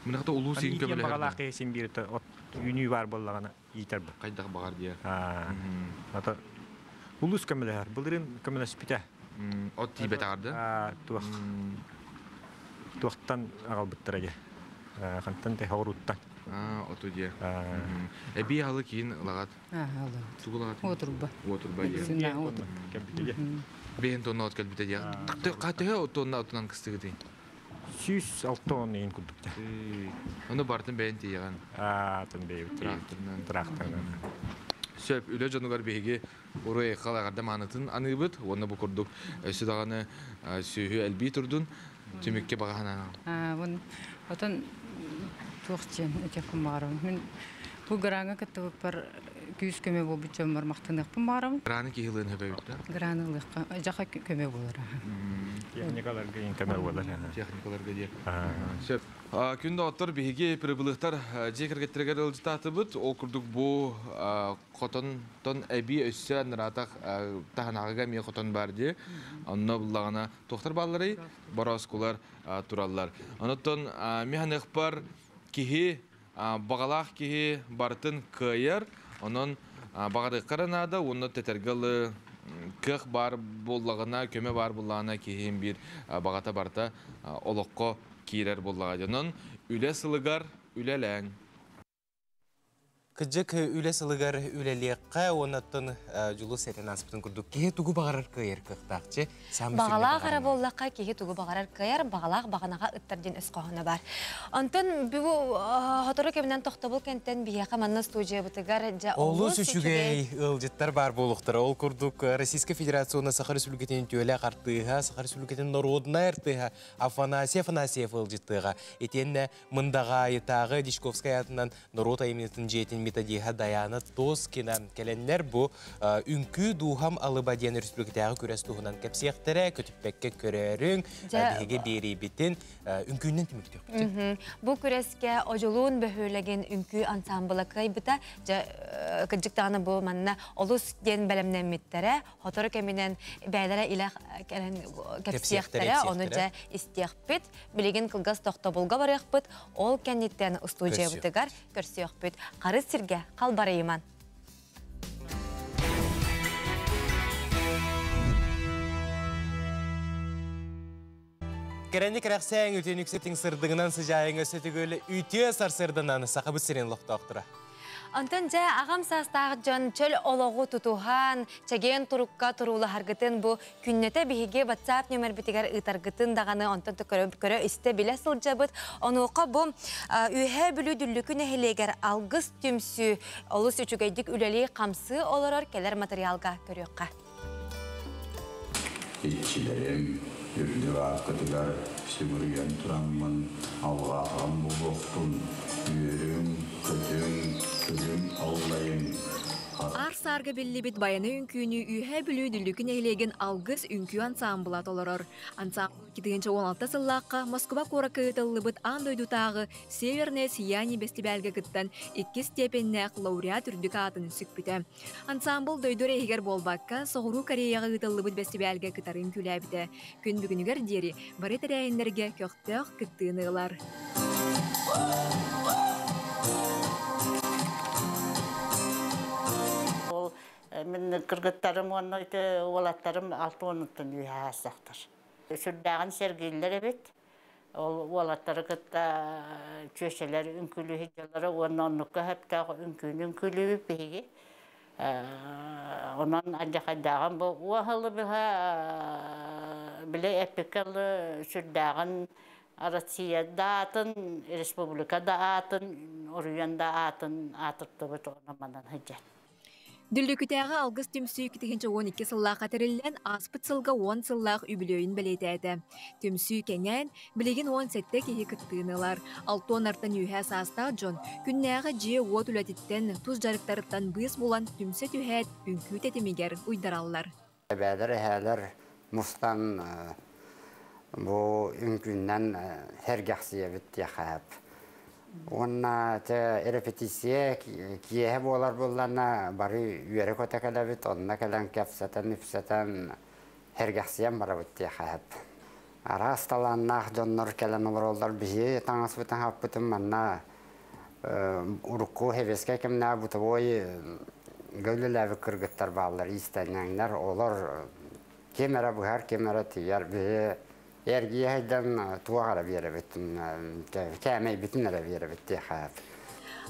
Мынахта улуу син көмөлөһөр. Баҕалаах киһи син биир от үүнүү баар буоллаҕына иитэр бу. Хайдах баҕар диye. Ата улус көмөлөһөр. Былырын көмөлөспүтэ. От тиийбэт аҕарды? Туох. Туохтан аҕалбыттара дьэ. Хантан те хоруттан. Оту дьэ. Эбии халы киин ылаҕат. Тугу ылаҕат? Уотурба. Уотурба дьэ. Бэйэн тонна от кэлбитэ дьэ. Төһө тонна отунан кыстыгытый? 106 он иин курдук. Ону бартын бэйэн тиийэҕин. Атын бэйэбит тракторынан. Тракторынан. Сөп, үлэ дьонугар биһиги уруй айхал эҕэрдэ маанытын аныыбыт. Уонна бу курдук өссө даҕаны сүөһү элбии турдун. Түмүккэ баҕаһана. Отон туох диэн этиэхпин баҕарабын. Мин бу граҥа кыттыбыппар күүс көмө буолбут дьоммор махтаныахпын баҕарабын. Граны киһи ылыан хөбөбүт да? Граны ылыахха дьаха көмө буолар. Техникаларга ин көмө буолар. Техникаларга диye. Сөп. Күн доҕоттор биһиги прибылыктар дьиэ кэргэттэригэр ыалдьытаатыбыт. Ол курдук бу хотонтон эбии өссө нараатах таһынааҕыга эмиэ хотон бар дии. Онно буллаҕына туохтар баалларый? Борооскулар тураллар. Онуттан механыхпар киһи баҕалаах киһи барытын кыайар. Онон баҕарыахха наада уонна тэтэргэ кыах баар буоллаҕына, көмө баар буоллаҕына киһим биир баҕата барыта олоххо киирэр буоллаҕа. Онон үлэ сылыгар үлэлээҥ. Кыдьык үлэ сылыгар үлэлиэххэ уоннаттан Дьулус этэн ааспытын курдук киһи тугу баҕарар кыайар кыахтаахчы. Баҕалаах эрэ буоллахха киһи тугу баҕарар кыайар, баҕалаах баҕанаҕа ыттар диэн өс хоһооно баар. Онтон бүгү сотору кэминэн тохтобул кэнтэн биһиэхэ манна студиябытыгар дьэ олус үчүгэй ыалдьыттар баар буолуохтара. Ол курдук Российскай Федерация уонна Саха Республикатын үтүөлээх артыыһа, Саха Республикатын норуодунай артыыһа Афанасий Афанасьев ыалдьыттыаҕа. Итиэннэ Мындаҕаайытааҕы Дичковскай аатынан норуот айымньытын дьиэтин методиһа Даяна Тоскина кэлэннэр бу Үҥкүү дууһам алыба диэн өрөспүүбүлүкэтээҕи күрэс туһунан кэпсиэхтэрэ, көтүппэккэ көрөөрүҥ, биһиги биэриибитин үҥкүүнэн түмүктүөхпүт. Бу күрэскэ Одьулуун бөһүөлэгин үҥкүү ансаамбыла кыайбыта. Дьэ, кырдьык даҕаны бу манна олус диэн бэлэмнэммиттэрэ, сотору кэминэн бэйэлэрэ илэ кэлэн кэпсиэхтэрэ, ону дьэ истиэхпит. Билигин кылгас тохтобулга барыахпыт, ол кэнниттэн устуудьуйабытыгар көрсүөхпүт. Харыс сиргэ халбарыйыман. Кэрэни кэрэхсээҥ үтүөн үксэтиҥ сырдыгынан сыдьаайыҥ өссө төгүл үтүө сарсыарданан Сахабыт сирин олохтоохторо. Онтон дьэ аҕам саастаах дьон чөл олоҕу тутуһан, чэгиэн турукка туруулаһаргытын бу күннэтэ биһиги WhatsApp нөмербитигэр ыытаргытын даҕаны онтон көрө-истэ билэ сылдьабыт. Онуоха бу Үөһээ Бүлүү Дүллүкү нэһилиэгэр Алгыс түмсүү олус үчүгэйдик үлэлии-хамсыы олорор кэлэр материалга көрүөххэ. Иччилэрим үрдүк ааккытыгар сүгүрүйэн тураммын алҕаатаҕым буолуохтун, үөрүҥ, көтүҥ, күлүҥ аллайыҥ. Аар саарга биллибит Байанай үҥкүүнү Үөһээ Бүлүү Дүллүкү нэһилиэгин Алгыс үҥкүү ансаамбыла толорор. Ансаамбыл 2016 сыллаахха Москва куоракка ыытыллыбыт аан дойдутааҕы «Северное сияние» бэстибээлгэ кыттан иккис степеннээх лауреат үрдүк аатын сүкпүтэ. Ансаамбыл дойду эрэ иһигэр буолбакка, Соҕуруу Кореяҕа ыытыллыбыт бэстибээлгэ кытары үҥкүүлээбитэ. Күн бүгүнүгэр диэри бары тэрээһиннэргэ көхтөөх кыттыыны ылар. Ол мин кыргыттарым уонна ити уолаттарым алта уонуттан үөһэ аастахтар. Сүрдээҕин сэргииллэр эбит. Ол уолаттары кытта чүөчэлэр үҥкүүлүү сылдьаллара уонна оннукка сөптөөх үҥкүүнү үҥкүүлүүбүт биһиги. Онон алдьархайдааҕын бу уоһалы быһа били эппиккэ дылы сүрдээҕин Россия да аатын, республика да аатын, уруйан да аатын аатыртыбыт онон манан сылдьар. Дүллүкүтээҕи Алгыс түмсүү 2012 сыллаахха тэриллэн, ааспыт сылга уон сыллаах үбүлүөйүн бэлиэтээтэ. Түмсүү кэҥээн, билигин 17 киһи кыттыыны ылар. Алтуон артан үөһээ саастаах дьон күннээҕи дьиэ-уот үлэтиттэн, тус дьарыктарыттан быыс булан түмсэ түһээт, үҥкүү тэтимигэр уйдараллар. Эбээлэр, эһээлэр мустан бу үҥкүүннэн сэргэхсийэбит диэххэ сөп. Уонна те репетиция киэһэ буолар буоллана бары үөрэ-көтө кэлэбит, онно кэлэн кэпсэтэн, үпсэтэн, сэргэхсийэн барабыт диэххэ сөп. Араас талааннаах дьоннор кэлэн олороллор. Биһиги таҥаспытын хаппытын манна урукку сэбиэскэй кэмнээх бытовой үлэлээбит кыргыттар бааллар, иистэнньэҥнэр. Олор ким эрэ быһар, ким эрэ тиийэр. Биһи эргийэ сылдьан туох эрэ биэрэбит, кээмэйбитин эрэ биэрэбит диэхэ.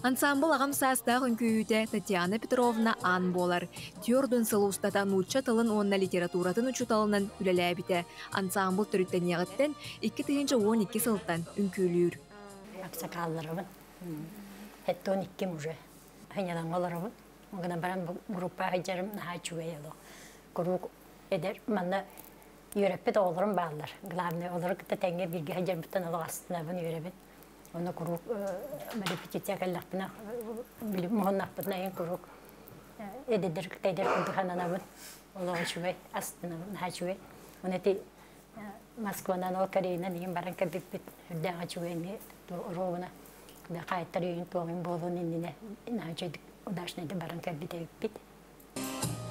Ансаамбыл аҕам саастаах үҥкүүһүтэ Татьяна Петровна Ан буолар. Түөрт сыл устата нуучча тылын уонна литературатын учууталынан үлэлээбитэ. Ансаамбыл төрүттэниэҕиттэн 2012 сылтан үҥкүүлүүр. Аксакалларыбын. Хеттон икким уже. Хыняланга олоробун. Гына баран группа сылдьарым наһаа үчүгэй олох. Куруук эдэр манна үөрэппит оҕолорум бааллар. Главное, олору кытта тэҥҥэ бииргэ сылдьарбыттан олох астынабын, үөрэбин. Онно куруук репетиция кэллэхпинэ, муһуннахпытына эйин куруук эдэрдэр кытта эдэр курдук сананабын. Олох үчүгэй, астынабын, наһаа үчүгэй. Оны ити Москванан ол Кореянан иһин баран кэлбиппит үрдээх үчүгэй эмиэ оруобуна хаайтар үйүн туоҕун буолуон иннинэ наһаа үчүгэйдик удачнайдык баран кэлбит эбиппит.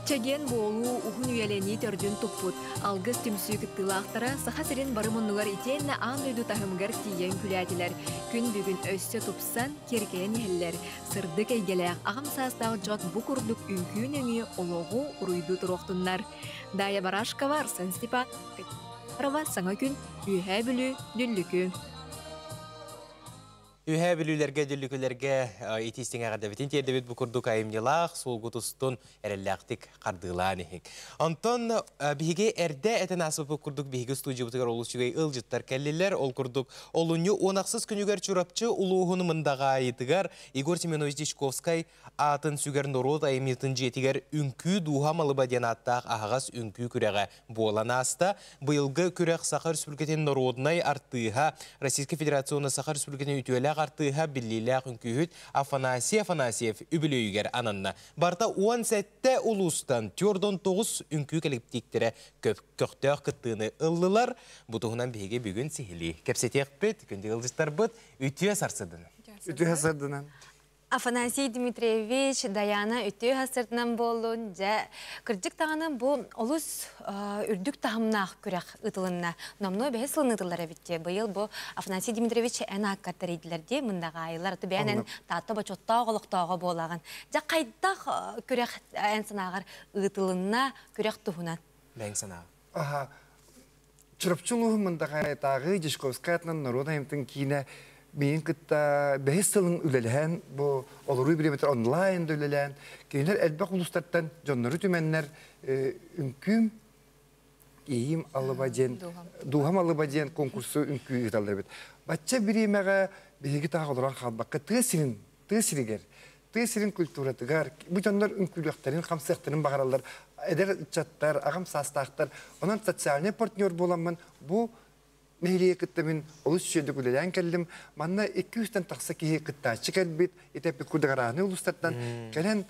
Чэгиэн буолуу, уһун үйэлэнии төрдүн туппут Алгыс түмсүү кыттыылаахтара Саха сирин бары муннугар итиэннэ аан дойду таһымыгар тиийэн күлээтилэр. Күн бүгүн өссө тупсан, киэркэйэн иһэллэр. Сырдык эйгэлээх аҕам саастаах дьон бу курдук үҥкүү нөҥүө олоҕу уруйдуу туруохтуннар. Дая Барашкова, Арсен Степанова, Саҥа күн, Үөһээ Бүлүү, Дүллүкү. Үһэ бүлүүлэргэ, дүллүкүлэргэ итиистиҥ эҕэрдэбитин тиэрдэбит бу курдук айымньылаах суолгут устун эрэллээхтик хардыылаан иһиҥ. Онтон биһиги эрдэ этэн ааспыппыт курдук биһиги студиябытыгар олус үчүгэй ыалдьыттар кэллилэр. Ол курдук олунньу 16 күнүгэр Чурапчы улууһун Мындаҕаайытыгар Егор Семенович Дьячковскай аатын сүгэр норуот айымньытын дьиэтигэр Үҥкүү дууһа малыба диэн ааттаах аһаҕас үҥкүү күрэҕэ буолан ааста. Быйылгы күрэх Саха Республикатын норуодунай артыыһа, Российскай Федерация уонна Саха Республикатын үтүөлээх артыыһа, биллиилээх үҥкүүһүт Афанасий Афанасьев үбүлүөйүгэр ананна. Барыта 17 улуустан 49 үҥкүү кэлэктииптэрэ көхтөөх кыттыыны ыллылар. Бу туһунан биһиги бүгүн сиһилии кэпсэтиэхпит. Күндү ыалдьыттарбыт үтүө сарсыдынан. Үтүө сарсыдынан. Афанасий Дмитриевич, Даяна үтүө сыртынан буоллун. Дьэ, кырдьык даҕаны бу олус үрдүк таһымнаах күрэх ыытылынна. Номнуо бэһис сылын ыытыллар эбит дии. Быйыл бу Афанасий Дмитриевич эн ааккар тэрийдилэр дии, мындаҕаайылар. Аты бэйэн эн Таатта бочуоттаах олохтооҕо буолаҕын. Дьэ, хайдах күрэх эн санааҕар ыытылынна күрэх туһунан? Бэйэҥ санааҕын. Аха, Чурапчы улууһун Мындаҕаайытааҕы Дьячковскай атынан норуот айымньытын киинэ миигин кытта бэһис сылын үлэлэһэн, бу олоруу бириэмэтэ онлайн да үлэлээн, кинилэр элбэх улуустартан дьоннору түмэннэр үҥкүүм иим алыба диэн дууһам алыба диэн конкурсу үҥкүү ыыталлар эбит. Бачча бириэмэҕэ биһиги таах олорон хаалбакка тыа сирин тыа сиригэр тыа сирин культуратыгар бу дьоннор үҥкүүлүөхтэрин, хамсыахтарын баҕараллар. Эдэр ыччаттар, аҕам саастаахтар. Онон социальнай партнер буоламмын бу нэһилиэги кытта мин олус үчүгэйдик үлэлээн кэллим. Манна 200-тэн тахса киһи кыттааччы кэлбит, итеппит курдук улуустартан кэлэн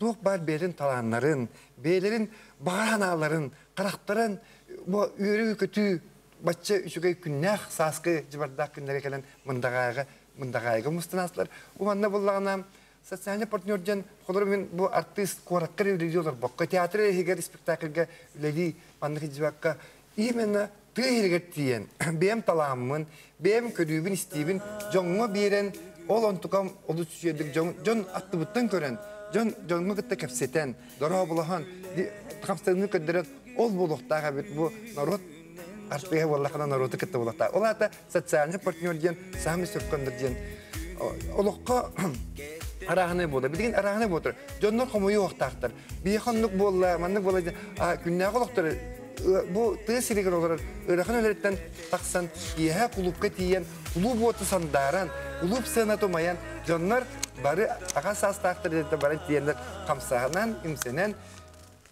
туох баар бэйэлэрин талааннарын, бэйэлэрин баҕа санааларын, харахтарын бу үөрүү-көтүү бачча үчүгэй күннээх сааскы дьыбардаах күннэргэ кэлэн Мындаҕаайга Мындаҕаайга мустан аастылар. Уонна буллаҕына социальный партнер диэн холобур мин бу артыыс куоракка үлэлии олорбокко театр иһигэр спектакльга үлэлии маннык сылдьыбакка именно тыа иһигэр тиийэн бэйэм талааммын, бэйэм көрүүбүн-истиибин дьоҥҥо биэрэн ол онтукам олус үчүгэйдик дьон, дьон аттыбыттан көрөн, дьон дьоҥҥо кытта кэпсэтэн, дорооболоһон, хамсаныы көрдөрөн ол буолуохтаах эбит бу норуот артыыһа буоллахына норуоту кытта буолуохтаах. Ол аата социальный партнер диэн саамай сөпкөндөр диэн олоххо арааһынай буолар. Билигин арааһынай буолар. Дьоннор хомуйуохтаахтар. Биһиэхэ оннук буолла, маннык буолла диэн күннээҕи олохтору бу тыа сиригэр олорор ыарахан үлэриттэн тахсан киэһэ кулуупка тиийэн кулууп уоту сандааран, кулууп сыаната умайан дьоннор бары аҕа саастаахтар баран тиийэннэр хамсаһынан, имсэнэн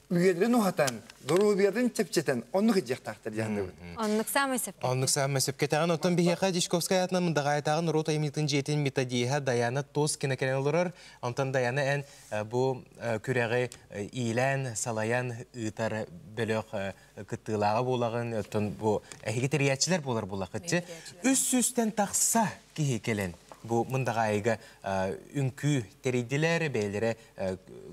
үйэлэрин уһатан, доруобуйатын чэпчэтэн оннук илдьиэхтаахтар диэн Оннук саамай сөпкө. Оннук саамай сөпкө этэҕин. Оттон биһиэхэ Дьячковскай аатынан Мындаҕаайытааҕы норуот айымньытын дьиэтин методиһа Даяна Тоскина кэлэн олорор. Онтон Даяна эн бу күрэҕи иилээн, салайан ыытар бөлөх кыттыылааҕа буолаҕын. Оттон бу эһиги тэрийээччилэр буолар буоллаххытчы. Үс сүүстэн тахса киһи кэлэн бу Мындаҕаайыга үҥкүү тэрийдилэр, бэйэлэрэ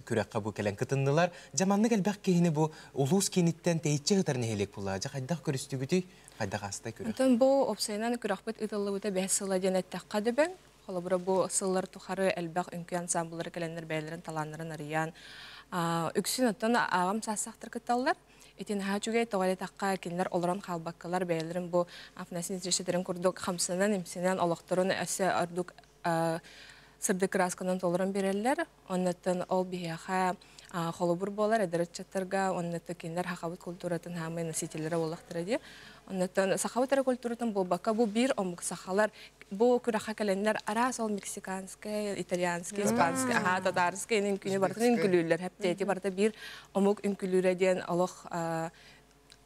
күрэххэ бу кэлэн кытыннылар. Дьэ маннык элбэх киһини бу улуус кииниттэн тэйиччи сытар нэһилиэк буолла. Дьэ хайдах көрүстүгүтүй? Хайдах ааста күрэх? Онтон бу опсайынан күрэхпит ыытыллыбыта бэс сыла диэн эттэххэ дөбөҥ. Холобура бу сыллар тухары элбэх үҥкүү ансамбллара кэлэннэр бэйэлэрин талааннарын арыйан үксүн оттон аҕам саастаахтар кытталлар. Ити наһаа үчүгэй, тоҕо диэтэххэ, кинилэр олорон хаалбаккалар бэйэлэрин бу Афанасий Дмитриевич курдук хамсанан-имсэнэн олохторун өссө ордук сырдык кыраасканан толорон биэрэллэр. Оннуттан ол биһиэхэ холобур буолар эдэр ыччаттарга, оннуттан кинилэр сахабыт культуратын хаамай носителлэрэ буоллахтара дии. Оннуттан сахабыт эрэ культуратын буолбакка, бу биир омук сахалар бу күрэххэ кэлэннэр араас ол мексиканскай, итальянскай, испанскай, аха, татарскай үҥкүүнү барытын үҥкүлүүллэр. Хэптээти барыта биир омук үҥкүлүүрэ диэн олох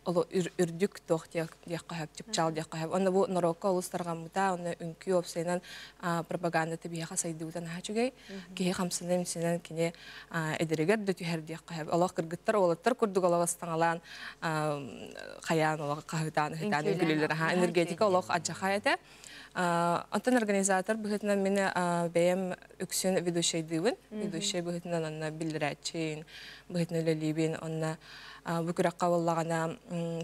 үрдүк туох диэххэ сөп, чыпчаал диэххэ сөп. Онно бу норуокка олус тарҕаммыта, онно үҥкүү уопсайынан пропагандата биһиэхэ сайдыбыта наһаа үчүгэй. Киһи хамсана-имсэнэн кини эдэригэр да түһэр диэххэ сөп. Олох кыргыттар, уолаттар курдук олох ыстаҥалаан хайаан олох хаһыытаан ыһытаан үҥкүүлүүллэр. Аха, энергетика олох адьахай этэ. Онтон организатор быһыытынан мин бэйэм үксүн ведущайдыыбын. Ведущай быһыытынан онно биллэрээччиин. быһытын үлэлиибин. Онна бу күрэххэ буоллаҕына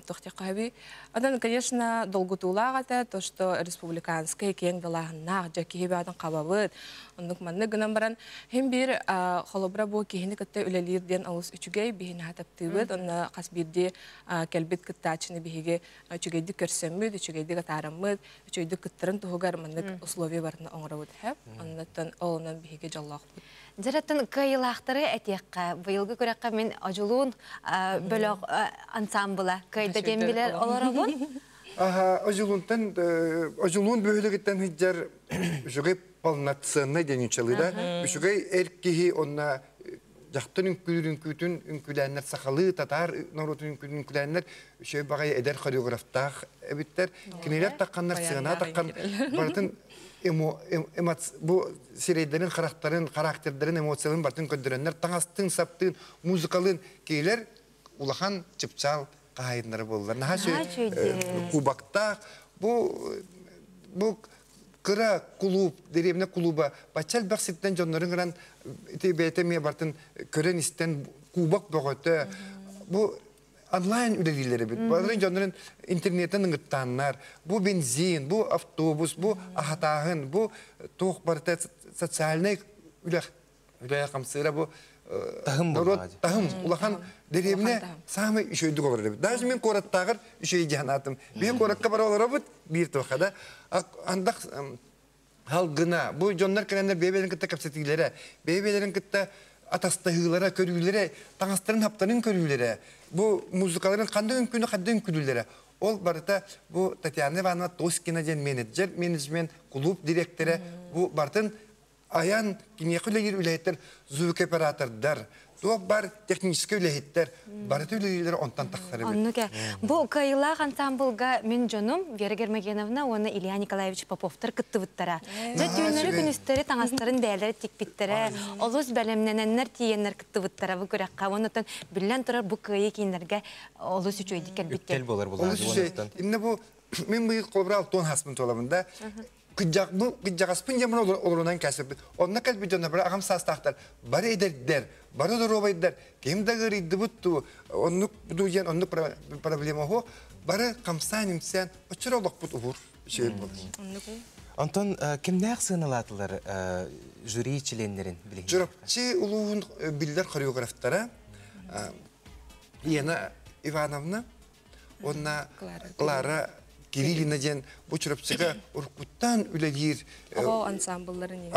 туох диэххэ сөбүй? Онон, конечно, долгутуулаах этэ, то, что республиканскай киэҥ далааһыннаах, дьэ киһи баатын хабабыт. Оннук маннык гынан баран, хин биир холобура бу киһини кытта үлэлиир диэн олус үчүгэй, биһини таптыыбыт. Онно хас биирдии кэлбит кыттааччыны биһиги үчүгэйдик көрсөммүт, үчүгэйдик атаараммыт, үчүгэйдик кыттарын туһугар маннык условия барытын оҥоробут һэ. Оннуттан олунан биһиги дьоллоохпут. Дьараттан кыайыылаахтары этиэххэ, быйылгы күрэххэ мин Одьулуун бөлөх ансамбла кыайда диэн билэр олоробун. Аха, Одьулуунтан Одьулуун бөһүлэгиттэн сылдьар үчүгэй полноценный диэн нууччалыы үчүгэй эр киһи онно дьахтар үҥкүүлүүр үҥкүүтүн үҥкүүлээннэр сахалыы татаар норуотун үҥкүүтүн үҥкүүлээннэр үчүгэй баҕайы эдэр хореографтаах эбиттэр. Кинилэр тахханнар сыана таххан барытын бу сирэйдэрин, харахтарын, характердарын, эмоцияларын барытын көрдөрөннөр таҥастыын, саптыын, музыкалыын кинилэр улахан чыпчаал хаһаайыннара буоллар. Наһаа кубоктаах бу бу кыра кулууп, дэриэбинэ кулууба бачча элбэх сиртэн дьоннорун гынан ити бэйэтэ эмиэ бартын көрөн-истэн кубок бөҕөтө бу онлайн үлэлииллэр эбит. Бары дьоннорун интернеттен ыҥыттааннар, бу бензин, бу автобус, бу аһатааһын, бу туох барыта социальнай үлэх үлэ хамсыыра бу таһым норуот таһым улахан дэриэбинэ саамай үчүгэйдик олорор эбит. Даже мин куораттааҕар үчүгэй диэн аатым. Биһи куоракка бара олоробут биир туохха да андах халгына бу дьоннор кэлэннэр бэйэ-бэйэлэрин кытта кэпсэтиилэрэ, бэйэ-бэйэлэрин кытта атастаһыылара, көрүүлэрэ, таҥастарын хаптарын көрүүлэрэ, бу музыкаларын ханнык үҥкүүнү ханнык үҥкүүлүүлэрэ ол барыта бу Татьяна Ивановна Тоскина диэн менеджер, менеджмент кулууп дириэктэрэ бу барытын айан киниэхэ үлэлиир үлэһиттэр звукооператордар, туох бар техническэй үлэһиттэр барыта үлэлииллэр онтон тахсар эбит. Оннук Бу кыайыылаах ансамблга мин дьонум Вера Гермогеновна уонна Илья Николаевич Поповтар кыттыбыттара. Дьэ түүннэри күнүстэри таҥастарын бэйэлэрэ тикпиттэрэ, олус бэлэмнэнэннэр тиийэннэр кыттыбыттара бу күрэххэ. Оннуттан биллэн турар бу кыайыы кинилэргэ олус үчүгэйдик кэлбиттэр. Үктэл болар Олус үчүгэй. Инне бу мин быйыл холобура алтон хаспын туолабын да кыдьаҕаспын диэн олорунан кэсиппит. Онно кэлбит дьоннор бары аҕам саастаахтар, бары эдэрдэр, бары доруобайдар, ким да ыарыйдыбыт дуу, оннук дуу диэн оннук проблема оһо, бары хамсаан-имсээн, оччоро олохпут уһур үчүгэй буолар. Онтон кимнээх сыаналаатылар жюри чилиэннэрин билиһиннэрэ? Чурапчы улууһун биллэр хореографтара Лена Ивановна уонна Клара Кириллина диэн бу Чурапчыга уруккуттан үлэлиир оҕо ансамблларын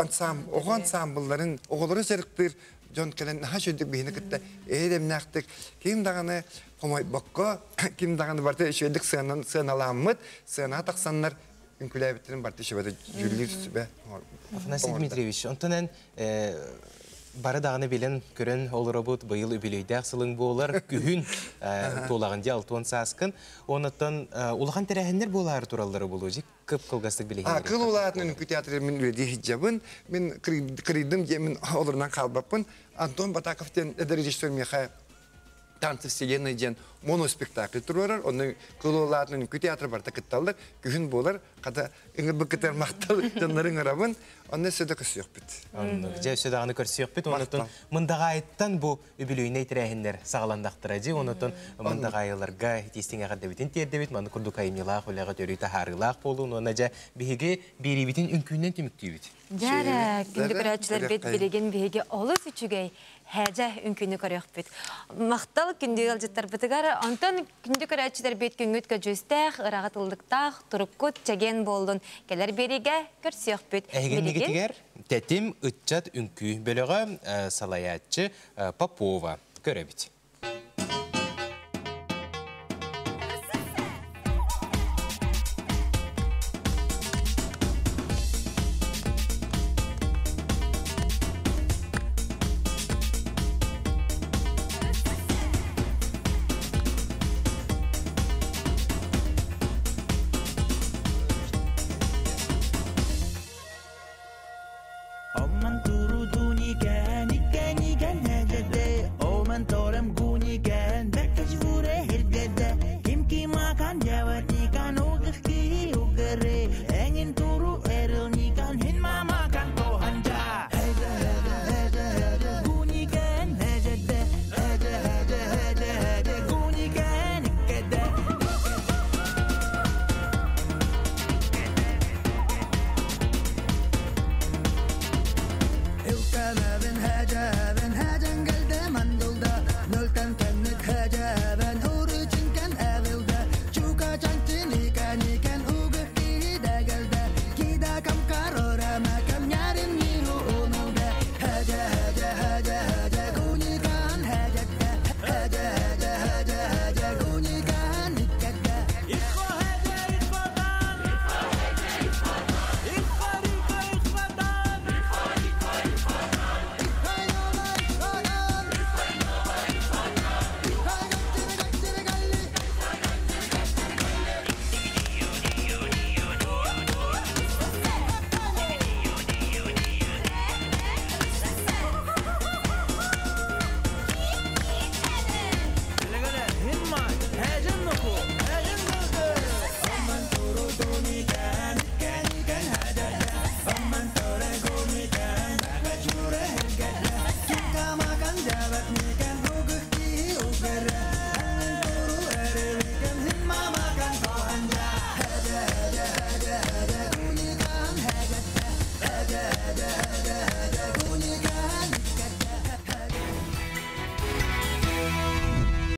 оҕо ансамблларын оҕолору сырыктыыр дьон кэлэн наһаа үчүгдүк биһини кытта эйэ-дэмнээхтик ким даҕаны хомойбокко ким даҕаны барыта үчүгэйдик сыаналаммыт сыанаҕа тахсаннар үҥкүүлээбиттэрин барыта үчүгэйдик дьүүллүүр сүбэ Афанасий Дмитриевич, онтон эн бары даҕаны билэн көрөн олоробут быйыл үбүлүөйдээх сылыҥ буолар күһүн туолаҕын дии алтуон сааскын онуттан улахан тэрээһиннэр буолаары тураллара буолуо дьик кып кылгастык билиһиннэриэххэ Кыл улаатынан үҥкүү театры мин үлэлии сылдьабын мин кырыйдым диэн мин олорунан хаалбаппын Антон Батаков диэн эдэр режиссер миэхэ танцы вселенной диэн моноспектакль туруорар онно кыл улаатынан үҥкүү театры барыта кытталлар күһүн буолар хата ыҥырбыккытыгар махтал дьоннору ыҥырабын онно өссө да көрсүөхпүт оннук дьэ өссө даҕаны көрсүөхпүт оннуттан мындаҕаайыттан бу үбүлүөйнэй тэрээһиннэр саҕаланнахтара дьи оннуттан мындаҕаайыларга итиистиҥ эҕэрдэбитин тиэрдэбит маннык курдук айымньылаах үлэҕэ төрүү таһаарыылаах буолуун уонна дьэ биһиги биэриибитин үҥкүүнэн түмүктүүбүт Дьэ, күндү көрөөччүлэрбит билигин биһиги олус үчүгэй һээдьэ үҥкүүнү көрүөхпүт. Махтал күндү ыалдьыттарбытыгар, онтон күндү көрөөччүлэрбит күҥҥүт көдьүүстээх, ыраҕатыллыктаах, туруккут чэгиэн буоллун. Кэлэр биэриигэ көрсүөхпүт. Эһигиннигитигэр Тэтим ыччат үҥкүү бөлөҕө салайааччы Попова көрөбүт.